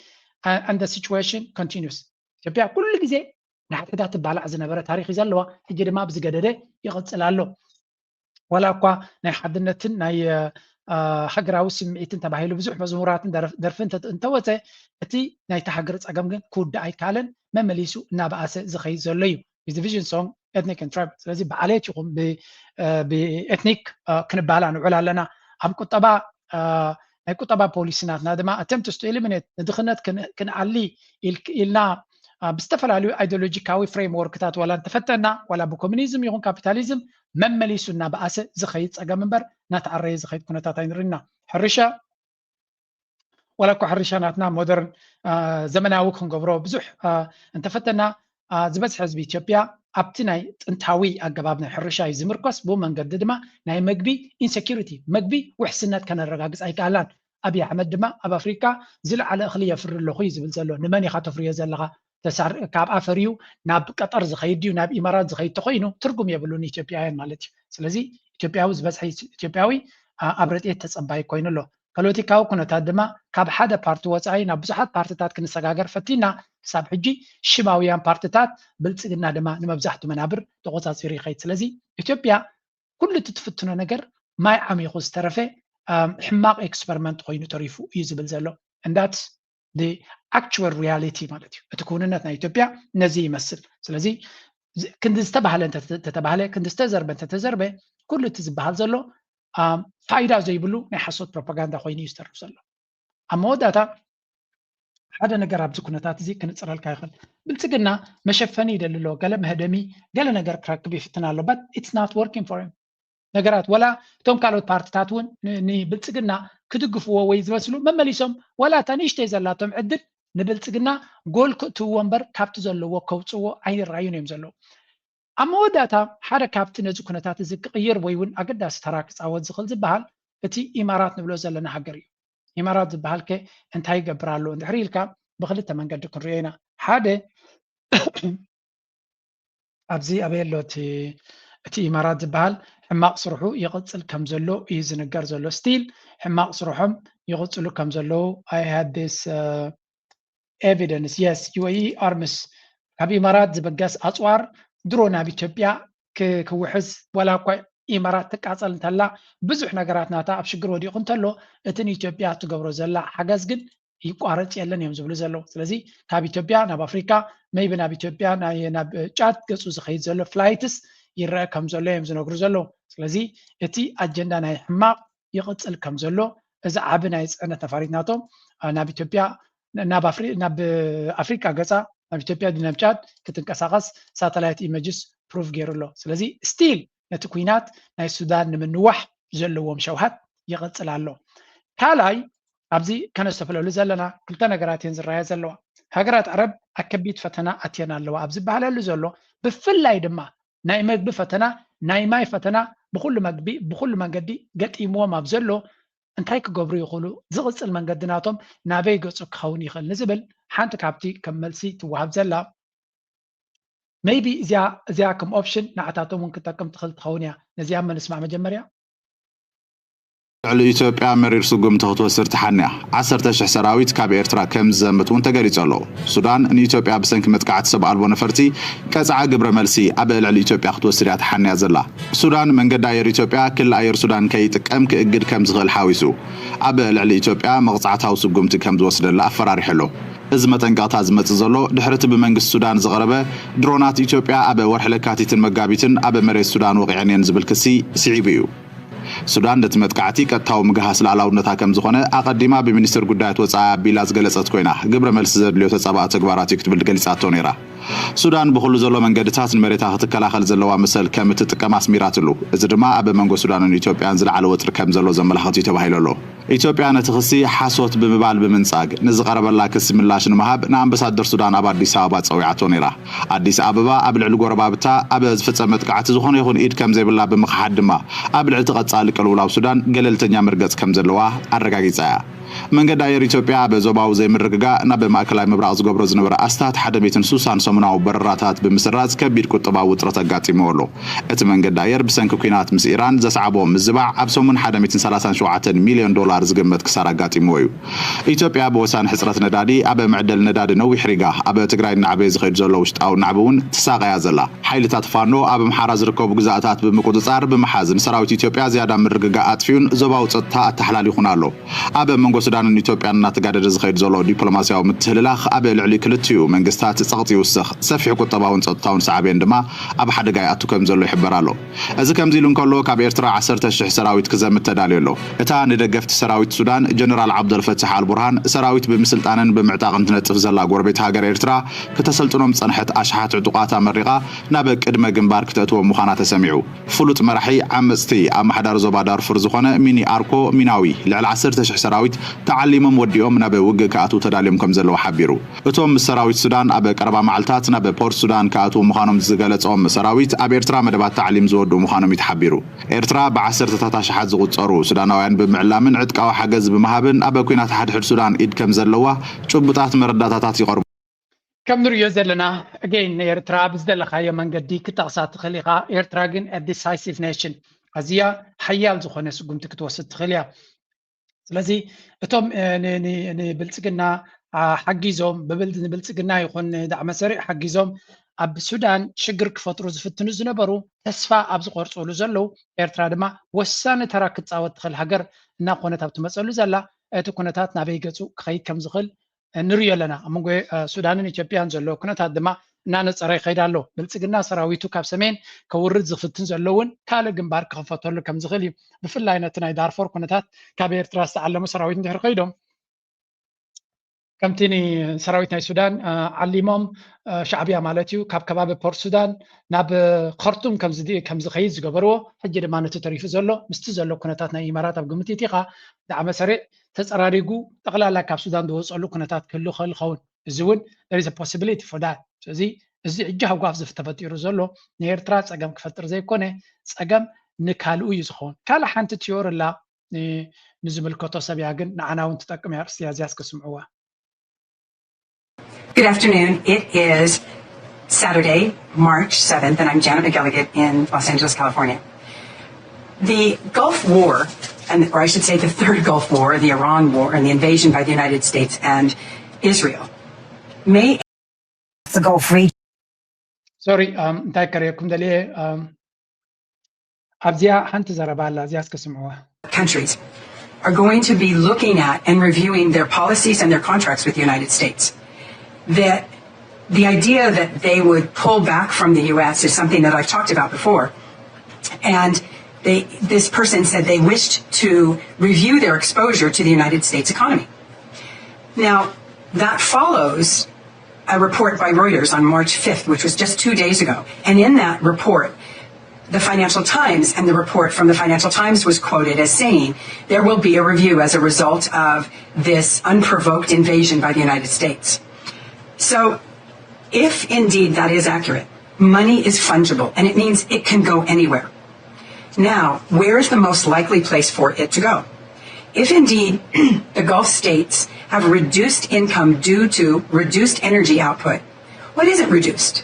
uh, and the situation continues። ኢትዮጵያ ኩሉ ግዜ ንሓድሕዳ ትባላዕ ዝነበረ ታሪኽ እዩ ዘለዋ፣ ሕጂ ድማ ብዝገደደ ይቕጽል ኣሎ። ዋላ እኳ ናይ ሓድነትን ናይ፣ እ፣ ሃገራዊ ስምዒትን ተባሂሉ ብዙሕ መዝሙራትን ደርፍ-፣ ደርፍን እንተ-፣ እንተወፀ፣ እቲ ናይታ ሃገር ጸገም ግን ክውዳእ ኣይከኣለን፣ መመሊሱ እናበኣሰ ዝኸይድ ዘሎ እዩ። With division song, ethnic and tribal። ስለዚ ብዓሌት ይኹን ብ-፣ እ፣ ብኤትኒክ፣ እ፣ ክንባላ ንውዕል ኣለና። ኣብ ቁጠባ፣ እ፣ ናይ ቁጠባ ፖሊሲ ናትና ድማ attempts to eliminate፣ ንድኽነት ክን-፣ ክንኣሊ ኢል-፣ ኢልና፣ እ፣ ብዝተፈላለዩ ኣይዲዮሎጂካዊ ፍሬምወርክታት ዋላ እንተፈተና፣ ዋላ ብኮሚኒዝም ይኹን ካፒታሊዝም መመሊሱ እናበኣሰ ዝኸይድ ጸገም እምበር እናተዓረየ ዝኸይድ ኩነታት ኣይንርኢና። ሕርሻ፣ ዋላ እኳ ሕርሻ ናትና ሞደርን፣ እ፣ ዘመናዊ ክንገብሮ ብዙሕ፣ እ፣ እንተፈተና፣ እ፣ ዝበዝሐ ህዝቢ ኢትዮጵያ ኣብቲ ናይ ጥንታዊ ኣገባብ ናይ ሕርሻ እዩ ዝምርኮስ። ብኡ መንገዲ ድማ ናይ መግቢ ኢንሴኪሪቲ፣ መግቢ ውሕስነት ከነረጋግጽ ኣይከኣልናን። ኣብይ ኣሕመድ ድማ ኣብ ኣፍሪካ ዝለዓለ እኽሊ የፍሪ ኣለኹ እዩ ዝብል ዘሎ። ንመን ኢኻ ተፍርዮ ዘለኻ? ተሳር-፣ ካብ ኣፈር እዩ ናብ ቀጠር ዝኸይድ ድዩ ናብ ኢማራት ዝኸይድ ተኾይኑ ትርጉም የብሉን ኢትዮጵያውያን ማለት እዩ። ስለዚ ኢትዮጵያዊ ዝበዝሐ ኢትዮጵያዊ፣ አ፣ ኣብ ረድኤት ተጸባይ ኮይኑ ኣሎ። ፖለቲካዊ ኩነታት ድማ ካብ ሓደ ፓርቲ ወጻኢ ናብ ብዙሓት ፓርቲታት ክንሰጋገር ፈቲና። ክሳብ ሕጂ ሽማውያን ፓርቲታት፣ ብልጽግና ድማ ንመብዛሕቱ መናብር ተቖጻጺሩ ይኸይድ። ስለዚ ኢትዮጵያ ኩሉ እቲ ትፍትኖ ነገር ማይ ዓሚኹ ዝተረፈ፣ ኣም፣ ሕማቕ ኤክስፐሪመንት ኮይኑ ተሪፉ እዩ ዝብል ዘሎ። And that's the actual reality ማለት እዩ። እቲ ክውንነት ናይ ኢትዮጵያ ነዚ ይመስል። ስለዚ ዝ-፣ ክንዲ ዝተባህለ እንተ-፣ እንተተባህለ፣ ክንዲ ዝተዘርበ እንተተዘርበ፣ ኩሉ እቲ ዝበሃል ዘሎ፣ ኣም፣ ፋይዳ ዘይብሉ ናይ ሓሶት ፕሮፓጋንዳ ኮይኑ እዩ ዝተርፍ ዘሎ። ኣብ መወዳእታ ሓደ ነገር ኣብዚ ኩነታት እዚ ክንጽረልካ ይኽእል። ብልጽግና መሸፈኒ ይደሊ ኣሎ፣ ገለ መህደሚ፣ ገለ ነገር ክረክብ ይፍትን ኣሎ። But it's not working for him። ነገራት ወላ እቶም ካልኦት ፓርቲታት እውን ን-፣ ንብልጽግና ክድግፍዎ ወይ ዝመስሉ መመሊሶም ወላ እታ ንእሽተይ ዘላቶም ዕድል ንብልጽግና ጎል ክእትውዎ እምበር ካብቲ ዘለዎ ከውጽዎ ኣይራዩን እዮም ዘለዉ። ኣብ መወዳእታ ሓደ ካብቲ ነዚ ኩነታት እዚ ክቕይር ወይ እውን ኣገዳሲ ተራ ክጻወት ዝኽእል ዝበሃል እቲ ኢማራት ንብሎ ዘለና ሃገር እዩ። ኢማራት ዝበሃል ከ እንታይ ይገብር ኣሎ እንድሕር ኢልካ፣ ብክልተ መንገዲ ክንሪኦ ኢና። ሓደ ኣብዚ ኣበይ ኣሎ እቲ እቲ ኢማራት ዝበሃል ሕማቕ ስርሑ ይቕጽል ከም ዘሎ እዩ ዝንገር ዘሎ። ስቲል ሕማቕ ስርሖም ይቕጽሉ ከም ዘለዉ I had this evidence yes UAE arms ካብ ኢማራት ዝበገስ ኣጽዋር ድሮ ናብ ኢትዮጵያ ክውሕዝ ዋላ እኳ ኢማራት ትቃጸል እንተላ ብዙሕ ነገራት ናታ ኣብ ሽግር ወዲቑ እንተሎ እቲ ንኢትዮጵያ ትገብሮ ዘላ ሓገዝ ግን ይቋረጽ የለን እዮም ዝብሉ ዘለዉ። ስለዚ ካብ ኢትዮጵያ ናብ ኣፍሪካ maybe ናብ ኢትዮጵያ ናብ ጫድ ገጹ ዝኸይድ ዘሎ ፍላይትስ ይረአ ከም ዘሎ እዮም ዝነግሩ ዘለዉ። ስለዚ እቲ ኣጀንዳ ናይ ሕማቕ ይቕጽል ከም ዘሎ እዚ ዓቢ ናይ ጽዕነት ነፋሪት ናቶም ናብ ኢትዮጵያ ናብ ኣፍሪቃ ገጻ ናብ ኢትዮጵያ ናብ ጫድ ክትንቀሳቐስ ሳተላይት ኢመጅስ ፕሩፍ ገይሩ ኣሎ። ስለዚ ስቲል ነቲ ኩናት ናይ ሱዳን ንምንዋሕ ዘለዎም ሸውሃት ይቐጽል ኣሎ። ካልኣይ ኣብዚ ከነስተፍለሉ ዘለና ክልተ ነገራት እየን ዝረኣያ ዘለዋ። ሃገራት ዓረብ ኣብ ከቢድ ፈተና ኣትየን ኣለዋ ኣብ ዝበሃለሉ ዘሎ ብፍላይ ድማ ናይ መግቢ ፈተና ናይ ማይ ፈተና ብኩሉ መግቢ ብኩሉ መንገዲ ገጢምዎም ኣብ ዘሎ እንታይ ክገብሩ ይኽእሉ ዝቕፅል መንገዲ ናቶም ናበይ ገፁ ክኸውን ይኽእል ንዝብል ሓንቲ ካብቲ ከም መልሲ ትወሃብ ዘላ maybe እዚኣ እዚኣ ከም ኦፕሽን ንዓታቶም እውን ክጠቅም ትኽእል ትኸውን እያ። ነዚኣ መ ንስማዕ መጀመርያ። ልዕሊ ኢትዮጵያ መሪር ስጉምቲ ክትወስድ ተሓንያ ዓሰርተ ሽሕ ሰራዊት ካብ ኤርትራ ከም ዝዘምት እውን ተገሊጹ ኣሎ። ሱዳን ንኢትዮጵያ ብሰንኪ መጥቃዕቲ ሰብ ኣልቦ ነፈርቲ ቀጽዓ ግብረ መልሲ ኣብ ልዕሊ ኢትዮጵያ ክትወስድ እያ ተሓንያ ዘላ። ሱዳን መንገዲ ኣየር ኢትዮጵያ ክሊ ኣየር ሱዳን ከይጥቀም ክእግድ ከም ዝኽእል ሓዊሱ ኣብ ልዕሊ ኢትዮጵያ መቕጻዕታዊ ስጉምቲ ከም ዝወስደላ ኣፈራሪሑ ኣሎ። እዚ መጠንቀቕታ ዝመጽእ ዘሎ ድሕሪ እቲ ብመንግስቲ ሱዳን ዝቐረበ ድሮናት ኢትዮጵያ ኣብ ወርሒ ለካቲትን መጋቢትን ኣብ መሬት ሱዳን ወቒዐን እየን ዝብል ክሲ ስዒቡ እዩ። ሱዳን ነቲ መጥቃዕቲ ቀጥታዊ ምግሃስ ልኣላውነታ ከም ዝኾነ ኣቐዲማ ብሚኒስትር ጉዳያት ወጻኢ ኣቢላ ዝገለጸት ኮይና ግብረ መልሲ ዘድልዮ ተጻባእ ተግባራት እዩ ክትብል ገሊጻቶ ነይራ። ሱዳን ብኹሉ ዘሎ መንገድታት ንመሬታ ክትከላኸል ዘለዋ መሰል ከም እትጥቀም ኣስሚራትሉ። እዚ ድማ ኣብ መንጎ ሱዳንን ኢትዮጵያን ዝለዓለ ወጥሪ ከም ዘሎ ዘመላኽት እዩ ተባሂሉ ኣሎ። ኢትዮጵያ ነቲ ክሲ ሓሶት ብምባል ብምንጻግ ንዝቐረበላ ክሲ ምላሽ ንምሃብ ንኣምበሳደር ሱዳን ኣብ ኣዲስ ኣበባ ጸዊዓቶ ነይራ። ኣዲስ ኣበባ ኣብ ልዕሊ ጎረባብታ ኣብ ዝፍጸም መጥቃዕቲ ዝኾነ ይኹን ኢድ ከም ዘይብላ ብምኽሓድ ድማ ኣብ ልዕሊ እቲ ቀጻሊ ቅልውላው ሱዳን ገለልተኛ መርገጽ ከም ዘለዋ ኣረጋጊጻ እያ። መንገዲ ኣየር ኢትዮጵያ ኣብ ዞባዊ ዘይምርግጋእ ናብ ማእከላይ ምብራቕ ዝገብሮ ዝነበረ ኣስታት ሓደ ሚእትን ስሳን ሰሙናዊ በረራታት ብምስራዝ ከቢድ ቁጠባዊ ውጥረት ኣጋጢምዎ ኣሎ። እቲ መንገዲ ኣየር ብሰንኪ ኲናት ምስ ኢራን ዘስዓቦ ምዝባዕ ኣብ ሰሙን ሓደ ሚእትን ሰላሳን ሸውዓተን ሚልዮን ዶላር ዝግመት ክሳራ ኣጋጢምዎ እዩ። ኢትዮጵያ ብወሳኒ ሕጽረት ነዳዲ ኣብ መዕደሊ ነዳዲ ነዊሕ ሪጋ ኣብ ትግራይ እናዕበየ ዝኸይድ ዘሎ ውሽጣዊ ናዕቢ እውን ትሳቐያ ዘላ። ሓይልታት ፋኖ ኣብ ኣምሓራ ዝርከቡ ግዛእታት ብምቁጽጻር ብምሓዝ ንሰራዊት ኢትዮጵያ ዝያዳ ምርግጋእ ኣጥፊኡን ዞባዊ ጸጥታ ኣተሓላሊኹን ኣሎ። ኣብ መንጎ ሱዳንን ኢትዮጵያን እናተጋደደ ዝኸይድ ዘሎ ዲፕሎማስያዊ ምትህልላኽ ኣብ ልዕሊ ክልቲኡ መንግስታት ጸቕጢ ይውስኽ፣ ሰፊሕ ቁጠባውን ጸጥታውን ሳዕቤን ድማ ኣብ ሓደጋ ይኣቱ ከም ዘሎ ይሕበር ኣሎ። እዚ ከምዚ ኢሉ እንከሎ ካብ ኤርትራ ዓሰርተ ሽሕ ሰራዊት ክዘምት ተዳልዩ ኣሎ። እታ ንደገፍቲ ሰራዊት ሱዳን ጀነራል ዓብደልፈታሕ ኣልቡርሃን ሰራዊት ብምስልጣንን ብምዕጣቕን ትነጥፍ ዘላ ጎረቤት ሃገር ኤርትራ ክተሰልጥኖም ዝጸንሐት ኣሽሓት ዕጡቓት ኣመሪቓ ናብ ቅድመ ግንባር ክተእትዎም ምዃና ተሰሚዑ። ፍሉጥ መራሒ ዓመጽቲ ኣመሓዳሪ ዞባ ዳርፉር ዝኾነ ሚኒ ኣርኮ ሚናዊ ልዕሊ ዓሰርተ ሽሕ ሰራዊት ተዓሊሞም ወዲኦም ናብ ውግእ ክኣትዉ ተዳልዮም ከም ዘለዉ ሓቢሩ። እቶም ምስ ሰራዊት ሱዳን ኣብ ቀረባ መዓልታት ናብ ፖርት ሱዳን ክኣትዉ ምዃኖም ዝገለጾም ሰራዊት ኣብ ኤርትራ መደባት ታዕሊም ዝወድኡ ምዃኖም እዩ ተሓቢሩ። ኤርትራ ብዓሰርተታት ኣሽሓት ዝቑጸሩ ሱዳናውያን ብምዕላምን ዕጥቃዊ ሓገዝ ብምሃብን ኣብ ኲናት ሓድሕድ ሱዳን ኢድ ከም ዘለዋ ጭቡጣት መረዳእታታት ይቐርቡ። ከም ንሪኦ ዘለና ኣገይን ንኤርትራ ብዝደለኻዮ መንገዲ ክጠቕሳ ትኽእል ኢኻ። ኤርትራ ግን ዲሳይሲቭ ኔሽን ኣዝያ ሓያል ዝኾነ ስጉምቲ ክትወስድ ትኽእል እያ። ስለዚ እቶም ንብልፅግና ሓጊዞም ንብልፅግና ይኹን ንዳዕመ ሰሪዕ ሓጊዞም ኣብ ሱዳን ሽግር ክፈጥሩ ዝፍትኑ ዝነበሩ ተስፋ ኣብ ዝቆርፅሉ ዘለዉ ኤርትራ ድማ ወሳኒ ተራ ክትፃወት ትኽእል ሃገር እናኾነት ኣብ ትመፀሉ ዘላ እቲ ኩነታት ናበይ ገፁ ክኸይድ ከም ዝኽእል ንሪኦ ኣለና። ኣብ መንጎ ሱዳንን ኢትዮጵያን ዘሎ ኩነታት ድማ እናነፀረ ይኸይድ ኣሎ። ብልፅግና ሰራዊቱ ካብ ሰሜን ከውርድ ዝፍትን ዘሎ እውን ካልእ ግንባር ክኽፈተሉ ከም ዝኽእል እዩ። ብፍላይ ነቲ ናይ ዳርፎር ኩነታት ካብ ኤርትራ ዝተዓለሙ ሰራዊት እንድሕር ከይዶም ከምቲ ንሰራዊት ናይ ሱዳን ዓሊሞም ሻዕብያ ማለት እዩ ካብ ከባቢ ፖርት ሱዳን ናብ ከርቱም ከምዝኸይድ ዝገበርዎ ሕጂ ድማ ነቲ ተሪፉ ዘሎ ምስቲ ዘሎ ኩነታት ናይ ኢማራት ኣብ ግምት ኢኻ ዳዕመ ሰሪዕ ተፀራሪጉ ጠቕላላ ካብ ሱዳን ዝወፀሉ ኩነታት ክህሉ ክኽእል ይኸውን። እዚ እውን there is a possibility for that። ስለዚ እዚ ሕጂ ሃጓፍ ተፈጢሩ ዘሎ ንኤርትራ ፀገም ክፈጥር ዘይኮነ ፀገም ንካልኡ እዩ ዝኸውን። ካልእ ሓንቲ ቲዮሪ ኣላ ንዝምልከቶ ሰብ እያ፣ ግን ንዓና እውን ትጠቅም እያ። ኣርእስቲ እያ እዚያስ ክስምዕዋ። Good afternoon. It is Saturday, March seventh, and I'm Janet McElligott in Los Angeles, California. The Gulf War, and, or I should say the third Gulf War, the Iran War, and the invasion by the United States and Israel, may the Gulf region. ሶሪ እንታይ ከርእየኩም ደልየ ኣብዚኣ ሓንቲ ዘረባ ኣላ እዚኣ እስከ ስምዕዋ countries are going to be looking at and reviewing their policies and their contracts with the United States. That the idea that they would pull back from the U S is something that I've talked about before. And they, this person said they wished to review their exposure to the United States economy. Now, that follows a report by Reuters on March fifth, which was just two days ago. And in that report, the Financial Times and the report from the Financial Times was quoted as saying there will be a review as a result of this unprovoked invasion by the United States. So, if indeed that is accurate, money is fungible and it means it can go anywhere. Now, where is the most likely place for it to go? If indeed the Gulf states have reduced income due to reduced energy output, what isn't reduced?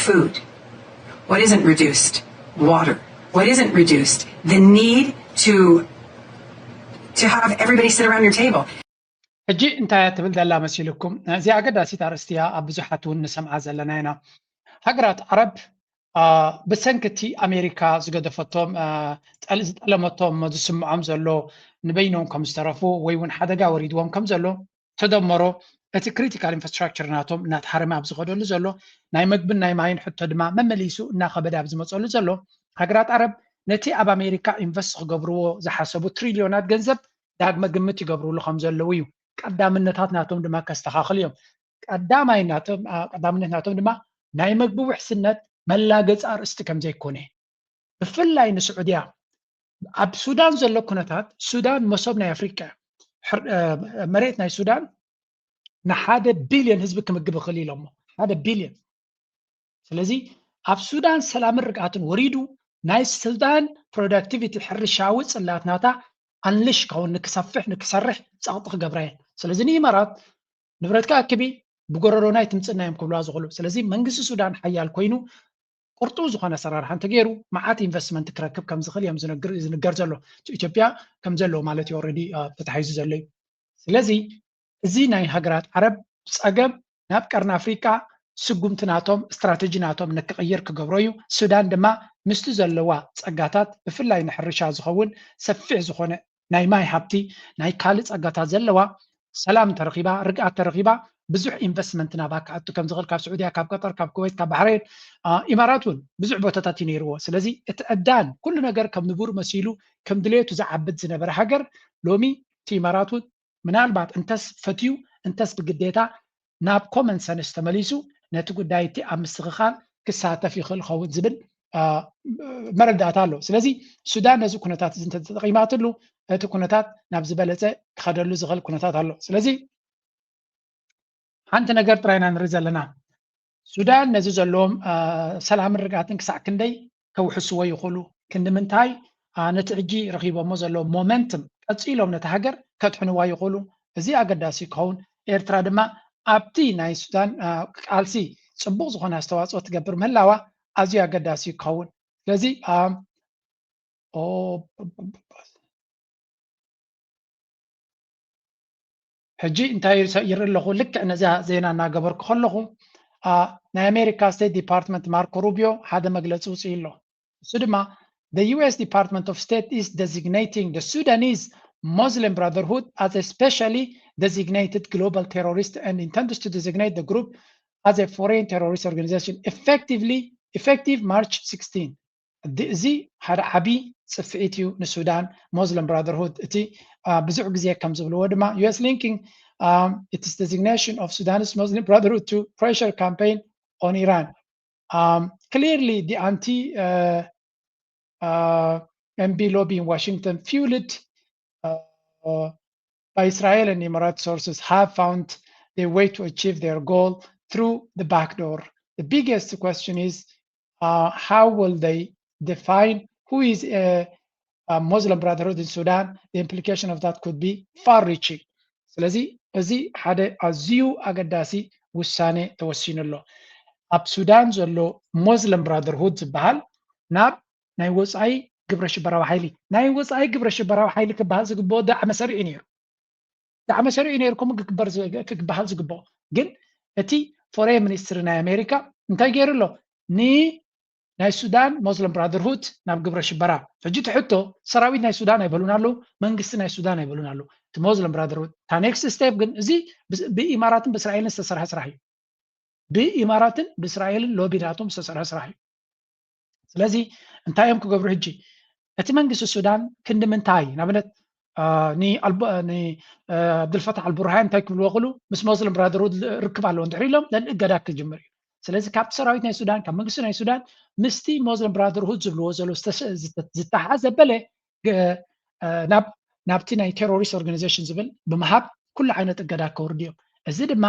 Food. What isn't reduced? Water. What isn't reduced? The need to to have everybody sit around your table. ሕጂ እንታይ እያ ትብል ዘላ መሲልኩም? እዚኣ ኣገዳሲት ኣርእስቲ እያ። ኣብ ብዙሓት እውን ንሰምዓ ዘለና ኢና። ሃገራት ዓረብ ብሰንኪ እቲ ኣሜሪካ ዝገደፈቶም ዝጠለመቶም ዝስምዖም ዘሎ ንበይኖም ከም ዝተረፉ ወይ እውን ሓደጋ ወሪድዎም ከም ዘሎ ተደመሮ እቲ critical infrastructure ናቶም እናተሃረመ ኣብ ዝኸደሉ ዘሎ ናይ መግብን ናይ ማይን ሕቶ ድማ መመሊሱ እናኸበደ ኣብ ዝመፀሉ ዘሎ ሃገራት ዓረብ ነቲ ኣብ ኣሜሪካ ኢንቨስት ክገብርዎ ዝሓሰቡ ትሪልዮናት ገንዘብ ዳግመ ግምት ይገብርሉ ከም ዘለዉ እዩ። ቀዳምነታት ናቶም ድማ ከስተኻኽሉ እዮም። ቀዳማይ ናቶም ቀዳምነት ናቶም ድማ ናይ መግቢ ውሕስነት መላገፂ ኣርእስቲ ከም ዘይኮነ ብፍላይ ንስዑድያ ኣብ ሱዳን ዘሎ ኩነታት ሱዳን መሶብ ናይ ኣፍሪቃ መሬት ናይ ሱዳን ንሓደ ቢልዮን ህዝቢ ክምግብ ይኽእል ኢሎሞ ሓደ ቢልዮን ስለዚ ኣብ ሱዳን ሰላምን ርግኣትን ወሪዱ ናይ ሱዳን productivity ሕርሻዊ ፅላት ናታ ኣንልሽ ከውን ንክሰፍሕ ንክሰርሕ ፀቕጢ ክገብራ እየን ስለዚ ንኢማራት ንብረትካ ኣክቢ ብጎረሮና ኣይትምፅና እዮም ክብልዋ ዝኽእሉ ስለዚ መንግስቲ ሱዳን ሓያል ኮይኑ ቁርጡ ዝኾነ ኣሰራርሓ እንተገይሩ መዓት ኢንቨስትመንት ክረክብ ከም ዝኽእል እዮም ዝንገር ዘሎ ኢትዮጵያ ከም ዘለዎ ማለት እዩ already ተታሒዙ ዘሎ እዩ ስለዚ እዚ ናይ ሃገራት ዓረብ ፀገም ናብ ቀርኒ ኣፍሪቃ ስጉምቲ ናቶም ስትራተጂ ናቶም ንክቕይር ክገብሮ እዩ ሱዳን ድማ ምስቲ ዘለዋ ፀጋታት ብፍላይ ንሕርሻ ዝኸውን ሰፊሕ ዝኾነ ናይ ማይ ሃብቲ ናይ ካልእ ፀጋታት ዘለዋ ሰላም ተረኺባ ርግኣት ተረኺባ ብዙሕ ኢንቨስትመንት ናባ ክኣቱ ከም ዝኽእል ካብ ስዑድያ ካብ ቀጠር ካብ ኩወይት ካብ ባሕሬን ኢማራት እውን ብዙሕ ቦታታት እዩ ነይርዎ ስለዚ እቲ ዕዳን ኩሉ ነገር ከም ንቡር መሲሉ ከም ድሌቱ ዝዓብድ ዝነበረ ሃገር ሎሚ እቲ ኢማራት እውን ምናልባት እንተስ ፈትዩ እንተስ ብግዴታ ናብ common sense ተመሊሱ ነቲ ጉዳይ እቲ ኣብ ምስትኽኻል ክሳተፍ ይኽእል ኸውን ዝብል መረዳእታ ኣሎ ስለዚ ሱዳን ነዚ ኩነታት እዚ እንተተጠቂማትሉ እቲ ኩነታት ናብ ዝበለፀ ክኸደሉ ዝኽእል ኩነታት ኣሎ ስለዚ ሓንቲ ነገር ጥራይና ንርኢ ዘለና ሱዳን ነዚ ዘለዎም ሰላምን ርግኣትን ክሳዕ ክንደይ ከውሕስዎ ይኽእሉ ክንዲ ምንታይ ነቲ ሕጂ ረኺቦሞ ዘለዎም momentum ቀፂሎም ነቲ ሃገር ከድሕንዋ ይኽእሉ እዚ ኣገዳሲ ክኸውን ኤርትራ ድማ ኣብቲ ናይ ሱዳን ቃልሲ ፅቡቕ ዝኾነ ኣስተዋፅኦ ትገብር ምህላዋ ኣዝዩ ኣገዳሲ ክኸውን ስለዚ ሕጂ እንታይ ይርኢ ኣለኹ ልክዕ ነዚኣ ዜና እናገበርኩ ከለኹ ናይ ኣሜሪካ ስቴት ዲፓርትመንት ማርኮ ሩቢዮ ሓደ መግለፂ ውፅኢ ኣሎ እሱ ድማ the U S Department of State is designating the Sudanese Muslim Brotherhood as a specially designated global terrorist and intends to designate the group as a foreign terrorist organization effectively effective March sixteen እዚ ሓደ ዓቢ ጽፍዒት እዩ ንሱዳን Muslim Brotherhood እቲ ብዙሕ ግዜ ከም ዝብልዎ ድማ U S linking its designation of Sudanese Muslim Brotherhood to pressure campaign on Iran. Um, clearly, the anti uh, uh, M B lobby in Washington fueled uh, uh, by Israel and Emirates sources have found a way to achieve their goal through the back door. The biggest question is uh, how will they define who is a, a Muslim Brotherhood in Sudan? The implication of that could be far reaching. ስለዚ እዚ ሓደ ኣዝዩ ኣገዳሲ ውሳነ ተወሲኑ ኣሎ። ኣብ ሱዳን ዘሎ ሞስለም ብራደርሁድ ዝበሃል ናብ ናይ ወፃኢ ግብረ ሽበራዊ ሓይሊ፣ ናይ ወፃኢ ግብረ ሽበራዊ ሓይሊ ክበሃል ዝግብኦ ዳዕመ ሰሪዑ ነይሩ። ዳዕመ ሰሪዑ ነይሩ፣ ከምኡ ክግበር ዝ- ክበሃል ዝግብኦ። ግን እቲ ፎሬን ሚኒስትሪ ናይ ኣሜሪካ እንታይ ገይሩ ኣሎ? ንናይ ሱዳን ሞስለም ብራደርሁድ ናብ ግብረ ሽበራ። ሕጂ እቲ ሕቶ፣ ሰራዊት ናይ ሱዳን ኣይበሉን ኣለዉ፣ መንግስቲ ናይ ሱዳን ኣይበሉን ኣለዉ። እቲ ሞስለም ብራደርሁድ እታ ኔክስት ስቴፕ ግን፣ እዚ ብ- ብኢማራትን ብእስራኤልን ዝተሰርሐ ስራሕ እዩ። ብኢማራትን ብእስራኤልን ሎቢ ናቶም ዝተሰርሐ ስራሕ እዩ። ስለዚ እንታይ እዮም ክገብሩ ሕጂ? እቲ መንግስቲ ሱዳን ክንዲ ምንታይ፣ ንኣብነት ንኣልቡርሃን እንታይ ክብልዎ ክሉ? ምስ ሞስለም ብራደርሁድ ርክብ ኣለዎ እንድሕር ኢሎም ለል እገዳ ክጅምር እዩ። ስለዚ ካብቲ ሰራዊት ናይ ሱዳን፣ ካብ መንግስቲ ናይ ሱዳን ምስቲ ሞስለም ብራደርሁድ ዝብልዎ ዘሎ ዝተሓዘበለ ናብቲ ናይ ቴሮሪስት ኦርጋኒዜሽን ዝብል ብምሃብ ኩሉ ዓይነት እገዳ ከውርድ እዮም። እዚ ድማ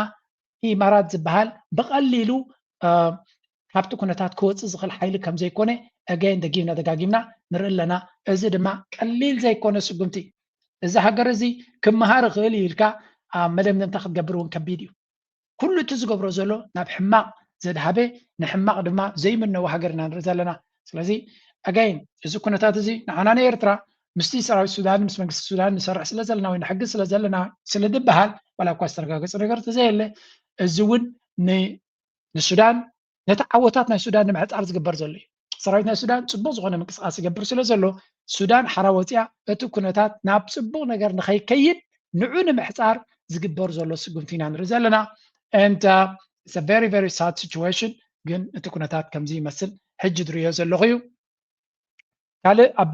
ኢማራት ዝበሃል ብቐሊሉ ካብቲ ኩነታት ክወፅእ ዝኽእል ሓይሊ ከም ዘይኮነ ኣገይን ደጊምና ደጋጊምና ንርኢ ኣለና። እዚ ድማ ቀሊል ዘይኮነ ስጉምቲ፣ እዚ ሃገር እዚ ክመሃር ይኽእል እዩ ኢልካ መደምደምታ ክትገብር እውን ከቢድ እዩ። ኩሉ እቲ ዝገብሮ ዘሎ ናብ ሕማቕ ዘድሃበ፣ ንሕማቕ ድማ ዘይምነው ሃገር ኢና ንርኢ ዘለና። ስለዚ ኣገይን እዚ ኩነታት እዚ ንዓና ንኤርትራ ምስቲ ሰራዊት ሱዳን ምስ መንግስቲ ሱዳን ንሰርሕ ስለ ዘለና ወይ ንሕግዝ ስለ ዘለና ስለ ዝበሃል ዋላ እኳ ዝተረጋገፀ ነገር ተዘየለ፣ እዚ እውን ንሱዳን ነቲ ዓወታት ናይ ሱዳን ንምሕፃር ዝግበር ዘሎ እዩ። ሰራዊት ናይ ሱዳን ፅቡቅ ዝኾነ ምንቅስቃስ ይገብር ስለ ዘሎ ሱዳን ሓራ ወፂኣ እቲ ኩነታት ናብ ፅቡቅ ነገር ንኸይከይድ ንዑ ንምሕፃር ዝግበር ዘሎ ስጉምቲ ኢና ንርኢ ዘለና። And it's a very very sad situation። ግን እቲ ኩነታት ከምዚ ይመስል ሕጂ ዝርእዮ ዘለኹ እዩ። ካልእ ኣብ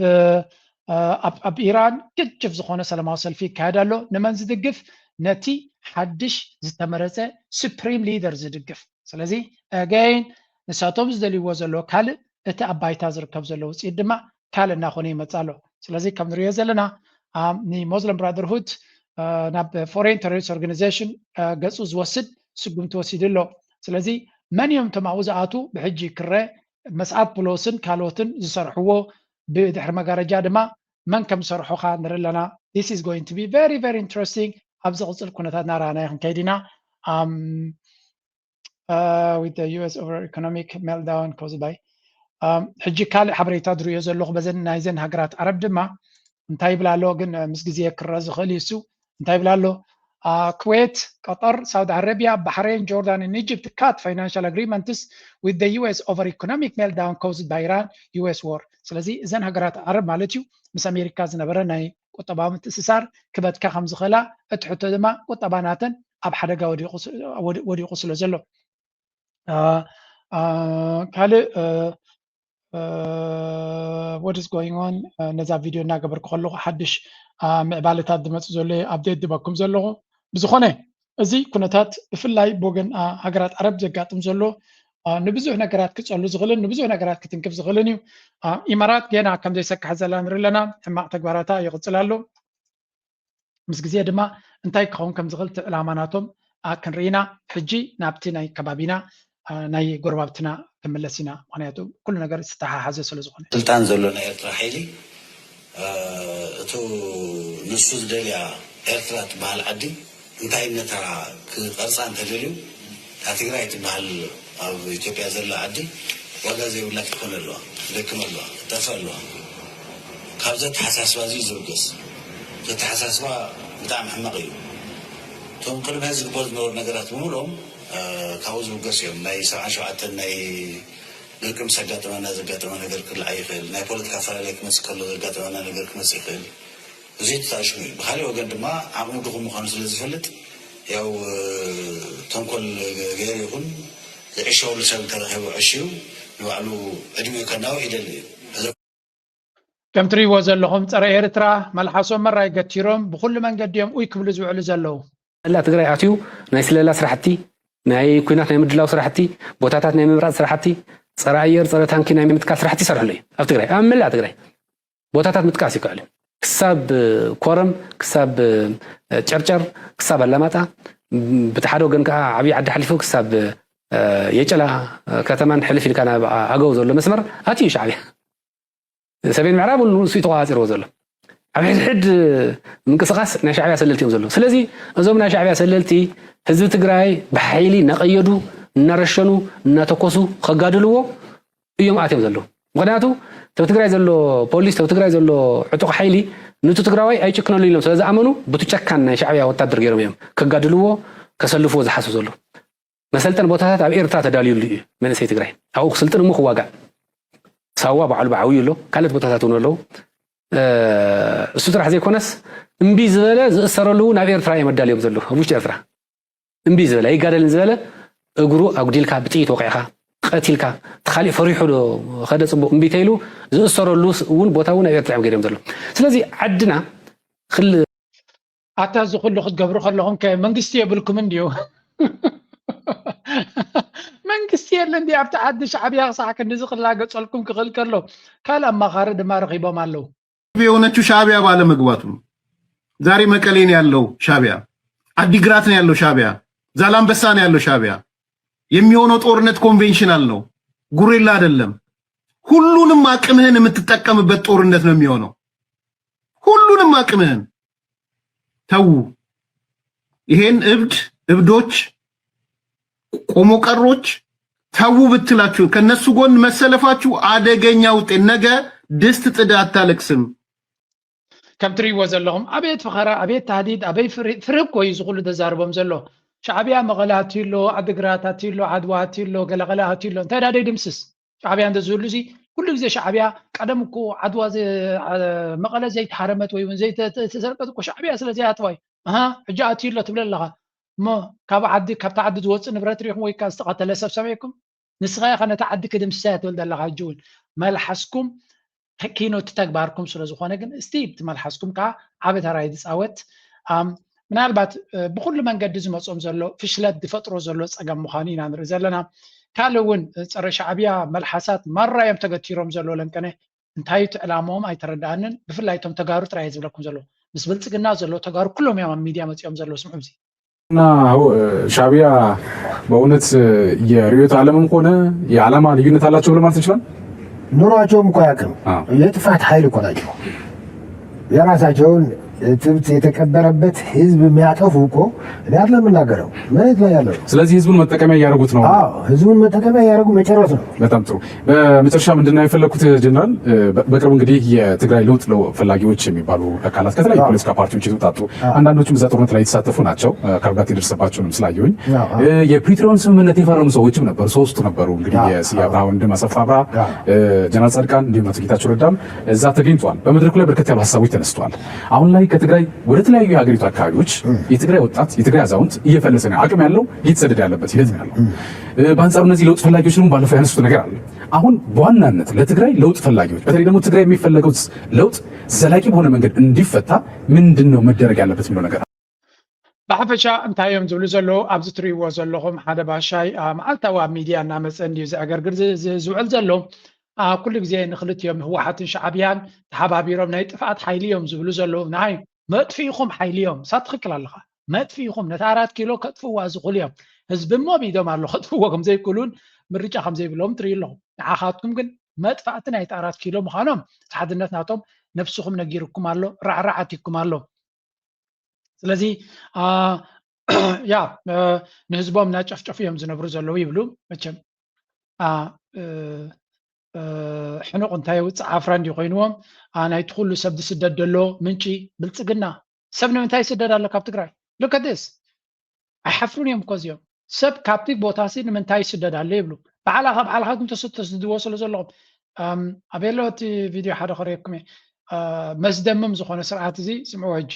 ኣብ ኢራን ግጭፍ ዝኾነ ሰላማዊ ሰልፊ ይካየድ ኣሎ። ንመን ዝድግፍ? ነቲ ሓድሽ ዝተመረፀ ሱፕሪም ሊደር ዝድግፍ። ስለዚ ኣገይን ንሳቶም ዝደልይዎ ዘሎ ካልእ፣ እቲ ኣብ ባይታ ዝርከብ ዘሎ ውፅኢት ድማ ካልእ እናኾነ ይመፅእ ኣሎ። ስለዚ ከም ንሪኦ ዘለና ንሞስለም ብራደርሁድ ናብ ፎሬን ቴሮሪስት ኦርጋኒዜሽን ገፁ ዝወስድ ስጉምቲ ወሲዱ ኣሎ። ስለዚ መን እዮም እቶም ኣብኡ ዝኣቱ ብሕጂ ክረ መስዓድ ቡሎስን ካልኦትን ዝሰርሕዎ ብድሕሪ መጋረጃ ድማ መን ከም ዝሰርሖ ኸዓ ንርኢ ኣለና። This is going to be very very interesting። ኣብ ዝቕፅል ኩነታት እናረኣናዮ ክንከይድ ኢና። With the U S over economic meltdown caused by ሕጂ ካልእ ሓበሬታ ዝርእዮ ዘለኹ በዘን ናይዘን ሃገራት ዓረብ ድማ እንታይ ይብል ኣሎ ግን ምስ ግዜ ክረኣ ዝኽእል እዩ እሱ እንታይ ይብል ኣሎ? ኩዌት፣ ቀጠር፣ ሳውዲ ዓረቢያ፣ ባሕሬን፣ ጆርዳን and Egypt cut financial agreements with the U S over economic meltdown caused by Iran U S war። ስለዚ እዘን ሃገራት ዓረብ ማለት እዩ ምስ ኣሜሪካ ዝነበረ ናይ ቁጠባዊ ምትእስሳር ክበትካ ከም ዝኽእላ፣ እቲ ሕቶ ድማ ቁጠባ ናተን ኣብ ሓደጋ ወዲቑ ስለ ዘሎ። ካልእ what is going on ነዛ ቪድዮ እናገበርኩ ከለኹ ሓድሽ ምዕባለታት ዝመፅእ ዘሎ ኣፕዴት ዝበኩም ዘለኹ። ብዝኾነ እዚ ኩነታት ብፍላይ ብወገን ሃገራት ዓረብ ዘጋጥም ዘሎ ንብዙሕ ነገራት ክፀሉ ዝኽእልን ንብዙሕ ነገራት ክትንክፍ ዝኽእልን እዩ። ኢማራት ገና ከም ዘይሰክሐ ዘላ ንርኢ ኣለና። ሕማቕ ተግባራታ ይቕፅል ኣሎ። ምስ ግዜ ድማ እንታይ ክኸውን ከም ዝኽእል እቲ ዕላማ ናቶም ክንርኢ ኢና። ሕጂ ናብቲ ናይ ከባቢና ናይ ጎረባብትና ክንምለስ ኢና። ምክንያቱ ኩሉ ነገር ዝተሓሓዘ ስለ ዝኾነ። ስልጣን ዘሎ ናይ ኤርትራ ሓይሊ እቱ ንሱ ዝደልያ ኤርትራ ትበሃል ዓዲ እንታይነታ ክቐርፃ እንተደልዩ እታ ትግራይ ትበሃል ኣብ ኢትዮጵያ ዘላ ዓዲ ዋጋ ዘይብላ ክትኮን ኣለዋ፣ ክትደክም ኣለዋ፣ ክትጠፍእ ኣለዋ። ካብዚ ኣተሓሳስባ እዚ እዩ ዝብገስ። እዚ ኣተሓሳስባ ብጣዕሚ ሕማቕ እዩ። እቶም ቅድሚ ሕዚ ዝግበሩ ዝነበሩ ነገራት ብምልኦም ካብኡ ዝብገሱ እዮም። ናይ ሰብዓን ሸውዓተን ናይ ድርቂ ምስ ኣጋጠመና ዘጋጠመ ነገር ክልዓል ይኽእል። ናይ ፖለቲካ ኣፈላለይ ክመፅእ ከሎ ዘጋጠመና ነገር ክመፅእ ይኽእል። እዚ ተጣሽሙ እዩ። ብካሊእ ወገን ድማ ዓቕሙ ድኹም ምዃኑ ስለ ዝፈልጥ ያው ተንኮል ገይሩ ይኹን ዝዕሸወሉ ሰብ እንተረኺቡ ዕሽዩ ንባዕሉ ዕድሚኡ ከናውሕ ይደሊ እዩ። ከም ትሪእዎ ዘለኹም ጸረ ኤርትራ መልሓሶም መራይ ገቲሮም ብኹሉ መንገዲ እዮም ኡይ ክብሉ ዝውዕሉ ዘለዉ። መላእ ትግራይ ኣትዩ ናይ ስለላ ስራሕቲ፣ ናይ ኲናት ናይ ምድላው ስራሕቲ፣ ቦታታት ናይ ምምራፅ ስራሕቲ፣ ጸረ ኣየር፣ ጸረ ታንኪ ናይ ምትካል ስራሕቲ ይሰርሕሉ እዩ ኣብ ትግራይ፣ ኣብ መላእ ትግራይ። ቦታታት ምጥቃስ ይከኣል እዩ። ክሳብ ኮረም፣ ክሳብ ጨርጨር፣ ክሳብ ኣላማጣ፣ ብቲ ሓደ ወገን ከዓ ዓብዪ ዓዲ ሓሊፉ ክሳብ የጨላ ከተማን ሕልፍ ኢልካ ናብ ኣገው ዘሎ መስመር ኣትዩ ሻዕብያ። ሰሜን ምዕራብ እውን ንሱ እዩ ተቆፃፂርዎ ዘሎ። ኣብ ሕድሕድ ምንቅስቃስ ናይ ሻዕብያ ሰለልቲ እዮም ዘለዉ። ስለዚ እዞም ናይ ሻዕብያ ሰለልቲ ህዝቢ ትግራይ ብሓይሊ እናቐየዱ፣ እናረሸኑ፣ እናተኮሱ ከጋድልዎ እዮም ኣትዮም ዘለዉ። ምክንያቱ ተብ ትግራይ ዘሎ ፖሊስ፣ ተብ ትግራይ ዘሎ ዕጡቕ ሓይሊ ንቱ ትግራዋይ ኣይጭክነሉ ኢሎም ስለ ዝኣመኑ፣ ብቱ ጨካን ናይ ሻዕብያ ወታደር ገይሮም እዮም ከጋድልዎ፣ ከሰልፍዎ ዝሓስቡ ዘለዉ። መሰልጠን ቦታታት ኣብ ኤርትራ ተዳልዩሉ እዩ መንእሰይ ትግራይ። ኣብኡ ክስልጥን እሞ ክዋጋእ። ሳዋ ባዕሉ ብዓብዩ ኣሎ፣ ካልኦት ቦታታት እውን ኣለዉ። እሱ ጥራሕ ዘይኮነስ፣ እምቢ ዝበለ ዝእሰረሉ እውን ኣብ ኤርትራ እዮም ኣዳልዮም ዘለዉ፣ ኣብ ውሽጢ ኤርትራ። እምቢ ዝበለ ኣይጋደልን ዝበለ እግሩ ኣጉዲልካ ብጥይት ወቂዕካ ቀቲልካ፣ እቲ ካሊእ ፈሪሑ ዶ ከደ ጽቡቕ እምቢ ተይሉ ዝእሰረሉ እውን ቦታ እውን ኣብ ኤርትራ እዮም ገይሮም ዘለዉ። ስለዚ ዓድና ክል ኣታ እዚ ኩሉ ክትገብሩ ከለኹም ከ መንግስቲ የብልኩም እንድዩ? መንግስቲ የለ እንዲ ኣብቲ ዓዲ ሻዕብያ ክሳዕ ክንድዚ ክላገጸልኩም ክኽእል ከሎ ካልእ ኣማኻሪ ድማ ረኺቦም ኣለዉ። የሆነችው ሻዕቢያ ባለመግባቱ ነው። ዛሬ መቀሌ ነው ያለው ሻዕቢያ፣ አዲግራት ነው ያለው ሻዕቢያ፣ ዛላምበሳ ነው ያለው ሻዕቢያ። የሚሆነው ጦርነት ኮንቬንሽናል ነው፣ ጉሪላ አይደለም። ሁሉንም አቅምህን የምትጠቀምበት ጦርነት ነው የሚሆነው። ሁሉንም አቅምህን ተዉ። ይሄን እብድ እብዶች ቆሞ ቀሮች ተዉ ብትላችሁ ከነሱ ጎን መሰለፋችሁ አደገኛ ውጤት። ነገ ድስት ጥዳ አታለቅስም። ከም ትርእይዎ ዘለኹም ኣቤት ፈኸራ፣ ኣቤት ታህዲድ፣ ኣበይ ፍርህ እኮ እዩ ዝኹሉ ተዛርቦም ዘሎ። ሻዕብያ መቐለ ኣትዩ ኣሎ፣ ዓድግራት ኣትዩ ኣሎ፣ ዓድዋ ኣትዩ ኣሎ፣ ገለገለ ኣትዩ ኣሎ። እንታይ ዳ ደይ ድምስስ? ሻዕብያ እንተ ዝህሉ እዚ ኩሉ ግዜ ሻዕብያ ቀደም እኮ ዓድዋ መቐለ ዘይተሃረመት ወይ እውን ዘይተሰርቀት እኮ ሻዕብያ ስለ ዘይኣተዋ እዩ። ኣሃ ሕጂ ኣትዩ ኣሎ ትብል ኣለኻ እሞ ካብ ዓዲ ካብታ ዓዲ ዝወፅእ ንብረት ሪኢኹም ወይ ከዓ ዝተቐተለ ሰብ ሰሚዕኩም? ንስኻ ኢኻ ነታ ዓዲ ክድምስሳ እያ ትብል ዘለኻ። ሕጂ እውን መልሓስኩም ኪኖ እቲ ተግባርኩም ስለ ዝኾነ ግን እስቲ እቲ መልሓስኩም ከዓ ዓቢ ተራ እዩ ዝፃወት። ምናልባት ብኩሉ መንገዲ ዝመፅኦም ዘሎ ፍሽለት ዝፈጥሮ ዘሎ ፀገም ምዃኑ ኢና ንርኢ ዘለና። ካልእ እውን ፀረ ሻዕብያ መልሓሳት ማራ እዮም ተገቲሮም ዘሎ። ለንቀነ እንታይ እቲ ዕላማኦም ኣይተረድኣንን። ብፍላይ እቶም ተጋሩ ጥራይ እየ ዝብለኩም ዘሎ። ምስ ብልፅግና ዘሎ ተጋሩ ኩሎም እዮም ኣብ ሚድያ መፂኦም ዘሎ። ስምዑ እዚ እና ሻዕብያ በእውነት የርዕዮተ ዓለምም ሆነ የዓላማ ልዩነት አላቸው ብለን ማለት እንችላለን? ኑሯቸውም እኮ አያውቅም። የጥፋት ኃይል እኮ ናቸው። የራሳቸውን እትብት የተቀበረበት ህዝብ የሚያጠፉ እኮ እኔ አይደለም የምናገረው፣ መሬት ላይ ያለው። ስለዚህ ህዝቡን መጠቀሚያ እያደረጉት ነው። አዎ ህዝቡን መጠቀሚያ እያደረጉ መጨረስ ነው። በጣም ጥሩ። በመጨረሻ ምንድን ነው የፈለግኩት ጀነራል፣ በቅርቡ እንግዲህ የትግራይ ለውጥ ፈላጊዎች የሚባሉ አካላት ከተለያዩ ፖለቲካ ፓርቲዎች የተውጣጡ፣ አንዳንዶቹም እዛ ጦርነት ላይ የተሳተፉ ናቸው። ከጉዳት የደረሰባቸውንም ስላየሁኝ የፕሪቶሪያውን ስምምነት የፈረሙ ሰዎችም ነበሩ። ሶስቱ ነበሩ እንግዲህ የስዬ አብርሃ ወንድም አሰፋ አብርሃ፣ ጀነራል ጻድቃን እንዲሁም አቶ ጌታቸው ረዳም እዛ ተገኝተዋል። በመድረኩ ላይ በርከት ያሉ ሀሳቦች ተነስተዋል። አሁን ላይ ከትግራይ ወደ ተለያዩ የሀገሪቱ አካባቢዎች የትግራይ ወጣት፣ የትግራይ አዛውንት እየፈለሰ ነው። አቅም ያለው እየተሰደደ ያለበት ሂደት ነው ያለው። በአንጻሩ እነዚህ ለውጥ ፈላጊዎች ደግሞ ባለፈው ያነሱት ነገር አለ። አሁን በዋናነት ለትግራይ ለውጥ ፈላጊዎች፣ በተለይ ደግሞ ትግራይ የሚፈለገው ለውጥ ዘላቂ በሆነ መንገድ እንዲፈታ ምንድን ነው መደረግ ያለበት የሚለው ነገር ብሓፈሻ እንታይ እዮም ዝብሉ ዘለዉ? ኣብዚ ትርእይዎ ዘለኹም ሓደ ባሻይ መዓልታዊ ኣብ ሚድያ እናመፀ እንድዩ ዘዕገርግር ዝውዕል ዘሎ። ኩሉ ግዜ ንክልቲኦም ህወሓትን ሻዕብያን ተሓባቢሮም ናይ ጥፍኣት ሓይሊ እዮም ዝብሉ ዘለዉ። ናይ መጥፍኢኹም ሓይሊ እዮም። እሳ ትኽክል ኣለኻ። መጥፍኢኹም ነቲ ኣራት ኪሎ ከጥፍዋ ዝኽእሉ እዮም። ህዝቢ እሞ ቢዶም ኣሎ ከጥፍዎ ከምዘይክእሉን ምርጫ ከምዘይብሎም ትርኢ ኣለኹም። ንዓኻትኩም ግን መጥፋእቲ ናይቲ ኣራት ኪሎ ምዃኖም ሓድነት ናቶም ነብስኹም ነጊርኩም ኣሎ፣ ራዕራዕ ኣቲኩም ኣሎ። ስለዚ ያ ንህዝቦም እናጨፍጨፉ እዮም ዝነብሩ ዘለዉ ይብሉ። መቸም ሕኑቕ እንታይ የውፅእ ዓፍራ እንዲ ኮይንዎም ናይቲ ኩሉ ሰብ ዝስደድ ዘሎ ምንጪ ብልፅግና። ሰብ ንምንታይ ይስደድ ኣሎ ካብ ትግራይ? Look at this። ኣይሓፍሩን እዮም እኮ እዚኦም። ሰብ ካብቲ ቦታ ሲ ንምንታይ ይስደድ ኣሎ ይብሉ። ባዕላኻ ባዕልኻ ግን ተስድዎ ስለ ዘለኹም። ኣበሎ እቲ ቪድዮ ሓደ ከርእየኩም እየ። መስደምም ዝኾነ ስርዓት እዚ ስምዕዎ ሕጂ።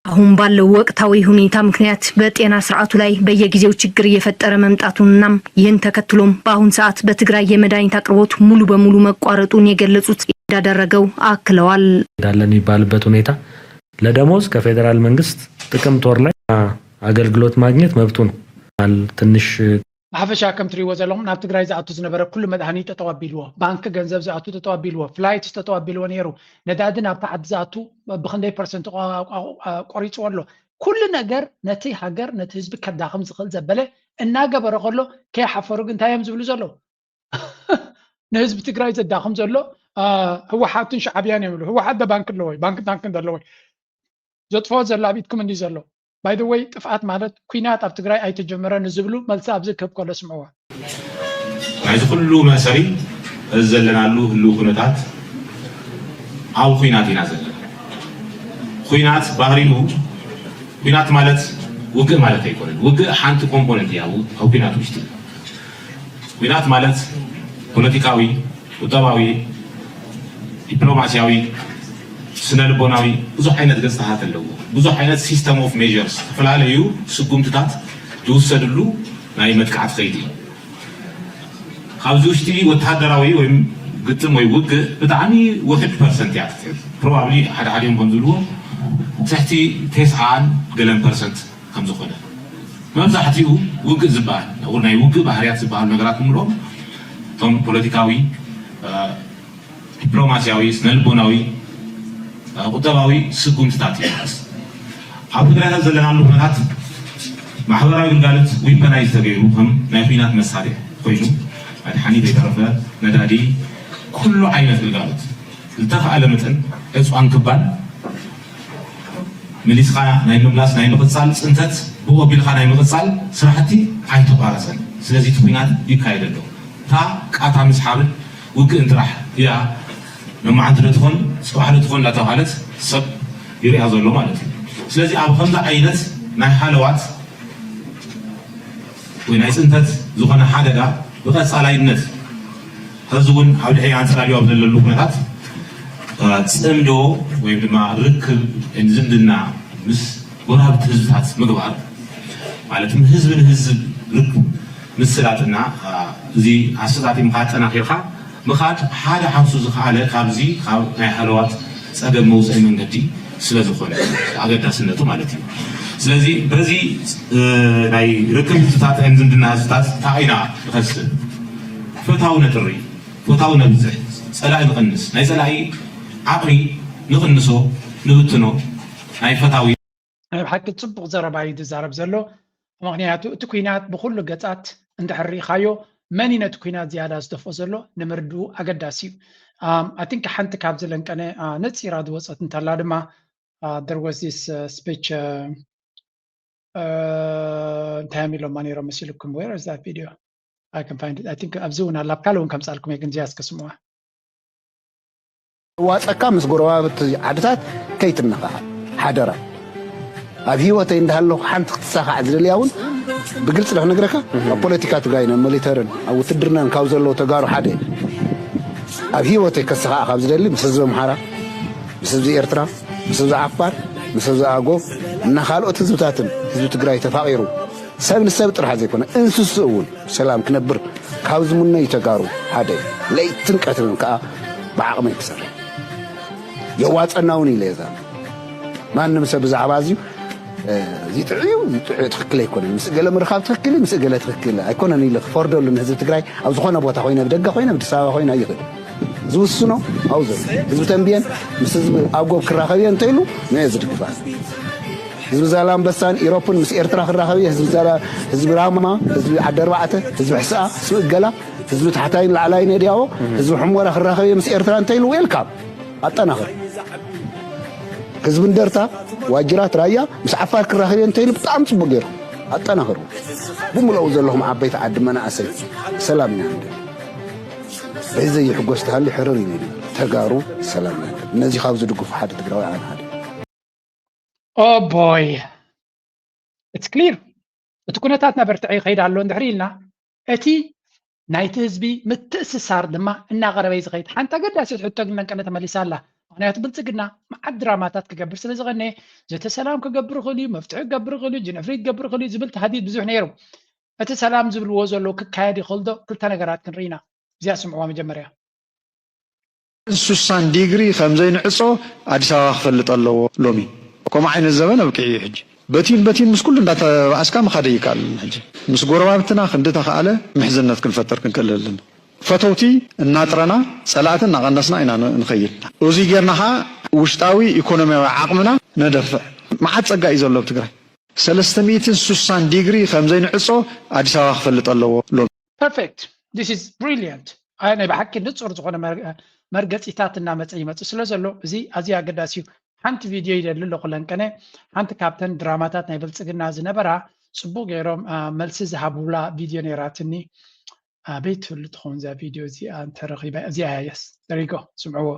አሁን ባለው ወቅታዊ ሁኔታ ምክንያት በጤና ስርዓቱ ላይ በየጊዜው ችግር እየፈጠረ መምጣቱንና ይህን ተከትሎም በአሁን ሰዓት በትግራይ የመድኃኒት አቅርቦት ሙሉ በሙሉ መቋረጡን የገለጹት እንዳደረገው አክለዋል። እንዳለ የሚባልበት ሁኔታ ለደሞዝ ከፌዴራል መንግስት ጥቅምት ወር ላይ አገልግሎት ማግኘት መብቱ ነው። ትንሽ ብሓፈሻ ከም ትሪእዎ ዘለኹም ናብ ትግራይ ዝኣቱ ዝነበረ ኩሉ መድሃኒት ጠጠው ኣቢልዎ፣ ባንኪ ገንዘብ ዝኣቱ ጠጠው ኣቢልዎ፣ ፍላይት ጠጠው ኣቢልዎ ነይሩ። ነዳዲ ናብቲ ዓዲ ዝኣቱ ብክንደይ ፐርሰንት ቆሪፅዎ ኣሎ። ኩሉ ነገር ነቲ ሃገር ነቲ ህዝቢ ከዳኽም ዝኽእል ዘበለ እናገበረ ከሎ ከይሓፈሩ ግን እንታይ እዮም ዝብሉ ዘለዉ? ንህዝቢ ትግራይ ዘዳኽም ዘሎ ህወሓትን ሻዕብያን እዮም ይብሉ። ህወሓት ዶ ባንክ ኣለዎ? ባንክን ታንክን ዶ ኣለዎ? ዘጥፍኦ ዘሎ ኣብ ኢድኩም እንዲ ዘሎ። By the way፣ ጥፍኣት ማለት ኩናት ኣብ ትግራይ ኣይተጀመረን ንዝብሉ መልሲ ኣብዚ ክህብ ከሎ ስምዕዋ። ናይዚ ኩሉ መእሰሪ እዚ ዘለናሉ ህልው ኩነታት ኣብ ኩናት ኢና ዘለና። ኩናት ባህሪኡ ኩናት ማለት ውግእ ማለት ኣይኮነን። ውግእ ሓንቲ ኮምፖነንት እያ ኣብ ኩናት ውሽጢ። ኩናት ማለት ፖለቲካዊ፣ ቁጠባዊ፣ ዲፕሎማሲያዊ፣ ስነ ልቦናዊ ብዙሕ ዓይነት ገፅታታት ኣለዎ። ብዙሕ ዓይነት system of measures፣ ዝተፈላለዩ ስጉምትታት ዝውሰድሉ ናይ መጥቃዕቲ ከይዲ እዩ። ካብዚ ውሽጢ ወተሃደራዊ ወይ ግጥም ወይ ውግእ ብጣዕሚ ውሕድ ፐርሰንት እያ ትሕዝ። ፕሮባብሊ ሓደ ሓዲኦም ከም ዝብልዎ ትሕቲ ተስዓን ገለን ፐርሰንት ከም ዝኾነ መብዛሕትኡ ውግእ ዝበሃል ናይ ውግእ ባህርያት ዝበሃሉ ነገራት ንብሎም እቶም ፖለቲካዊ ዲፕሎማሲያዊ፣ ስነልቦናዊ፣ ቁጠባዊ ስጉምትታት ይጠቅስ። ኣብ ትግራይ ዘለናሉ ኩነታት ማሕበራዊ ግልጋሎት ዊፐናይዝ ተገይሩ ከም ናይ ኩናት መሳርሒ ኮይኑ መድሓኒት ዘይተረፈ ነዳዲ ኩሉ ዓይነት ግልጋሎት ዝተኸኣለ መጠን ዕፅዋን ክባን መሊስካ ናይ ምምላስ ናይ ምቕፃል ፅንተት ብኡ ኣቢልካ ናይ ምቕፃል ስራሕቲ ኣይተቋረፀን። ስለዚ እቲ ኩናት ይካየድ ኣሎ። እታ ቃታ ምስሓብን ውግእን ጥራሕ እያ ሎማዓንቲ ዶ ትኾን ፅባሕ ዶ ትኾን እንዳተባሃለት ሰብ ይሪኣ ዘሎ ማለት እዩ። ስለዚ ኣብ ከምዚ ዓይነት ናይ ሃለዋት ወይ ናይ ፅንተት ዝኾነ ሓደጋ ብቐፃላይነት ሕዚ እውን ኣብ ድሕሪ ኣንፃርዮ ኣብ ዘለሉ ኩነታት ፅምዶ ወይ ድማ ርክብ ዝምድና ምስ ጎረባብቲ ህዝብታት ምግባር ማለት ህዝቢ ንህዝብ ርክብ ምስላጥና እዚ ኣሰጣጢምካ ኣጠናኺርካ ምኻድ ሓደ ሓንሱ ዝኸኣለ ካብዚ ካብ ናይ ሃለዋት ፀገም መውፅኢ መንገዲ ስለ ዝኾነ ኣገዳስነቱ ማለት እዩ። ስለዚ በዚ ናይ ርክብ ህዝብታት ዝምድና ህዝብታት እንታይ ኢና ንኸስብ ፈታዊ ነጥሪ፣ ፈታዊ ነብዝሕ፣ ፀላኢ ንቐንስ፣ ናይ ፀላኢ ዓቕሚ ንቕንሶ፣ ንብትኖ፣ ናይ ፈታዊ ናይ ብሓቂ ፅቡቕ ዘረባ እዩ ዝዛረብ ዘሎ። ምኽንያቱ እቲ ኩናት ብኩሉ ገፃት እንድሕር ርኢኻዮ መን እዩ ነቲ ኩናት ዝያዳ ዝደፍኦ ዘሎ ንምርድኡ ኣገዳሲ እዩ። I think ሓንቲ ካብዚ ለንቀነ ነፂራ ዝወፀት እንተላ ድማ there was this speech እንታይ እዮም ኢሎማ ነይሮም መሲልኩም? Where is that video? I can find it. I think ኣብዚ እውን ኣላ ኣብ ካልእ እውን ከምፃልኩም እየ ግን እዚኣ እስከ ስምዋ። ዋፀካ ምስ ጎረባብቲ ዓድታት ከይትነኻኸል ሓደራ። ኣብ ህይወተይ እንዳሃለኹ ሓንቲ ክትሳኻዕ ዝደልያ እውን ብግልፂ ዶ ክነግረካ ኣብ ፖለቲካ ትግራይን ኣብ ሚሊተርን ኣብ ውትድርናን ካብ ዘለዉ ተጋሩ ሓደ እየ። ኣብ ህይወተይ ከሰኻዕ ካብ ዝደሊ ምስ ህዝቢ ኣምሓራ ምስ ህዝቢ ኤርትራ ምስ ህዝቢ ዓፋር ምስ ህዝቢ ኣጎብ እና ካልኦት ህዝብታትን ህዝቢ ትግራይ ተፋቒሩ ሰብ ንሰብ ጥራሕ ዘይኮነ እንስስኡ እውን ሰላም ክነብር ካብ ዝምነዩ ተጋሩ ሓደ ለይትን ቀትርን ከዓ ብዓቕመይ ክሰርሕ የዋፀና እውን ኢለ እዛ ማንም ሰብ ብዛዕባ እዚዩ እዚ ጥዑዩ እዚ ጥዑ ትክክል ኣይኮነን ምስ ገለ ምርካብ ትክክል ምስ ገለ ትክክል ኣይኮነን ኢለ ክፈርደሉ ንህዝቢ ትግራይ ኣብ ዝኾነ ቦታ ኮይነ ብደገ ኮይነ ብኣዲስ ኣበባ ኮይነ ይኽእል ዝውስኖ ኣብኡ ዘሎ ህዝቢ ተንብየን ምስ ህዝቢ ኣጎብ ክራኸብ እየ እንተኢሉ ንየ ዝድግፋ ህዝቢ ዛላምበሳን ኢሮፕን ምስ ኤርትራ ክራኸብ እየ ህዝቢ ዛላ ህዝቢ ራማ ህዝቢ ዓዲ ኣርባዕተ ህዝቢ ሕስኣ ህዝቢ እገላ ህዝቢ ታሕታይን ላዕላይን የድያቦ ህዝቢ ሕሞራ ክራኸብ እየ ምስ ኤርትራ እንተኢሉ ዌልካም ኣጠናኽር ህዝቢ እንደርታ ዋጅራት ራያ ምስ ዓፋር ክራኸብ እየ እንተኢሉ ብጣዕሚ ፅቡቅ ገይሩ ኣጠናኽሩ ብምልኡ ዘለኹም ዓበይቲ ዓዲ መናእሰይ ሰላም ኢና ንደሊ በዚ ዘይሕጎስ ተሃልዩ ሕርር ይብል እዩ ተጋሩ ሰላም ኢና ንደሊ ነዚ ካብ ዝድግፉ ሓደ ትግራዊ ኣነ ሓደ Oh boy, it's clear። እቲ ኩነታት እናበርትዐ ይኸይድ ኣሎ እንድሕር ኢልና እቲ ናይቲ ህዝቢ ምትእስሳር ድማ እናቐረበ እዩ ዝኸይድ። ሓንቲ ኣገዳሲት ሕቶ ግን ለንቀነ ተመሊሳ ኣላ። ምኽንያቱ ብልፅግና መዓት ድራማታት ክገብር ስለ ዝቐነየ ዘተ ሰላም ክገብር ይኽእል እዩ፣ መፍትሒ ክገብር ይኽእል እዩ፣ ጅንፍሪ ክገብር ይኽእል እዩ ዝብል ተሃዲድ ብዙሕ ነይሩ። እቲ ሰላም ዝብልዎ ዘለዉ ክካየድ ይኽእል ዶ? ክልተ ነገራት ክንርኢ ኢና። እዚኣ ስምዕዋ መጀመርያ። ሱሳን ዲግሪ ከም ዘይንዕጾ ኣዲስ ኣበባ ክፈልጥ ኣለዎ። ሎሚ ከምኡ ዓይነት ዘበን ኣብቂዑ እዩ። ሕጂ በቲን በቲን ምስ ኩሉ እንዳተባኣስካ ምኻድ ኣይከኣልን። ሕጂ ምስ ጎረባብትና ክንዲ ተኸኣለ ምሕዝነት ክንፈጥር ክንክእል ኣለና። ፈተውቲ እናጥረና ጸላእቲ እናቐነስና ኢና ንኸይድ። እዚ ጌርና ኸኣ ውሽጣዊ ኢኮኖሚያዊ ዓቕምና ነደፍዕ። መዓት ጸጋ እዩ ዘሎ ኣብ ትግራይ። ሰለስተ ሚእትን ሱሳን ዲግሪ ከም ዘይንዕጾ ኣዲስ ኣበባ ክፈልጥ ኣለዎ። ሎሚ perfect this is brilliant። ኣይ ናይ ብሓቂ ንጹር ዝኾነ መርገፂታት እናመፀ ይመፅእ ስለ ዘሎ፣ እዚ ኣዝዩ ኣገዳሲ እዩ። ሓንቲ ቪድዮ ይደሊ ኣለኹ ለንቀነ፣ ሓንቲ ካብተን ድራማታት ናይ ብልፅግና ዝነበራ ፅቡቅ ገይሮም መልሲ ዝሃቡላ ቪድዮ ነይራትኒ። ኣበይ ትህሉ ትኸውን እዛ ቪድዮ እዚኣ እንተረኺባ? እዚኣ እያ። የስ፣ there you go፣ ስምዕዎ።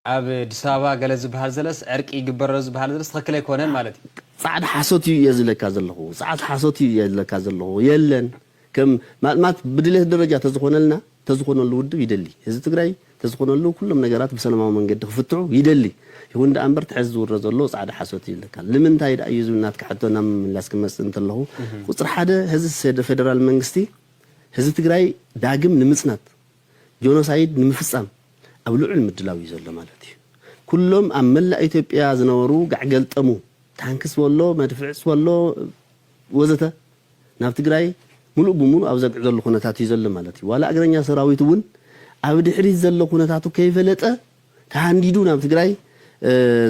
ኣብ ኣዲስ ኣበባ ገለ ዝበሃል ዘለስ ዕርቂ ይግበሮ ዝበሃል ዘለስ ትኽክል ኣይኮነን ማለት እዩ። ፃዕዳ ሓሶት እዩ እየ ዝለካ ዘለኹ። ፃዕዳ ሓሶት እዩ እየ ዝለካ ዘለኹ። የለን ከም ማልማት ብድሌት ደረጃ ተዝኾነልና ተዝኾነሉ ውድብ ይደሊ። ህዝቢ ትግራይ ተዝኾነሉ ኩሎም ነገራት ብሰላማዊ መንገዲ ክፍትሑ ይደሊ። ይኹን ደኣ እምበር ትሕዚ ዝውረ ዘሎ ፃዕዳ ሓሶት እዩ ዝለካ። ንምንታይ ደኣ እዩ ዝብል ናትካ ሕቶ ናብ ምምላስ ክመፅእ እንተለኹ ቁፅሪ ሓደ ህዚ ፌደራል መንግስቲ ህዝቢ ትግራይ ዳግም ንምፅናት ጆኖሳይድ ንምፍፃም ኣብ ልዑል ምድላው እዩ ዘሎ ማለት እዩ። ኩሎም ኣብ መላእ ኢትዮጵያ ዝነበሩ ጋዕ ገልጠሙ ታንክስ በሎ መድፍዕስ በሎ ወዘተ ናብ ትግራይ ሙሉእ ብሙሉእ ኣብ ዘግዕዘሉ ኩነታት እዩ ዘሎ ማለት እዩ። ዋላ እግረኛ ሰራዊት እውን ኣብ ድሕሪት ዘሎ ኩነታቱ ከይፈለጠ ተሃንዲዱ ናብ ትግራይ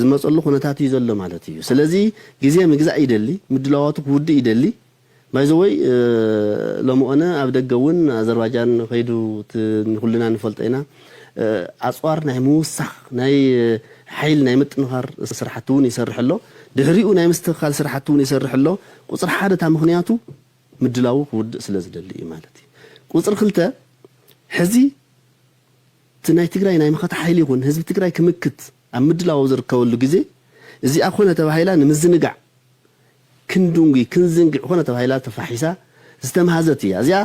ዝመፀሉ ኩነታት እዩ ዘሎ ማለት እዩ። ስለዚ ግዜ ምግዛእ ይደሊ፣ ምድላዋቱ ክውድእ ይደሊ። ባይዘወይ ሎሚ ኦነ ኣብ ደገ እውን ኣዘርባጃን ከይዱ ንኩልና ንፈልጦ ኢና። ኣፅዋር ናይ ምውሳኽ ናይ ሓይል ናይ ምጥንኻር ስራሕቲ እውን ይሰርሕ ኣሎ። ድሕሪኡ ናይ ምስትኽኻል ስራሕቲ እውን ይሰርሕ ኣሎ። ቁፅሪ ሓደ እታ ምኽንያቱ ምድላዉ ክውድእ ስለ ዝደሊ እዩ ማለት እዩ። ቁፅሪ ክልተ ሕዚ እቲ ናይ ትግራይ ናይ መኸተ ሓይሊ ይኹን ህዝቢ ትግራይ ክምክት ኣብ ምድላው ዝርከበሉ ግዜ እዚኣ ኮነ ተባሂላ ንምዝንጋዕ ክንድንጉይ ክንዝንግዕ ኮነ ተባሂላ ተፋሒሳ ዝተምሃዘት እያ። እዚኣ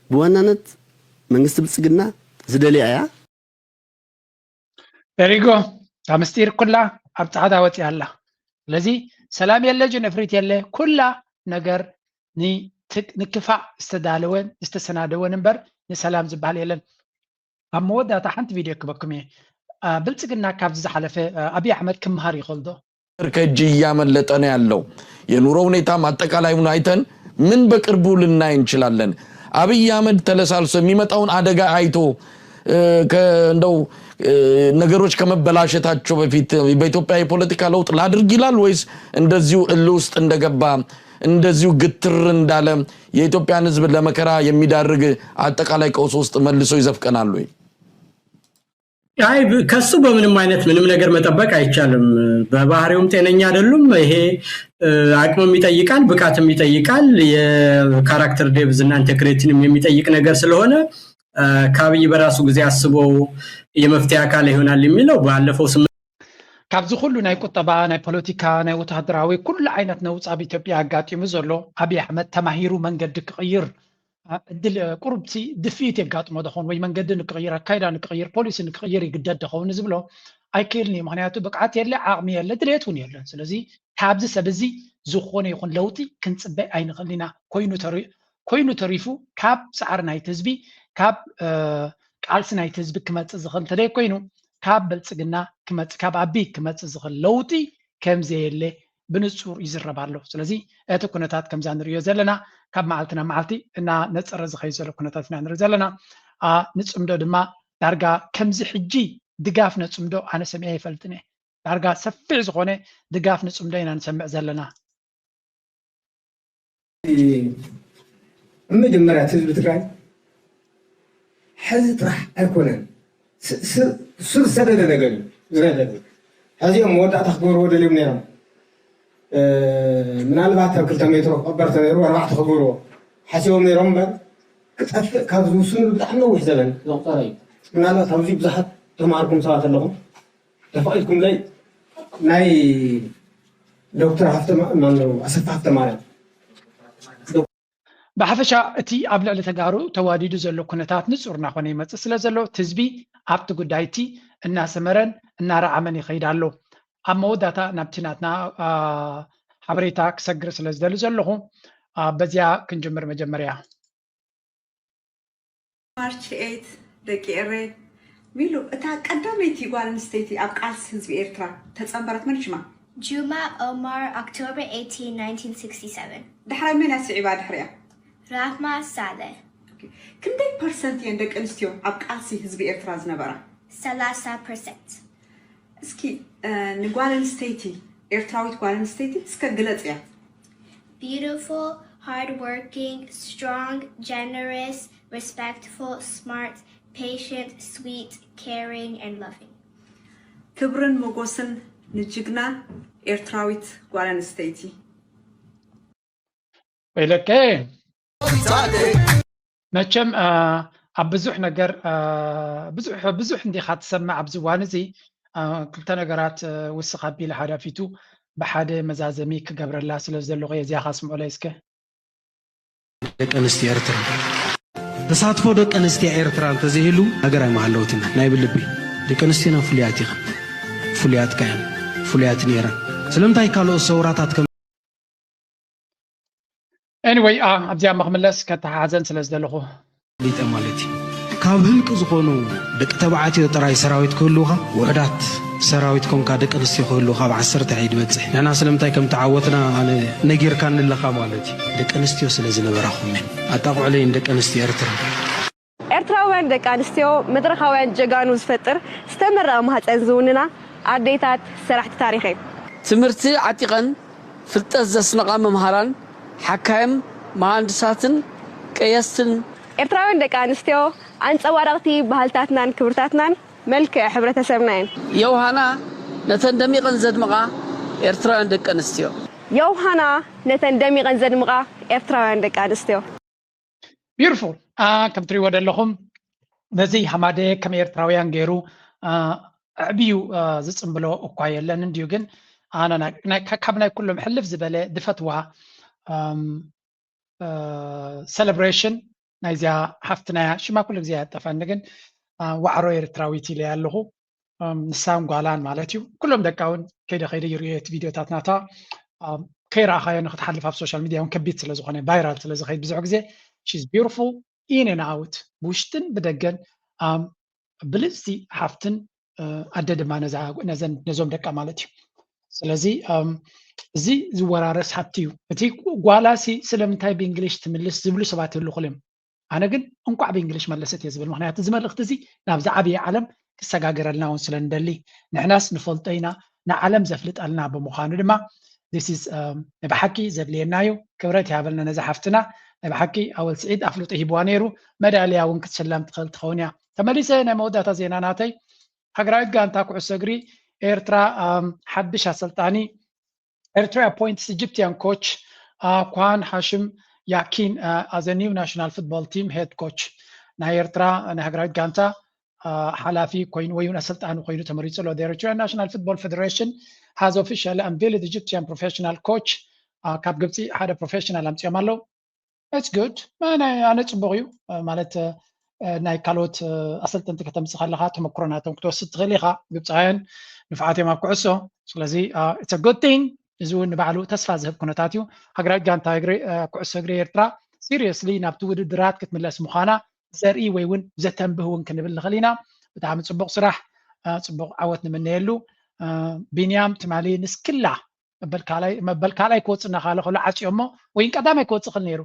ብዋናነት መንግስቲ ብልፅግና ዝደልያ እያ። ደሪጎ እታ ምስጢር ኩላ ኣብ ፃዕዳ ወፂኣ ኣላ። ስለዚ ሰላም የለ ጅንፍሪት የለ ኩላ ነገር ንክፋእ ዝተዳለወን ዝተሰናደወን እምበር ንሰላም ዝበሃል የለን። ኣብ መወዳእታ ሓንቲ ቪድዮ ክበኩም እየ። ብልፅግና ካብዚ ዝሓለፈ ኣብይ ኣሕመድ ክምሃር ይኽእል ዶ? ከእጅ እያመለጠ ነው ያለው። የኑሮ ሁኔታም አጠቃላዩን አይተን ምን በቅርቡ ልናይ እንችላለን። አብይ አህመድ ተለሳልሶ የሚመጣውን አደጋ አይቶ እንደው ነገሮች ከመበላሸታቸው በፊት በኢትዮጵያ የፖለቲካ ለውጥ ላድርግ ይላል ወይስ እንደዚሁ እልህ ውስጥ እንደገባ እንደዚሁ ግትር እንዳለ የኢትዮጵያን ሕዝብ ለመከራ የሚዳርግ አጠቃላይ ቀውስ ውስጥ መልሶ ይዘፍቀናል ወይ? አይ ከሱ በምንም አይነት ምንም ነገር መጠበቅ አይቻልም። በባህሪውም ጤነኛ አይደሉም። ይሄ አቅምም ይጠይቃል፣ ብቃትም ይጠይቃል፣ የካራክተር ዴብዝ እና ኢንቴግሪቲንም የሚጠይቅ ነገር ስለሆነ ከአብይ በራሱ ጊዜ አስቦ የመፍትሄ አካል ይሆናል የሚለው ባለፈው ስምንት ካብዚ ኩሉ ናይ ቁጠባ፣ ናይ ፖለቲካ፣ ናይ ወታደራዊ ኩሉ ዓይነት ነውፂ ኣብ ኢትዮጵያ ኣጋጢሙ ዘሎ ኣብይ ኣሕመድ ተማሂሩ መንገዲ ክቕይር እድል ቁሩብቲ ድፍኢት የጋጥሞ ዶኾን ወይ መንገዲ ንክቕይር ኣካይዳ ንክቕይር ፖሊሲ ንክቕይር ይግደድ ዶኸውን ዝብሎ ኣይክእልን እዩ። ምክንያቱ ብቅዓት የለ፣ ዓቕሚ የለ፣ ድሌት እውን የለን። ስለዚ ካብዚ ሰብ እዚ ዝኾነ ይኹን ለውጢ ክንፅበ ኣይንኽእል ኢና። ኮይኑ ተሪፉ ካብ ፃዕሪ ናይቲ ህዝቢ ካብ ቃልሲ ናይቲ ህዝቢ ክመፅእ ዝኽእል እንተደይ ኮይኑ ካብ ብልፅግና ክመፅእ ካብ ኣቢ ክመፅእ ዝኽእል ለውጢ ከም ዘየለ ብንፁር ይዝረብ ኣሎ። ስለዚ እቲ ኩነታት ከምዛ ንሪኦ ዘለና ካብ መዓልቲ ናብ መዓልቲ እናነፀረ ዝኸይድ ዘሎ ኩነታት ኢና ንርኢ ዘለና። ንፅምዶ ድማ ዳርጋ ከምዚ ሕጂ ድጋፍ ነፅምዶ ኣነ ሰሚዐ ይፈልጥን እየ። ዳርጋ ሰፊሕ ዝኾነ ድጋፍ ንፅምዶ ኢና ንሰምዕ ዘለና። መጀመርያ እቲ ህዝቢ ትግራይ ሕዚ ጥራሕ ኣይኮነን ስር ሰደደ ነገር እዩ ዝረደድ። ሕዚኦም መወዳእታ ክገብርዎ ደልዮም ነይሮም። ምናልባት ኣብ ክልተ ሜትሮ ክቕበር ተነይሩ ኣርባዕተ ክገብርዎ ሓሲቦም ነይሮም እምበር ክጠፍእ ካብ ዝውስኑ ብጣዕሚ ነዊሕ ዘበን ዘቑፀረ እዩ። ምናልባት ኣብዚ ብዙሓት ተማሃርኩም ሰባት ኣለኹም ተፈቒድኩምለይ ናይ ዶክተር ሃፍተ ማነው ኣሰፋ ሃፍተ ማርያም ብሓፈሻ እቲ ኣብ ልዕሊ ተጋሩ ተዋዲዱ ዘሎ ኩነታት ንፁር እናኾነ ይመፅእ ስለ ዘሎ እቲ ህዝቢ ኣብቲ ጉዳይ እቲ እናሰመረን እናረዓመን ይኸይድ ኣሎ። ኣብ መወዳእታ ናብቲ ናትና ሓበሬታ ክሰግር ስለ ዝደሊ ዘለኹ በዚያ ክንጅምር መጀመርያ። ማርች ኤይት ደቂ ኤሬ ሚሉ እታ ቀዳመይቲ ጓል ኣንስተይቲ ኣብ ቃልሲ ህዝቢ ኤርትራ ተጸንበረት መን ሽማ? Juma Omar, October eighteen, nineteen sixty-seven. ዳሕራይ መን እያ ስዒባ ድሕሪኣ? Rahma Saleh. ክንደይ ፐርሰንት እየን ደቂ ኣንስትዮ ኣብ ቃልሲ ህዝቢ ኤርትራ ዝነበራ? ሰላሳ ፐርሰንት። እስኪ ንጓል ኣንስተይቲ ኤርትራዊት ጓል ኣንስተይቲ እስከ ግለጽያ። Beautiful, hardworking, strong, generous, respectful, smart, patient, sweet, caring, and loving. ክብርን ሞጎስን ንጅግና ኤርትራዊት ጓል ኣንስተይቲ። ወይለከ መቸም ኣብ ብዙሕ ነገር ብዙሕ ብዙሕ እንዲኻ ትሰምዕ ኣብዚ እዋን እዚ። ክልተ ነገራት ውስኽ ኣቢለ ሓዳፊቱ ብሓደ መዛዘሚ ክገብረላ ስለ ዘለኹ እየ። እዚኣ ካስምዑለይ እስከ። ደቂ ኣንስትዮ ኤርትራ፣ ተሳትፎ ደቂ ኣንስትዮ ኤርትራ እንተዘይህሉ ሃገር ኣይምሃለወትን። ናይ ብልቢ ደቂ ኣንስትዮና ፍሉያት ኢኸን፣ ፍሉያት ከ እየን፣ ፍሉያት ነይረን። ስለምንታይ ካልኦት ሰውራታት ከም Anyway ኣብዚኣ ምክምለስ ከተሓሓዘን ስለ ዝደለኹ ሊጠ ማለት እዩ። ካብ ህልቂ ዝኾኑ ደቂ ተባዕትዮ ጥራይ ሰራዊት ክህልውኻ፣ ውሑዳት ሰራዊት ኮንካ ደቂ ኣንስትዮ ክህልውኻ ኣብ ዓሰርተ ኣይትበጽሕ። ንሕና ስለምንታይ ከም ተዓወትና ኣነ ነጊርካኒ ኣለኻ ማለት እዩ። ደቂ ኣንስትዮ ስለ ዝነበራኹም እየን። ኣጣቕዑለይን ደቂ ኣንስትዮ ኤርትራ። ኤርትራውያን ደቂ ኣንስትዮ መድረኻውያን ጀጋኑ ዝፈጥር ዝተመረቐ ማህፀን ዝውንና ኣዴታት ሰራሕቲ ታሪኽ እየን። ትምህርቲ ዓጢቐን ፍልጠት ዘስነቓ መምሃራን፣ ሓካይም፣ መሃንድሳትን ቀየስትን። ኤርትራውያን ደቂ ኣንስትዮ ኣንፀባረቕቲ ባህልታትናን ክብርታትናን መልክዕ ሕብረተሰብና እየን። የውሃና ነተን ደሚቐን ዘድምቓ ኤርትራውያን ደቂ ኣንስትዮ። የውሃና ነተን ደሚቐን ዘድምቓ ኤርትራውያን ደቂ ኣንስትዮ። Beautiful። ከም ትሪእዎ ዘለኹም ነዚ ሃማደ ከም ኤርትራውያን ገይሩ ኣዕብዩ ዝፅምብሎ እኳ የለን እንድዩ፣ ግን ኣነ ካብ ናይ ኩሎም ሕልፍ ዝበለ ድፈትዋ celebration ናይዚኣ ሓፍትናያ ሽማ ኩሉ ግዜ ያጠፋኒ፣ ግን ዋዕሮ ኤርትራዊት ኢለ ኣለኹ። ንሳን ጓላን ማለት እዩ። ኩሎም ደቃ እውን ከይደ ከይደ ይርእዮ እቲ ቪዲዮታት ናታ። ከይረኣኻዮ ንክትሓልፍ ኣብ social media እውን ከቢድ ስለ ዝኾነ፣ viral ስለ ዝኸይድ ብዙሕ ግዜ፣ she's beautiful in and out፣ ብውሽጥን ብደገን ብልፅቲ ሓፍትን ኣደ ድማ ነዞም ደቃ ማለት እዩ። ስለዚ እዚ ዝወራረስ ሃብቲ እዩ። እቲ ጓላሲ ስለምንታይ ብእንግሊሽ ትምልስ ዝብሉ ሰባት ይህሉ ክልም ኣነ ግን እንቋዕ ብእንግሊሽ መለሰት እየ ዝብል። ምክንያቱ እዚ መልእክቲ እዚ ናብ ዝዓበየ ዓለም ክሰጋገረልና እውን ስለ ንደሊ፣ ንሕናስ ንፈልጦ ኢና፣ ንዓለም ዘፍልጠልና ብምዃኑ ድማ this is ናይ ብሓቂ ዘድልየና እዩ። ክብረት ይሃበልና ነዛ ሓፍትና። ናይ ብሓቂ ኣወል ስዒድ ኣፍልጦ ሂብዋ ነይሩ። መዳልያ እውን ክትሽለም ትኽእል ትኸውን እያ። ተመሊሰ ናይ መወዳእታ ዜና ናተይ፣ ሃገራዊት ጋንታ ኩዕሶ እግሪ ኤርትራ ሓድሽ ኣሰልጣኒ Eritrea appoints Egyptian coach uh, Kwan Hashim Yakin uh, as a new national football team head coach. ናይ ኤርትራ ናይ ሃገራዊት ጋንታ ሓላፊ ኮይኑ ወይ እውን ኣሰልጣኒ ኮይኑ ተመሪጹ ኣሎ። Eritrea National Football Federation has officially unveiled Egyptian professional coach. ካብ ግብፂ ሓደ ፕሮፌሽናል ኣምፅኦም ኣለዉ። It's good። ኣነ ፅቡቅ እዩ ማለት ናይ ካልኦት ኣሰልጠንቲ ከተምፅእ ከለካ ተመክሮ ናቶም ክትወስድ ትኽእል ኢካ። ግብፃውያን ንፉዓት እዮም ኣብ ኩዕሶ። ስለዚ it's a good thing። እዚ እውን ንባዕሉ ተስፋ ዝህብ ኩነታት እዩ። ሃገራዊት ጋንታ እግሪ ኩዕሶ እግሪ ኤርትራ seriously ናብቲ ውድድራት ክትምለስ ምዃና ዘርኢ ወይ እውን ዘተንብህ እውን ክንብል ንኽእል ኢና። ብጣዕሚ ፅቡቅ ስራሕ፣ ፅቡቅ ዓወት ንምነየሉ። ቢንያም ትማሊ ንስክላ መበል ካልኣይ መበል ካልኣይ ክወፅእ እናኻለ ከሎ ዓፅዮሞ ወይን ቀዳማይ ክወፅእ ክእል ነይሩ።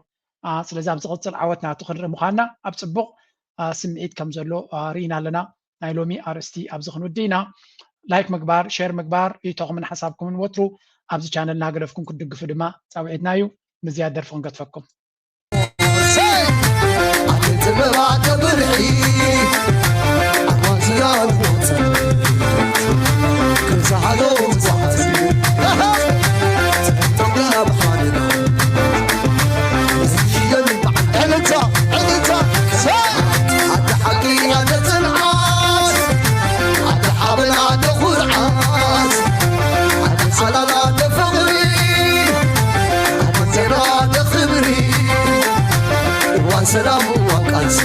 ስለዚ ኣብ ዝቕፅል ዓወት ናቱ ክንርኢ ምዃንና ኣብ ፅቡቕ ስምዒት ከም ዘሎ ርኢና ኣለና። ናይ ሎሚ ኣርእስቲ ኣብዚ ክንውዲ ኢና። ላይክ ምግባር፣ ሼር ምግባር፣ ርእይቶኹምን ሓሳብኩምን ወትሩ ኣብዚ ቻነል እናገደፍኩም ክትድግፉ ድማ ፃውዒትና እዩ። ምዝያድ ደርፊ ክንገድፈኩም። ሰላም እዋን ቃልሲ